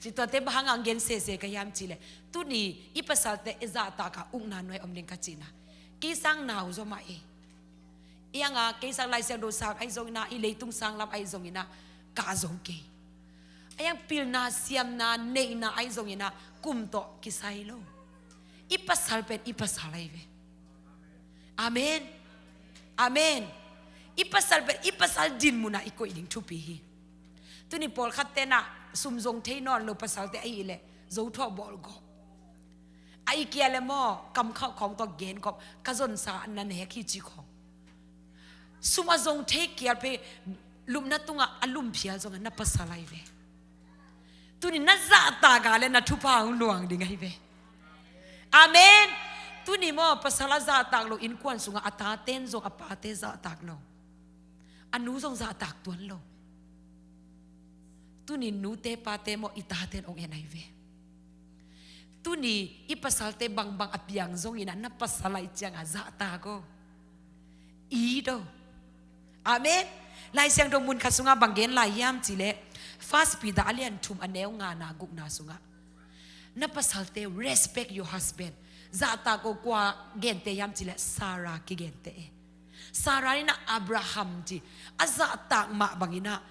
Ci tuate bang hang a gen sese ka hiam cihleh, tuni i pasalte i zahtak a ukna nuai om ding ka cihna. Kei sang nau zaw mah e. I anga kei sang Lai Siangtho sang ahi zongin ah, i leitung sang lam ahi zongin ah, kah zo kei. A hiang pilna siamna neihna ahi zonginah kum tawh kisai lo. I pasal pen i pasal ahi ve. Amen. Amen. I pasal pen i pasal din munah i koih ding thupi hi. Tuni pawlkhat tenah sum zong thei nawn lo pasalte ahileh zo thawh bawl gawp. A i kia le maw, kam khauh khawng tawh gen khawm, ka zonsa na nek hi ci khawng. Sum a zong thei kial phei lupna tungah a lum phial zongah na pasal ahi ve. Tuni na zahtak a le na thupha hong luang ding ahi ve. Amen. Tuni maw, pasal a zahtak lo innkuan sungah a taten zong a pate zahtak lo. A nu zong zahtak tuan lo. Tuni nute pate maw, i taten hong en ahi ve. Tuni i pasalte bangbang a piang zonginah na pasal ahi ciangah zahtak aw. I do. Amen. Lai Siangtho mun khat sungah bang gen lai hiam cileh, First Peter a lian thum a neu ngana gukna sungah, na pasalte, respect your husband. Zahtak aw. Kua gente hiam cileh Sarah kigente e. Sarah inah Abraham ci a zahtak mah banginah,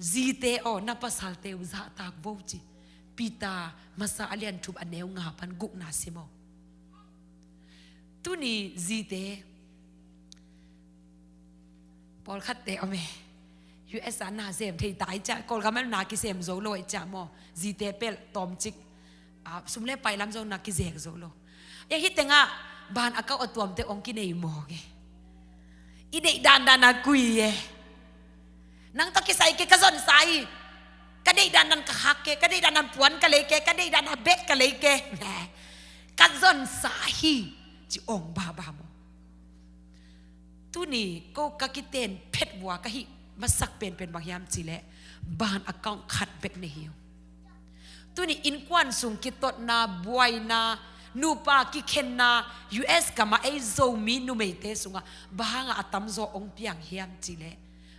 zite aw, na pasalte uh zahtak vo ci. Peter masa a lian thum a neu nga pan gukna sim aw. Tuni zite, pawlkhatte om e, U S A na sem thei ta i ciah, Kawlgam el na kisem zo lo i ciah maw, zite pelh tawmcik, a, sum le pai lam zo na kizek zo lo. E, hih tengah bank account a tuamte hong kinei mawk e. I deih dandan a kui e. Nang tawh kisai kei, ka zonsa hi. Ka deih dandan ka khak kei, ka deih dandan puan ka lei kei, ka deih dandan bag ka lei kei. Ka zonsa hi ci ong baba maw. Tuni ko ka kiten phet vua ka hih masak penpen bang hiam cileh bank account khat bek nei hi uh. Tuni innkuan sung kitotna, buaina, nupa kikhenna, U S gam ah ei Zomi numeite sungah bang hangah a tamzaw hong piang hiam cileh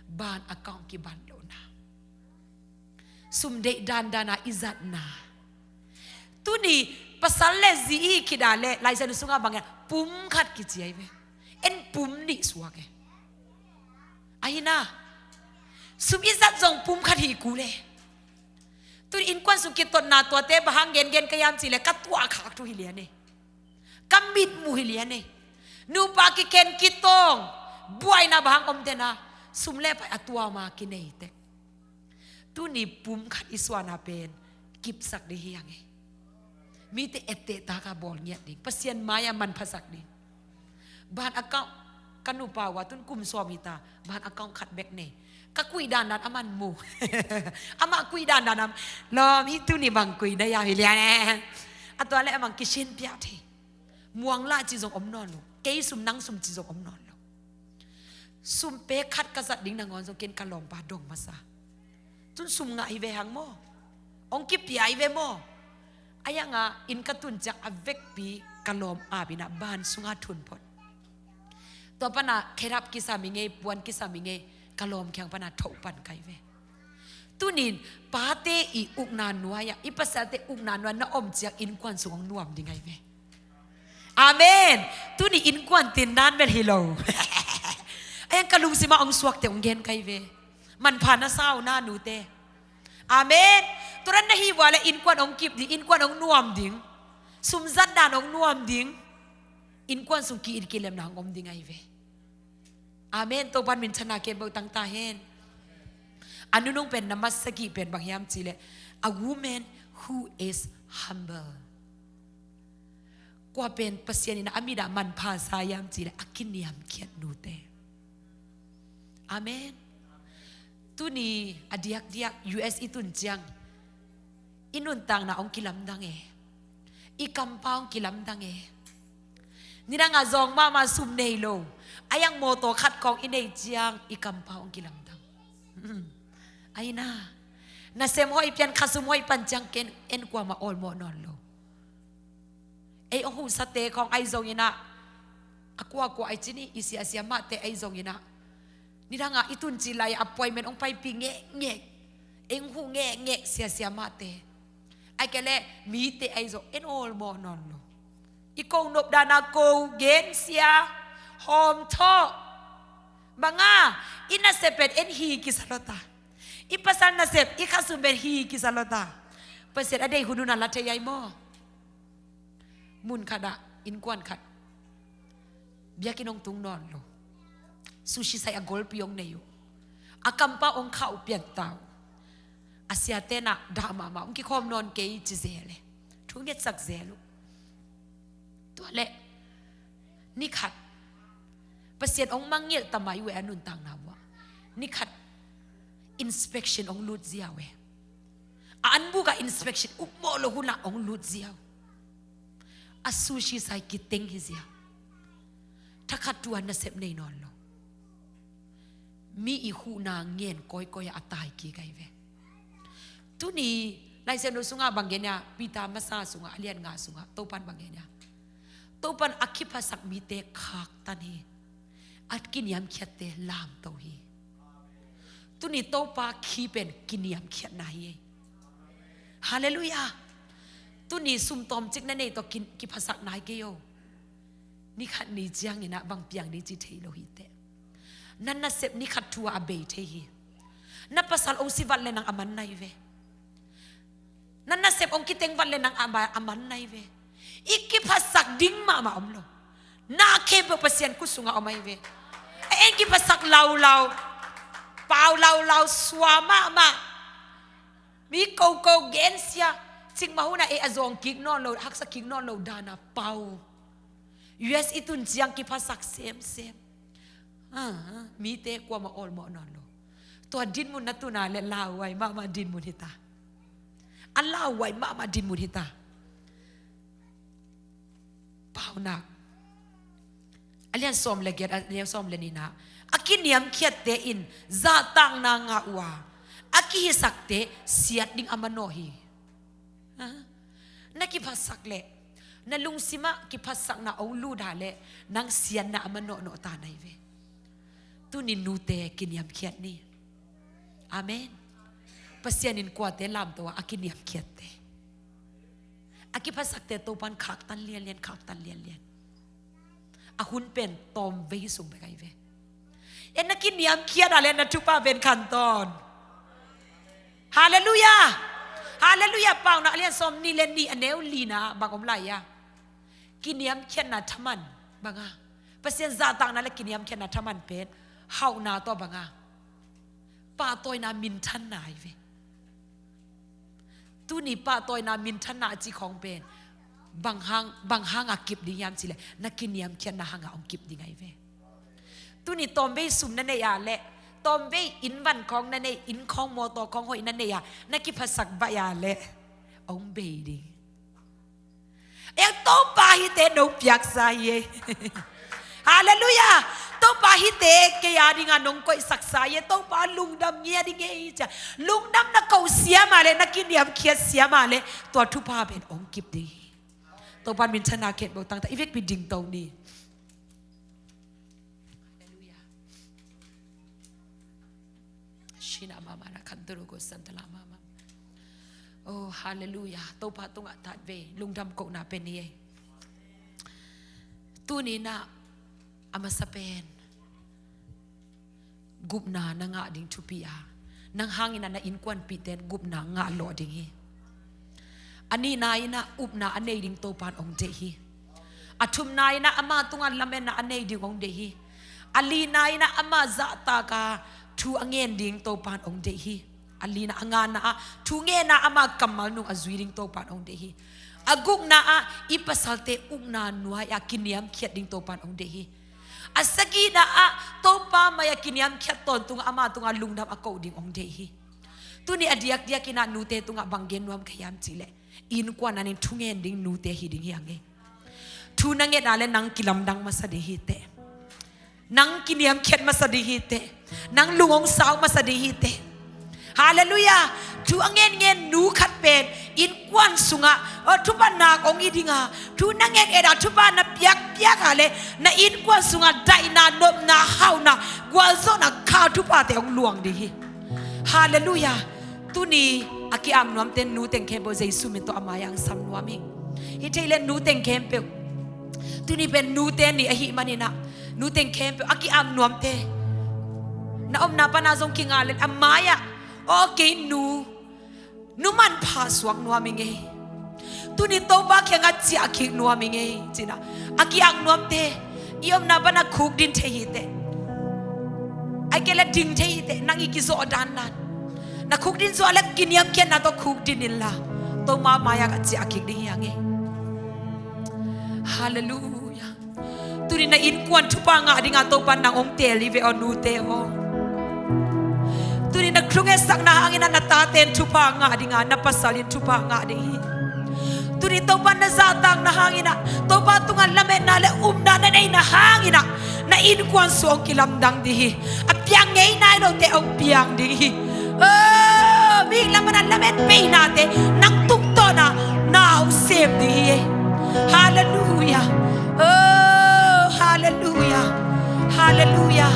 bank account kiban lohna. Sum deih dandan a i zatna. Tuni pasal le zi i hih khit a le Lai Siangtho sungah bang e, pum khat kici ahi ve. En pum nih suak e. Ahi na. Sum i zat zong pum khat hi kul e. Tuni innkuan sung kitotna tuate bang hang gengen ka hiam cileh ka tuah khak thu hi lian e. Ka mit mu hi lian e. Nupa kikhen kitawng, buaina bang hang om tena, sum le pai a tuam a kinei tek. Tuni pum khat i suahna pen kipsak ding hi hang e. Mite etteh taka bawl ngiat ding, Pasian mai-ah manphasak ding. Bank account, ka nupa uh a tun kum sawm hi ta, bank account khat bek nei. Ka kuih dandan a man mu. Amah kuih dandan a lawm, i tuni bang kuih na hiam hi lian e. A tua le amah kisin piak thei. Muang lah ci zong om nawn lo. Kei sum nang sum ci zong om nawn lo. Sum pe khat ka zat ding nangawn zong ken ka lawmpa dong masa. Tun sum ngah hi ve hang maw. Hong kipia hi ve maw. A hiangah inn ka tun ciang a vekpi ka lawm apinah bank sungah thun phot. Tua pana kherap kisam hi ngei, puan kisam hi ngei, ka lawm kiang pana thoh pan kai ve. Tunin pate i ukna nuai-ah, i pasalte ukna nuai na om ciang innkuan sung hong nuam ding ahi ve. Amen. Tuni innkuan tindan bel hi lo. A hiang ka lungsimah hong suakte hong gen kai ve. Manpha na sa uh na nute. Amen. Turan na hi vua le innkuan hong kip ding, innkuan hong nuam ding. Sum zat dan hong nuam ding. Innkuan sung ki-it kilemna hong om ding ahi ve. Amen. Topan minthanna kembo tang ta hen. A nunung pen na masa kih pen bang hiam cileh, a woman who is humble. Kua pen Pasian in a mit ah manpha sa hiam cileh, a kiniamkhiat nute. Amen. Tuni a diakdiak U S i tun ciang i nuntakna hong kilamdang e. I kampau hong kilamdang e. Nidangah zawng mahmah sum nei lo. A hiang mawtaw khat khawng i neih ciang i kampau hong kilamdang. Ahi na. Nasem hoih pian khasum hoih pan ciang ken en kuamah awlmawh nawn lo. Ei hong huhsate khawng ahi zonginah a kuakua ahi cin i siasia mahte ahi zonginah. Nidangah i tuncin lai-ah appointment hong paipih ngekngek. Ei hong huh ngekngek siasia mahte. Ai kei leh mite ahi zong en awlmawh nawn lo. I ko nop dana ko gensia hawmthawh. Banga i nasia pen en hi kisa lo ta. I pasal nasep, i khasum pen hi kisa lo ta. Pasian a deih hunhun a la thei ai maw? Mun khatah, innkuan khat, biakinn hong tung nawn lo. Sushi sai a golpi hong nei uh. A kampa hong khah uh pian ta uh. A siate nah dah mahmah, hong kikhawm nawn kei ci zel e. Thu ngetsak zel uh. Tua leh ni khat Pasian hong mangngilh ta mai uh e a nuntakna uh ah. Ni khat inspection hong lut ziau e. A anbuk ah inspection ukmawh lo hunah hong lut ziau. A sushi sai kiteng hi ziau. Thakhat tua nasep nei nawn lo. Mi i huhna ngen kawikawi ah a tai kik ai ve. Tuni Laisiangtho sungah bang gen ia, Peter masa sungah, a lian nga sungah Topan bang gen ia, Topan a kiphasak mite khaktan hi. A kiniamkhiatte lamto hi. Tuni Topa khi pen kiniamkhiatna hi. Halleluiah. Tuni sumtawm cik na nei tawh ki, kiphasak nai kei o. Ni khat ni cianginah bang piang ni ci thei lo hi teh. Na nasep ni khat thu ah a bei thei hi. Na pasal hong si vat le nang a man nai ve. Na nasep hong kiteng vat le nang a ma-, a man nai ve. I kiphasak ding mahmah om lo. Na khempeuh Pasian khut sungah om ai ve. A en kiphasak laulau, pau laulau, sua mahmah. Mi koko gensia, cikmah hunah ei a zawng kik nawn lo, haksa kik nawn lo dana pau. U S i tun ciang kiphasak semsem. Ah, mite kuamah awlmawh nawn lo. Tua dinmun na tuna le lauhuai mahmah dinmun hita. A lauhuai mahmah dinmun hita. Paunak a lian sawm le giat, a lian sawm le nihna, a kiniamkhiatte in zahtakna ngah uh a, a kihisakte siat ding a manawh hi. Ha? Na kiphasak leh, na lungsimah kiphasakna hong ludah leh, nang siatna a manawhnawh ta nai ve. Tuni nute kiniamkhiat ni. Amen. Pasian in kuate lamto a, a kiniamkhiatte. A kiphasakte Topan khaktan lianlian, khaktan lianlian. A hun pen tawmvei sung bek ai ve. E na kiniamkhiat a le na thupha pen khantawn. Halleluiah. Halleluiah. Paunak a lian sawm nih le nih a neu lina bang om lai a, kiniamkhiatna thaman banga, Pasian zahtakna le kiniamkhiatna thaman pen hauhna tawh banga, pahtawina minthanna ai ve. Tuni pahtawina minthanna a ci khawng pen bang hang, bang hanga kip ding hiam cileh, na kiniamkhiatna hanga hong kip ding ai ve. Tuni tawmvei sum na nei a leh, tawmvei innvan khawng na nei, inn khawng mawtaw khawng hoih na nei a, na kiphasak baih a leh hong bei ding. Ei Topa hite nong piaksa hi ei. Halleluiah. Topa hite kei a dinga nong koihsaksa hi ei. Topa lungdam ngia ding ei cia. Lungdam na koh siama le, na kiniamkhiat siama le, tua thupha pen hong kip ding hi. Topa minthanna khen bo tangta i vekpi dingto ni. Halleluiah. Shina mama na khanturuku santala mama. Oh, halleluiah. Topa tungah tatvei lungdam kohna pen hi ei. Tuninah a masa pen gupna na ngah ding thupi a, nang hangin a na innkuanpihte in gupna ngah lawh ding hi. A nihna inah upna a nei ding Topan hong deih hi. A thumna inah ama tungah lametna a nei ding hong deih hi. A lina inah ama zahtaka thu a ngen ding Topan hong deih hi. A lina, a ngana ah thu ngenna ama kammal nung a zui ding Topan hong deih hi. A gukna ah i pasalte ukna nuai a kiniamkhiat ding Topan hong deih hi. A sagihna ah Topa mai a kiniamkhiat tawntung ama tungah lungdam a koh ding hong deih hi. Tuni a diakdiak inah nute tungah bang gen nuam ka hiam cihleh, innkuan anin thungen ding nute hi ding hi ang ei. Thu na ngetna le nang kilamdang masa ding hi teh. Nang kiniamkhiat masa ding hi teh. Nang lung hong sau masa ding hi teh. Halleluiah. Thu a ngenngen nu khat pen innkuan sungah, oh, thupha nak hong hi dinga, thu na nget et a thupha na piakpiak a le na innkuan sungah daihna, nopna, hauhna, gualzawhna kha thuphate hong luang ding hi. Halleluiah. Tuni a ki-ap nuamte nuteng khempeuh Jesu min tawh a mai-ah hong sam nuam hi. Hi thei le nuteng khempeuh. Tuni pen nute ni ahih maninah nuteng khempeuh a ki-ap nuamte na omna pana zong kinga le a mai-ah Aw kei nu, nu manpha suak nuam ing ei. Tuni Topa kiangah ciah kik nuam ing ei, ci-in ah, a kiang nuamte i omna pana khukdin thei hi teh. Ahih kei leh ding thei hi teh, nang i kizawh dandan. Na khukdin zawh leh kiniamkhiatna tawh khukdin inla, Topa mai-ah ka ciah kik ding hi hang ei. Halleluiah. Tuni na innkuan thupha ngah dinga Topa nang hong teel hi ve aw, nute aw. Tuni na thungetsak na hangin ah na tate in thupha ngah dinga, na pasal in thupha ngah ding hi. Tuni Topa na zahtakna hangin ah, Topa tungah lametna le upna na neihna hangin ah, na innkuan suang kilamdang ding hi. A piang ngei nai lote hong piang ding hi. Oh, mi lam ah na lamet peihnate nang tungtawn ah na hong sem ding hi. Halleluiah. Oh, halleluiah. Halleluiah.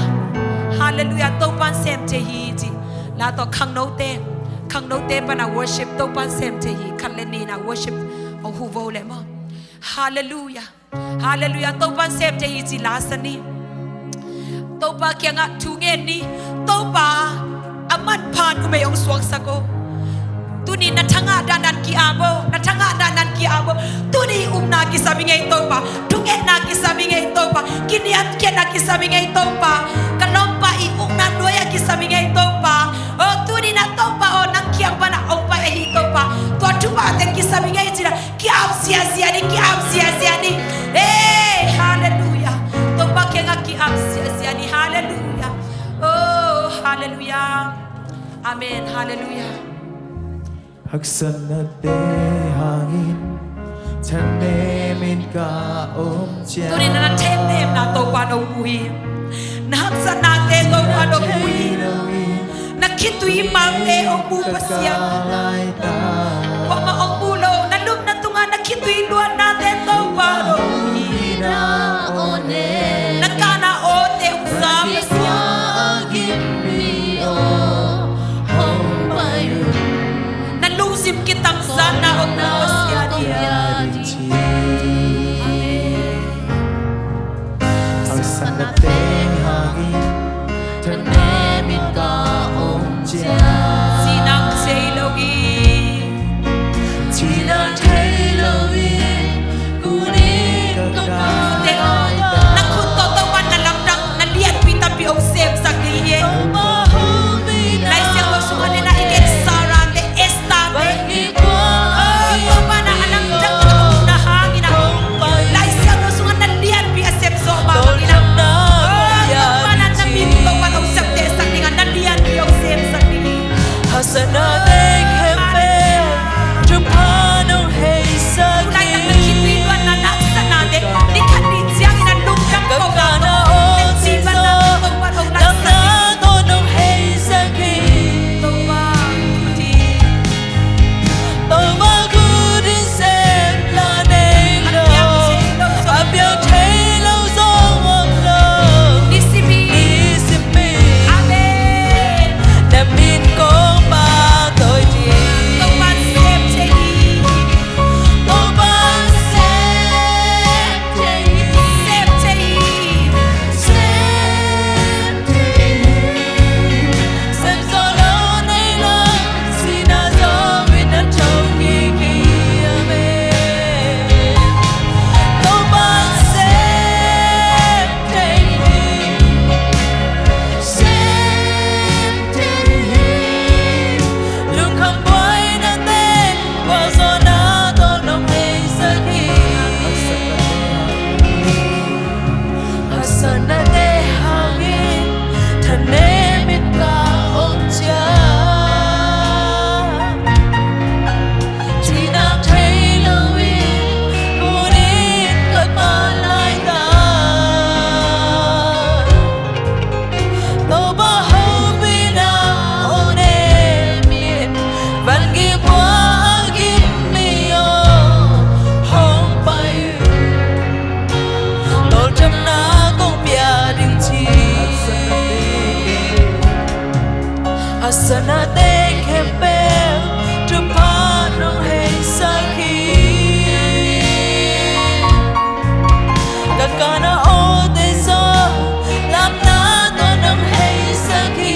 Halleluiah. Topa'n sem thei hi ci. La tawh khangnote, khangnote pana worship, Topa'n sem thei hi. Khat le nih na worship hong huh vo leh maw. Halleluiah. Halleluiah. Topa'n sem thei hi ci la sa ni. Topa kiangah thu ngen ni. Topa, a manpha numei hong suaksak aw. Tuni na thangah dandan ki-ap aw, na thangah dandan ki-ap aw. Tuni upna kisam ing ei Topa, thungetna kisam ing ei Topa, kiniamkhiatna kisam ing ei Topa. Ka lawmpa i ukna nuai-ah kisam ing ei Topa. Oh, tuni na Topa aw, nang kiang pana hong pai ahi Topa. Tua thuphate kisam ing ei ci-in ah ki-ap ziahziah ni, ki-ap ziahziah ni. Hey, halleluiah. Topa kiangah ki-ap ziahziah ni. Halleluiah. Oh, halleluiah. Amen. Halleluiah. Haksatnate hangin thanemin ka om ciang. Tuni na thanemna Topa hong mu hi. Na haksatnate Topa hong mu hi. Na khitui malte hong mu Pasian. Kuamah hong mu lo, na lupna tungah na khitui luannate Topa hong mu hi. Na kahna awte hong za Pasian. Na lungsim kitamzanna hong mu Pasian. Amen. Haksatnate hangin thanemin ka om ciang. Cihna thei lo hi. Cihna thei lo hi. Kunin ka kah. Na khut tawh Topa'n na lamdang, na lianpi tampi hong semsak ding hi. Lai Siangtho sungah na i gen Sarah te, Esther te. Oh, Topa na a lamdang na hangin ah, Lai Siangtho sungah na lianpi a sem zawh mah bangin ah. Oh, Topa na na min Topa hong ciaptehsak ding a, na lianpi hong semsak ding hi. Haksatnate khempeuh thupha nong heisak hi. Tulaitak na khitui luanna, na haksatnate, ni khat ni ciangin a lungdam ko, ka kahna awte zong lamna tawh nong heisak hi. Topa khut in sem la nei lo, a piang thei lo zong om lo. Nisim hi. Nisim hi. Amen. Na min kong pahtawi ding. Topa'n sem thei hi. Topa'n sem thei hi. Sem thei hi. Sem thei hi. Sem zo lo nei lo, cihna zo in na thokik hi. Amen. Topa'n sem thei hi. Sem thei hi. Lungkham buaina teng, gualzawhna tawh nong heisak hi. Haksatnate hangin thanemin ka om ciang. Cihna thei lo in kunin ka kah laitak. Topa hopihna aw nei min, van gim hua a gim mi aw, hong pai. Lawltamna kong pia ding ci. Haksatnate khempeuh thupha nong heisak hi. Ka kahna awte zong lamna tawh nong heisak hi.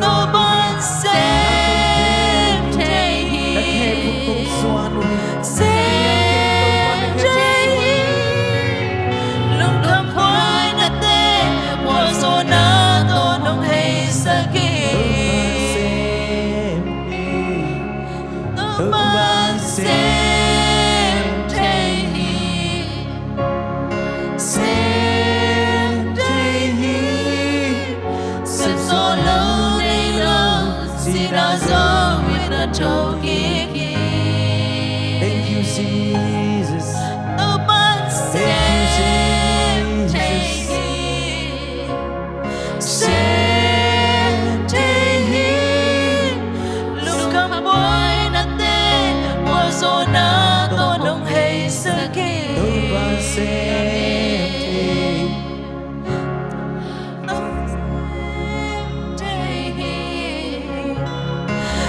Topa'n sem thei hi. Sem thei hi. Lungkham buainate puanzawhna tawh hong heisak hi. Topa'n sem thei hi. Sem thei hi. Sem sawh lo nei lo, sihna zo in na thokik hi. Thank you, Jesus. Topa'n sem thei hi. Sem thei hi. Lungkham buainate puanzawhna tawh hong heisak hi. Topa'n sem thei hi. Sem thei hi.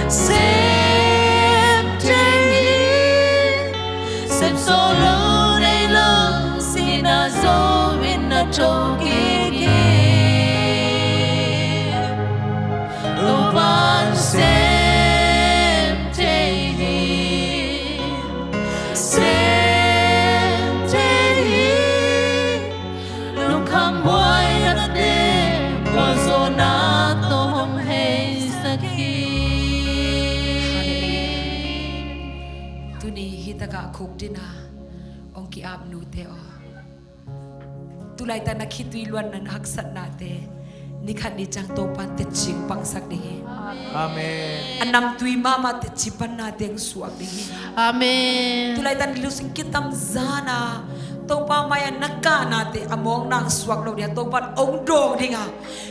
Sem thei hi. Sem sawh lo nei lo, sihna zo in na thokik hi. Topa'n sem thei hi. Sem thei hi. Lungkham buainate puanzawhna tawh hong heisak hi. Tuni hi takah khukdin a hong ki-ap nute aw, tulaitak na khitui luanna, na haksatnate nikhat ni ciang Topa'n tetcing pangsak ding hi. Amen. A namtui mahmah tetci panna teng suak ding hi. Amen. Tulaitak na lusing kitam zan a Topa mai-ah na kahnate a mawkna suak lo ding a, Topa'n hong dawng ding a,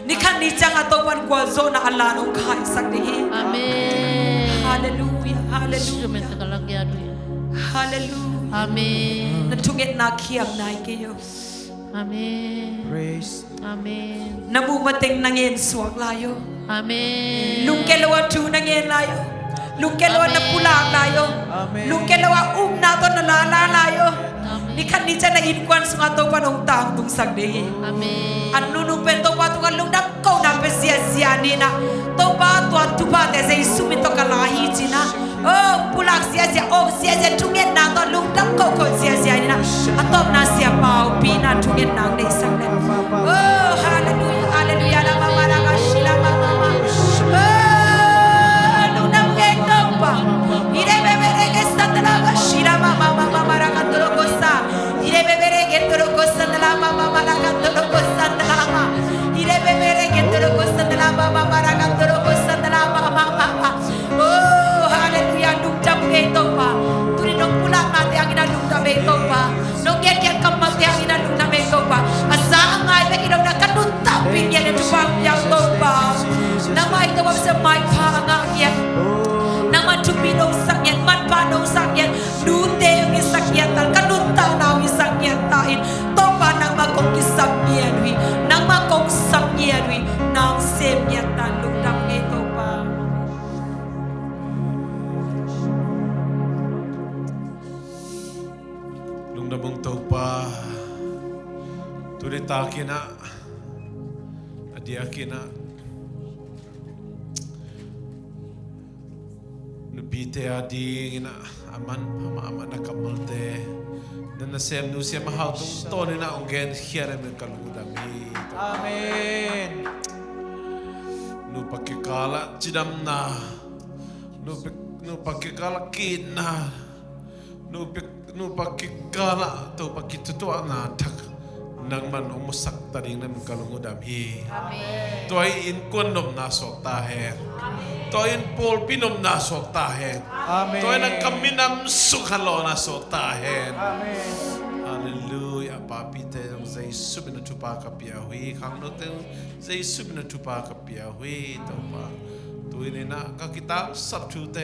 nikhat ni ciang a Topa'n gualzawhna a lan hong khaisak ding hi. Amen. Halleluia, halleluia. Halleluia. Amen. Na thungetna khiam nai kei o. Amen. Praise. Amen. Na muh mateng na ngen suak lai o. Amen. Lungke lo a thu na ngen lai o. Lungke lo a na pulak lai o. Amen. Lungke lo a upna tawh na lala lai o. Amen. Nikhat ni ciang na innkuan sungah Topa'n hong tangtungsak ding hi. Amen. A nunung pen Topa tungah lungdam kohna pia ziazia ni in ah, Topa tua thuphate Jesu min tawh ka la hi ci-in ah, oh, pulak ziazia, oh, ziazia thungetna tawh lungdam kohkoh ziazia ni in ah, a tawpna Sia Paupi in ah thungetna hong neihsak leh. Oh, halleluia, halleluia, la ma ma la ka shi la ma ma ma. Oh, lungdam kei Topa. Ire be be re ke sa ta la ka shi la ma ma ma ma ma ra ka to lo ko sa. Ire be be re ke to lo ko sa ta la ma ma ma ra ka to lo ko sa ta la ma. Ire be be re ke to lo ko sa ta la ma ma ma ra ka to lo ko sa ta la ma ma ma ma. Oh, halleluia, lungdam kei Topa. Tuni nong pulaknate hangin ah lungdam kei Topa. Nong genkhiat kammalte hangin ah lungdam kei Topa. A za a ngai bek hi lo in ah ka nuntakpih ngiat in thupha hong pia o Topa. Nangmah hi Topa, maipha a ngah ngiat. Nangmah thupi nong sak ngiat, manpha nong sak ngiat. Nute hong hisak ngiat ta in, ka nuntakna hong hisak ngiat ta in. Topa nangmah kong kisam ngiat uh hi. Nangmah kong sam ngiat uh hi. Nang sem ngiat ta in, lungdam kei Topa. Lungdam ung Topa. Tuni takin ah, a diakin ah, nupite a dingin ah a manpha mahmah na kammalte, na nasem nusiam a hau tungtawnin ah hong genkhiat a min ka lungdam hi. Amen. Nupa kikal ah cidamna, nupi, nupa kikal ah ki-itna, nupi, nupa kikal ah Topa kithutuahna thak nangman hong musak ta ding na min ka lungdam hi. Amen. Tua in innkuan nopna suak ta hen. Amen. Tua in pawlpi nopna suak ta hen. Amen. Tua in a ka minam sung khanlawhna suak ta hen. Amen. Halleluia. Papite zong Jesu min a thupha ka pia uh hi. Khangnote zong Jesu min a thupha ka pia uh hi Topa. Tuni in ah ka kitangsap thute